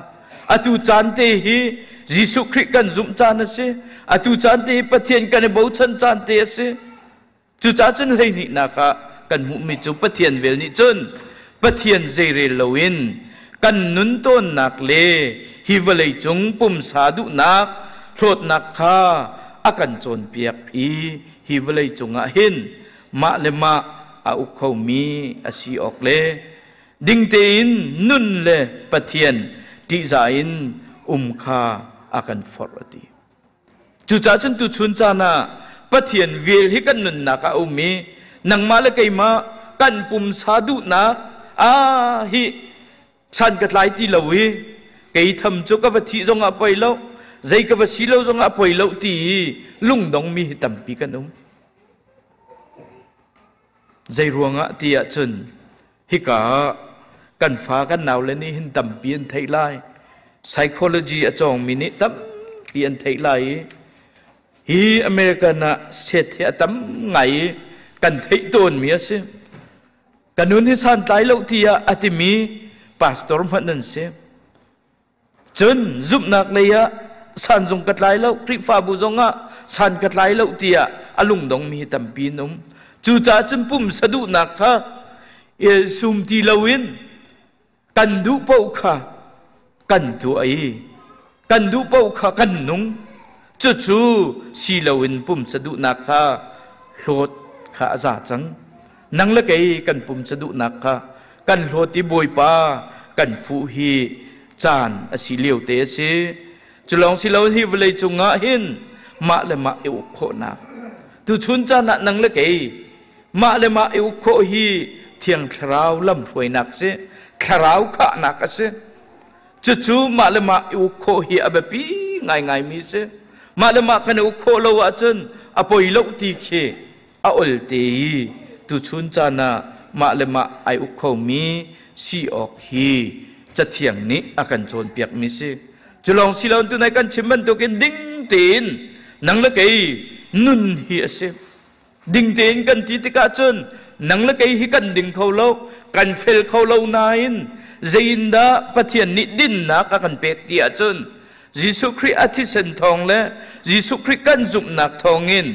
Atu caan te hi Jesuh Khrih kan zumh caan a si. Atu caan te hi Pathian kan i bochan caan te a si. Cucaah cun 12nak ah kan hmuhmi cu Pathian vel nih cun Pathian zeirel loin kan nun tawnnak le hi vawlei cung pumsa duhnak hlawtnak kha a kan cawnpiak i hi vawlei cungah hin mah le mah a uk khomi a si awk le ding tein nun le Pathian ṭihzah in um kha a kan forh a ti. Cucaah cun tuchun caan ah Pathian vel hi kan nunnak ah a um i nangmah le keimah kan pumsa duhnak a hi san ka tlai ti lo i kei tham cu ka va thih zongah poi lo, zei ka va si lo zongah poi lo ti i lungdongmi hi tampi kan um. Zei ruangah ti ahcun hika kan fa kan naule nih hin tampi an theih lai. Psychology a cawngmi nih tampi an theih lai i hi American ah state hi a tam ngai i kan theih tawnmi a si. Ka nun hi santlai lo tiah a timi pastor hmanh an si. Cun zumhnak lei ah sanzung ka tlai lo, Khrihfabu zongah san ka tlai lo tiah a lungdongmi hi tampi an um. Cucaah cun pumsa duhnak kha sum ti loin kan duh paoh kha kan tuah i kan duh paoh kha kan nung. Cucu si loin pumsa duhnak kha hlawt kha a za cang. Nang le kei kan pumsa duhnak kha kan hlawt i Bawipa kan fuh hi caan a si lio te a si. Cu lawng si lo, hi vawlei cungah hin mah le mah i uk khawhnak, tuchun caan ah nang le kei mah le mah i uk khawh hi Thiang Thlarau lamhruainak si, thlarau khahnak a si. Cucu mah le mah i uk khawh hi a biapi ngaingaimi si. Mah le mah kan i uk khawh lo ahcun a poi lo ti khi a ol te i tuchun caan ah mah le mah ai uk khomi si awk hi Cathiang nih a kan cawnpiakmi si. Cu lawng si lo, tunai kan chim bantukin ding tein nang le kei nun hi a si. Ding tein kan ti tikah cun nang le kei hi kan ding kho lo, kan fel kho lo nain zeiindah Pathian nih dinnak a kan pek ti ahcun Jesuh Khrih a thisen thawng le Jesuh Khrih kan zumhnak thawngin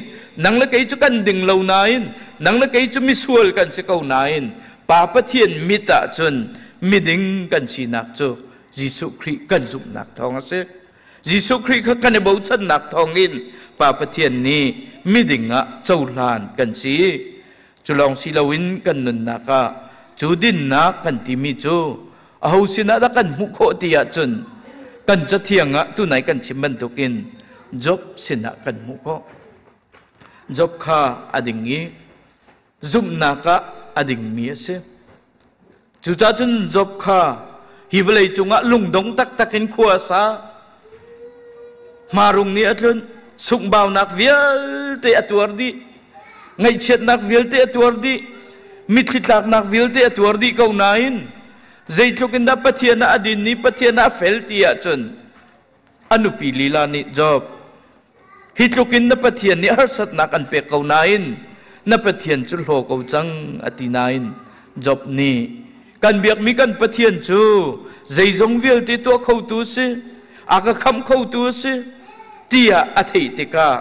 nang le kei cu kan ding lo nain, nang le kei cu misual kan si ko nain, Pa Pathian mit ah cun miding kan sinak cu Jesuh Khrih kan zumhnak thawng a si. Jesuh Khrih kha kan i bochannak thawngin Pa Pathian nih miding ah cohlan kan si. Cu lawng si loin kan nunnak ah cu dinnak kan timi cu aho sinah dah kan hmuh khawh ti ahcun kan Cathiang ah tunai kan chim bantukin Job sinah kan hmuh khawh. Job kha a ding i zumhnak ah a dingmi a si. Cucaah cun Job kha hi vawlei cungah lungdong taktak in khua a sa. Hmarung nih a tlunh, sunghbaunak vialte a tuar dih, ngaihchiatnak vialte a tuar dih, mitthli tlaknak vialte a tuar dih ko nain zeitluk in dah Pathian ah a din i Pathian ah a fel ti ahcun a nupi lila nih, "Job, Hi tlukin na Pathian nih harsatnak an pek ko nain na Pathian cu hlaw ko cang a ti nain Job nih kan biakmi kan Pathian cu zeizong vialte tuah khotu a si, a ka khamh khotu a si tiah a theih tikah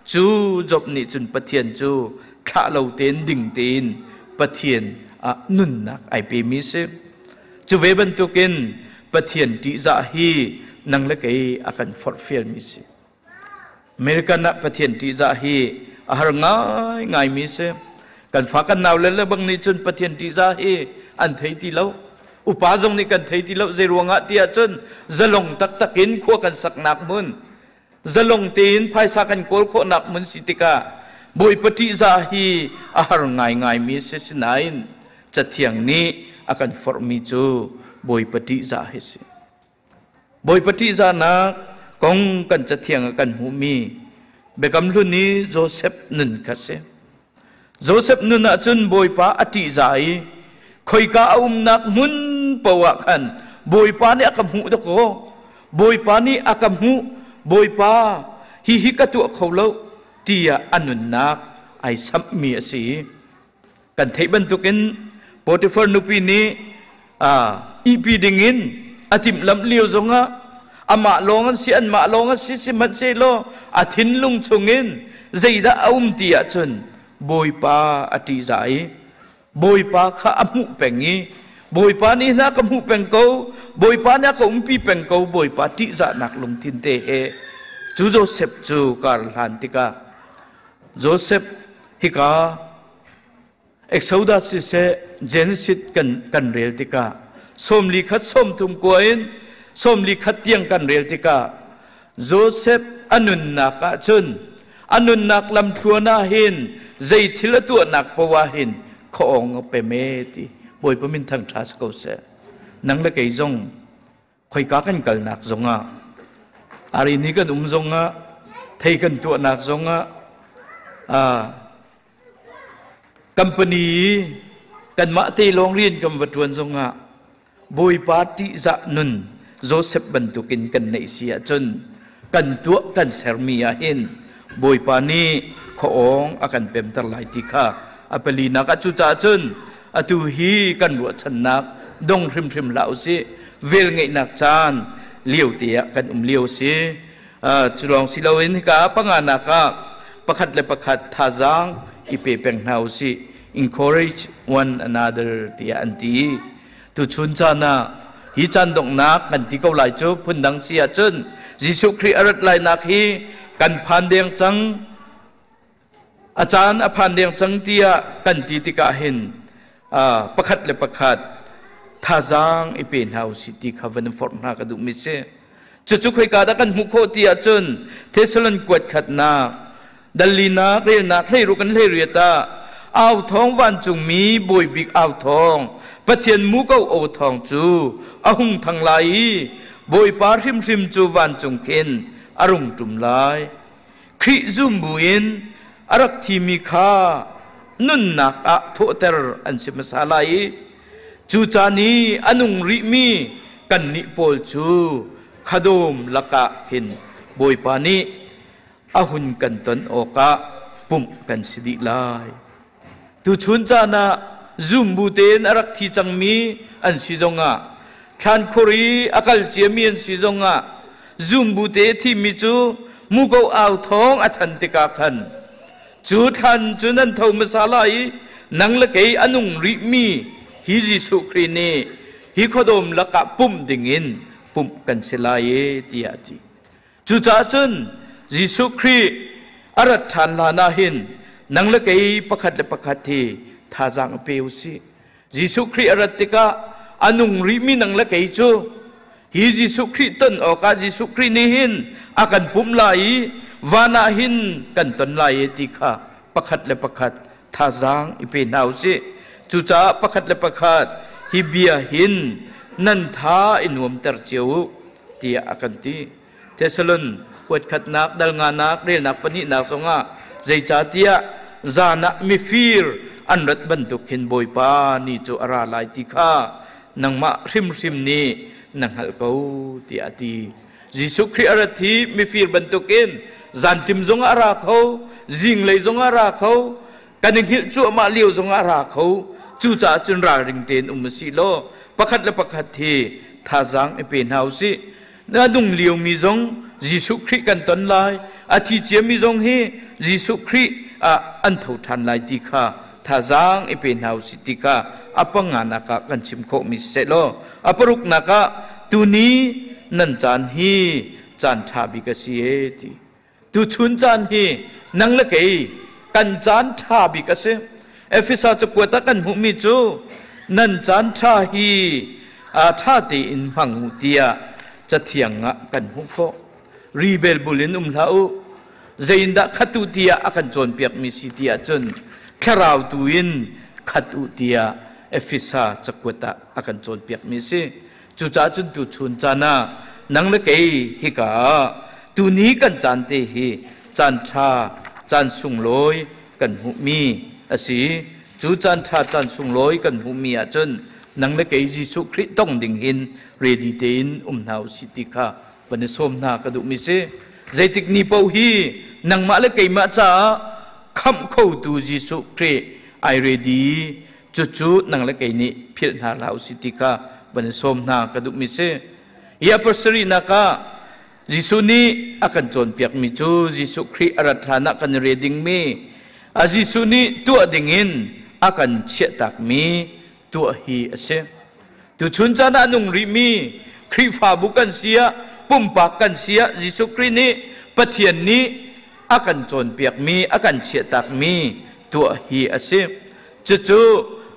cu Job nih cun Pathian cu thlah lo tein ding tein Pathian ah nunnak ai pemi a si. Cu ve bantukin Pathian ṭihzah hi nang le kei a kan forhfialmi a si. American ah Pathian ṭihzah hi a har ngaingaimi a si. Kan fa kan nau le le bang nih cun Pathian ṭihzah hi an thei ti lo. Upa zong nih kan thei ti lo. Zei ruangah ti ahcun zalong taktak in khua kan saknak hmun, zalong tein phaisa kan kawl khawhnak hmun si tikah Bawipa ṭihzah hi a har ngaingaimi a si. Sinain Cathiang nih a kan forhmi cu Bawipa ṭihzah hi a si. Bawipa ṭihzahnak kong kan cathiang ah kan hmuhmi Biakam Hlun i Josef nun kha si. Josef nun ah cun Bawipa a ṭihzah i khoika a umnak hmun paoh ah khan Bawipa nih a ka hmuh dakaw. Bawipa nih a ka hmuh. Bawipa, hihi ka tuah kho lo tiah a nunnak ai samhmi a si. Kan theih bantukin Potifar nupi nih ihpi dingin a timhlamh lio zongah amah lawng an si anmah lawng an si sihmanhsehlaw a thinlung chungin zeidah a um ti ahcun Bawipa a ṭihzah i Bawipa kha a hmuh peng i Bawipa nih hna ka hmuh peng ko Bawipa nih a ka umpi peng ko Bawipa ṭihzahnak lungthin te he cu Josef cu kar hlan tikah Josef hika Exodus siseh Genesis kan rel tikah 41 30 kua in 41 tiang kan rel tikah Joseph a nunnak ah cun a nunnak lamthluan ah hin zei thil a tuahnak poah ah hin khuaawng a pe me ti Bawipa min thangṭha si ko seh. Nang le kei zong khoika kan kalnak zongah arini kan um zongah thei kan tuahnak zongah company kanmah te lawng rian kan va ṭuan zongah Bawipa ṭihzah nun Joseph bantukin kan neih si ahcun kan tuah kan sermi ah hin Bawipa nih khuaawng a kan pemter lai ti kha a palinak ah cucaah cun atu hi kan ruahchannak dong hrimhrim hlah usih velngeihnak caan lio te ah kan um lio si cu lawng si loin hika panganak ah pakhat le pakhat thazaang i pe peng hna usih encourage one another tiah an ti tuchun caan ah hi caan donghnak kan ti ko lai cu phundang si ahcun Jesuh Khrih a rat lainak hi kan phan deng cang A caan a phan deng cang tiah kan ti tikah hin pakhat le pakhat thazaang i pe hna usih ti kha van forh hna ka duhmi si. Cucu khoika dah kan hmuh khawh ti ahcun Thessalon kuat khatnak dallinak relnak hleiruk kan hleiriat ah au thawng vancungmi bawi bik au thawng Pathian muko aw thawng cu a hung thang lai i Bawipa hrimhrim cu vancung khin a rung ṭum lai. Khrih zum buin a rak thimi kha nunnak ah thawhter an si hmasa lai i cu caan i a nung rihmi kannih pawl cu khadawm lakah khin Bawipa nih a hun kan ton awkah pumh kan si dih lai. Tuchun caan ah zumbu tein a rak thi cangmi an si zongah thlankhur i a kal ciami an si zongah zumbu te thimi cu muko au thawng a than tikah khan cu thlan cu nan tho hmasa lai i nang le kei a nung rihmi hi Jesuh Khrih nih hi khuadawm lakah pumh dingin pumh kan si lai e tiah a ti. Cucaah cun Jesuh Khrih a rat ṭhan hlan ah hin nang le kei pakhat le pakhat hi thazaang pe u sih. Jesuh Khrih a rat tikah a nung rihmi nang le kei cu hi Jesuh Khrih ton awkah Jesuh Khrih nih hin a kan pumh lai i van ah hin kan ton lai e ti kha pakhat le pakhat thazaang i pe hna u sih. Cucaah pakhat le pakhat hi bia hin nan tha i nuamter cio u. tiah a kan ti. Thessalon kuatkhatnak dal nganak relnak pahnihnak zongah zeicahtiah zan ah mifir an rat bantuk hin Bawipa ni cu a ra lai ti kha nangmah hrimhrim nih na hngalh ko tiah a ti. Jesuh Khrih a rat hi mifir bantukin Zantim zong ah ra kho, zinglei zong ah ra kho, kan i hngilh cuahmah lio zong ah ra kho. Cucaah cun ralring tein um usih law pakhat le pakhat hi thazaang i pe hna usih. Na nung liomi zong Jesuh Khrih kan ton lai, a thi ciami zong hi Jesuh Khrih ah an tho ṭhan lai ti kha thazaang i pe hna usih ti kha a panganak ah kan chim khawhmi siseh law a paruknak ah tuni nan caan hi caan ṭha bik a si e ti. Tuchun caan hi nang le kei kan caan ṭha bik a si. Efesa cakuat ah kan hmuhmi cu nan caan ṭha hi ṭha tein hmang u tiah cathiang ah kan hmuh khawh. Rebel bul in um hlah u. Zeiindah khat u tiah a kan cawnpiakmi si ti ahcun thlarau tu in khat u tiah Efesa cakuat ah a kan cawnpiakmi a si. Cucaah cun tuchun caan ah nang le kei hika ah tuni kan caan te hi caan ṭha, caan sunglawi kan hmuhmi a si. Cu caan ṭha, caan sunglawi kan hmuhmi ahcun nang le kei Jesuh Khrih tong ding hin ready tein um hna usih ti kha van i sawm hna ka duhmi si. Zeitik ni paoh hi nangmah le keimah caah khamh khotu Jesuh Khrih ai ready. Cucu nang le kei nih philh hna hlah usih ti kha van i sawm hna ka duhmi si. Hi a pasarihnak ah Jesuh nih a kan cawnpiakmi cu Jesuh Khrih a rat hlan ah kan i re dingmi, a Jesuh nih tuah dingin a kan chiahtakmi tuah hi a si. Tuchun caan ah a nung rihmi Khrihfabu kan si ah, pumpak kan si ah Jesuh Khrih nih Pathian nih a kan cawnpiakmi, a kan chiahtakmi tuah hi a si. Cucu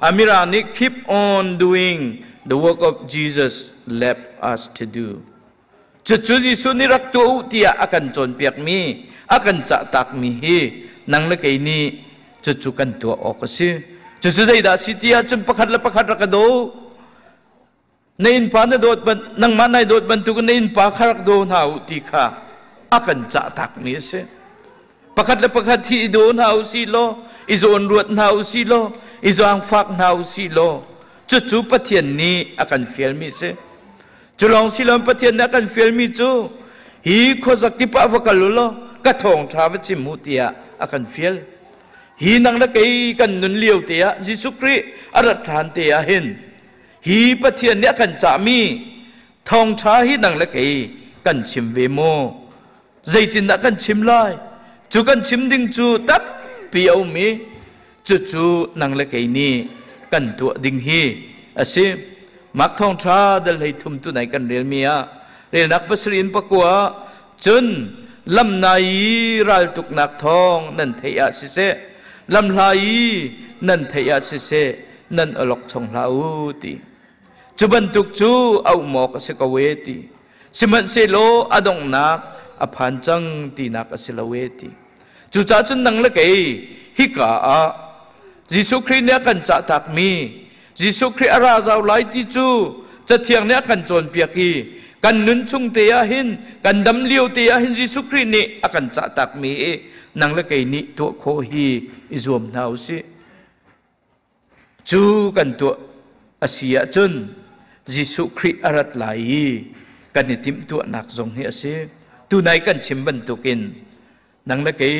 a Mirang nih keep on doing the work of Jesus left us to do. Cucu Jesuh nih rak tuah u tiah a kan cawnpiakmi, a kan cahtakmi hi nang le kei nih cucu kan tuah awk a si. Cucu zeidah a si ti ahcun pakhat le pakhat rak ka daw. Na innpa na dawt ban, nangmah nai dawt bantuk na innpa kha rak daw hna u ti kha a kan cahtakmi a si. Pakhat le pakhat hi i daw hna u si law, i zawnruat hna u si law, i zaangfak hna u si law, cucu Pathian nih a kan fialmi a si. Cu lawng si loin Pathian nih a kan fialmi cu hi khuazakip ah va kal u law ka thawngṭha va chim u tiah a kan fial. Hi nang le kei kan nun lio te ah Jesuh Khrih a rat hlan te ah hin hi Pathian nih a kan cahmi thawngṭha hi nang le kei kan chim ve maw? Zeitindah kan chim lai? Cu kan chim ding cu tampi a um i cucu nang le kei nih kan tuah ding hi a si. Mark thawngṭha dal 13 tunai kan relmi ah relnak pasarih in pakua cun lam nai i raltuknak thawng nan theih ah siseh lamhla i nan theih ah siseh nan awlokchong hlah u ti. Cu bantuk cu a um awk a si ko e ti. Sihmanhsehlaw a donghnak a phan cang tinak a si lo e ti. Cucaah cun nang le kei hika ah Jesuh Khrih nih a kan cahtakmi Jesuh Khrih a ra zau lai ti cu Cathiang nih a kan cawnpiak i kan nun chung te ah hin kan dam lio te ah hin Jesuh Khrih nih a kan cahtakmi i nang le kei nih tuah khawh hi i zuam hna u sih. Cu kan tuah a si ahcun Jesuh Khrih a rat lai i kan i timhtuahnak zong hi a si. Tunai kan chim bantukin nang le kei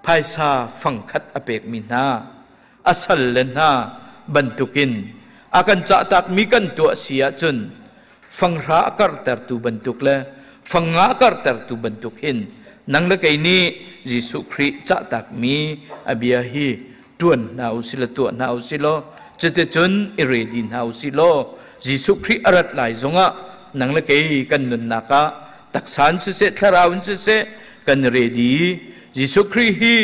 phaisa fangkhat a pekmi hna, a sal le hna bantukin a kan cahtakmi kan tuah si ahcun fanghra a kartertu bantuk le fangnga a kartertu bantuk hin nang le kei nih Jesuh Khrih cahtakmi a bia hi ṭuan hna u sih law tuah hna u sih law cuticun i ready hna u sih law Jesuh Khrih a rat lai zongah nang le kei kan nunnak ah taksa in siseh thlarau in siseh kan ready. Jesuh Khrih hi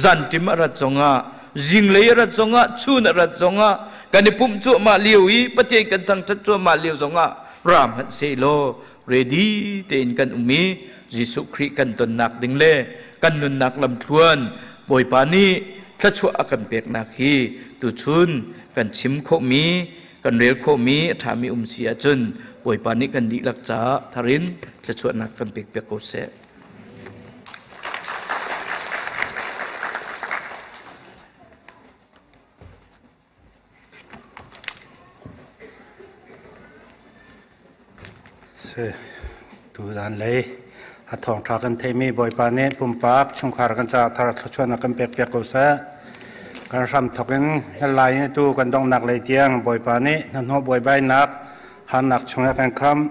zanṭim a rat zongah zinglei a rat zongah chun a rat zongah kan i pumh cuahmah lio i Pathian kan thangṭhat cuahmah lio zongah ra hmanh seh law ready tein kan um i Jesuh Khrih kan tonnak ding le kan nunnak lamthluan Bawipa nih thluachuah a kan peknak hi tuchun kan chim khawhmi kan rel khawhmi a ṭhami um si ahcun Bawipa nih kan dihlak caah tharin thluachuahnak kan pek piak ko seh. Tuzan lei A thawngṭha kan theimi Bawipa nih pumpak chungkhar kan caah thar thluachuahnak kan pek piak ko seh. Kan hram thawk in lai in atu kan donghnak lei tiang Bawipa nih hnahnawh buaibainak harnak chungah kan khamh.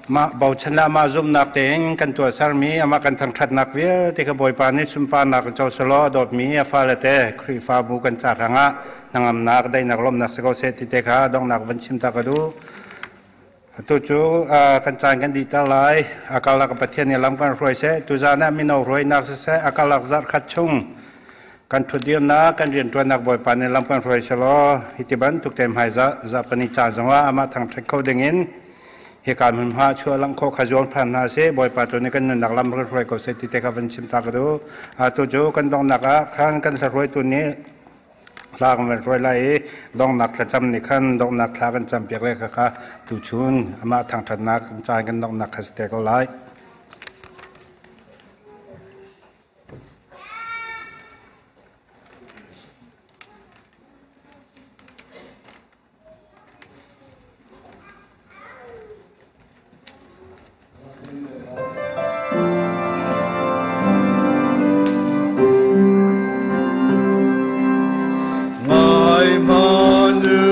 Mah bochan le amah zumhnak tein kan tuahsermi amah kan thangṭhatnak vialte kha Bawipa nih sunparnak in co selaw a dawtmi a fale te Khrihfabu kan ca hrangah hnangamnak daihnak lawmhnak si ko seh ti te kha donghnak van chim ta ka duh. Atu cu kan caan kan dihter lai. A karlak Pathian nih lam kan hruai seh. Tuzaan ah mino hruainak siseh, a karlak zarh khat chung kan ṭhutdirnak, kan rianṭuannak Bawipa nih lam kan hruai selaw hi ti bantuk te hmai zarhpani caan zongah amah thangṭhat kho dingin hika hmunhma chuah langh khawh kha zuam hram hna sih. Bawipa tu nih kan nunnak lam kan hruai ko seh ti te kha van chim ta ka duh. Atu cu kan donghnak ah khan kan hla-hruaitu nih hla kan van hruai lai i donghnak thlacam nih khan donghnak thla kan campiak le kha kha tuchun amah thangṭhatnak caan kan donghnak kha si te ko lai. Ngai manu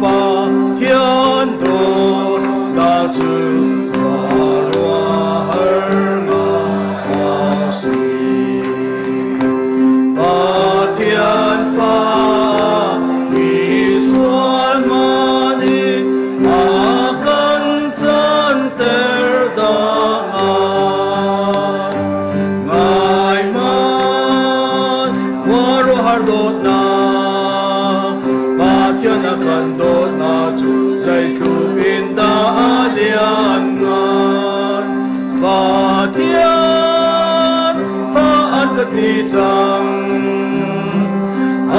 pa thian dawt na cu Pathian fa mi sual mani a kan canter dang ngai man khuaruahhar dawtnak Pathian a kan dawtnak cu zeitluk in dah a lianngan Pathian fa an ka ti cang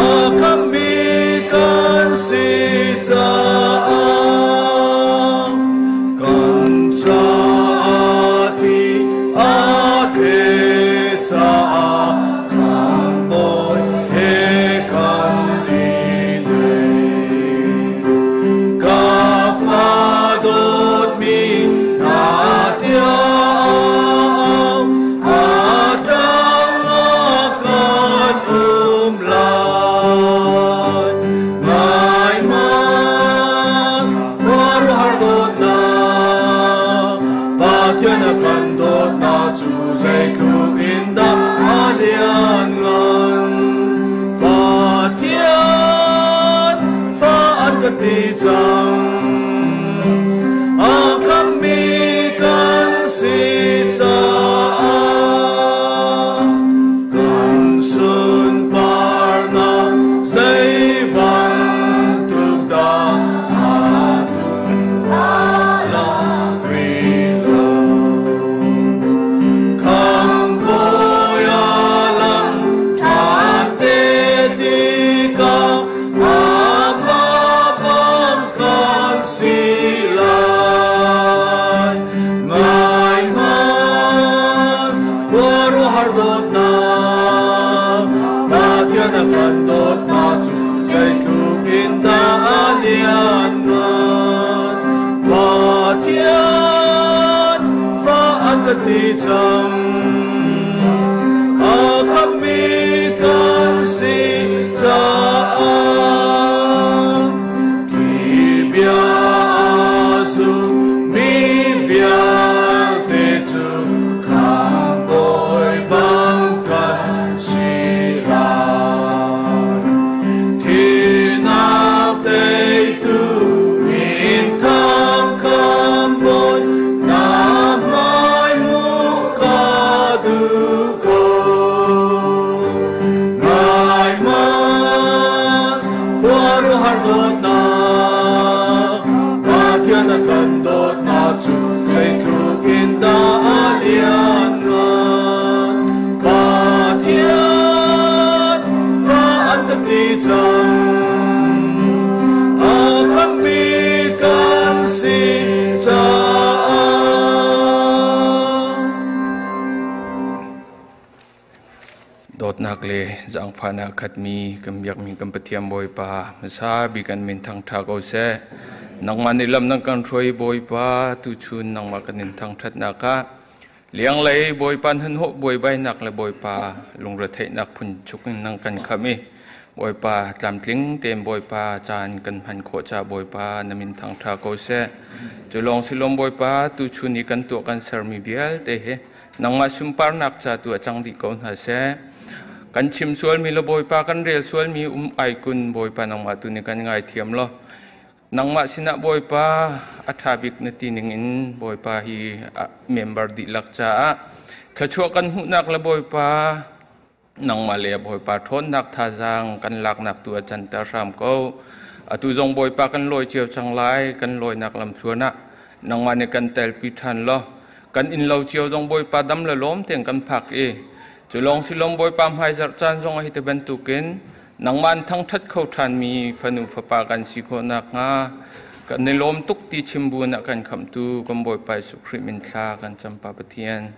a khammi kan si caah kan caah thi a the caah khamhbawi he kan i nei. Ka fa dawtmi hna tiang a tangah kan um lai. Ngai man khuaruahhar dawtnak Pathian a kan dawtnak cu zeitluk in dah a lianngan. Pathian fa an ka ti cang. A khammi kan si caah kan sunparnak zei bantuk dah atu lang rih lo. Khamhbawi a lang ṭhan te tikah amah bang kan si lai. Ngai man khuaruahhar dawtnak Pathian a kan dawtnak cu zeitluk in dah a lianngan. Pathian fa an ka ti cang. A khammi kan si caah khi bia zummi vialte cu khamhbawi bang kan si lai. Thihnak teitu minthang khamhbawi na hmai hmuh ka duh ko. Ngai man khuaruahhar dawtnak Pathian a kan dawtnak cu zeitluk in dah a lianngan. Pathian fa an ka ti cang. A khammi kan si caah. Dawtnak le zaangfahnak khatmi kan biakmi kan Pathian Bawipa hmasa bik kan min thangṭha ko seh. Nangmah nih lam nan kan hruai Bawipa, tuchun nangmah kan in thangṭhatnak ah lianglei Bawipa hnahnawh buaibainak le Bawipa lungretheihnak phun chuk in nang kan khamh i Bawipa tlamtling tein Bawipa caan kan hman khawh ca Bawipa na min thangṭha ko seh. Cu lawng si lawm Bawipa, tuchun i kan tuah kan sermi vialte hi nangmah sunparnak ca tu a cang dih ko hna seh. Kan chim sualmi le Bawipa kan rel sualmi um ai kun Bawipa nangmah tu nih kan ngaithiam law nangmah sinah Bawipa a ṭha bik na ti ning in Bawipa hi member dihlak caah thluachuah kan hmuhnak le Bawipa nangmah le Bawipa ṭhawnnak thazaang kan laknak tu a canter hram ko. Atu zong Bawipa kan lawi cio cang lai, kan lawinak lamthluan ah nangmah nih kan telpi ṭhan law kan inn lo cio zong Bawipa dam le lawm tein kan phak i cu lawng si lawm Bawipa hmaizarh caan zong hi te bantukin nangmah an thangṭhat kho ṭhanmi fanu fapa kan si khawh nakhnga kan i lawm tuk ti chim bu na kan khamhtu kan Bawipa Jesuh Khrih min thla kan cam Pa Pathian.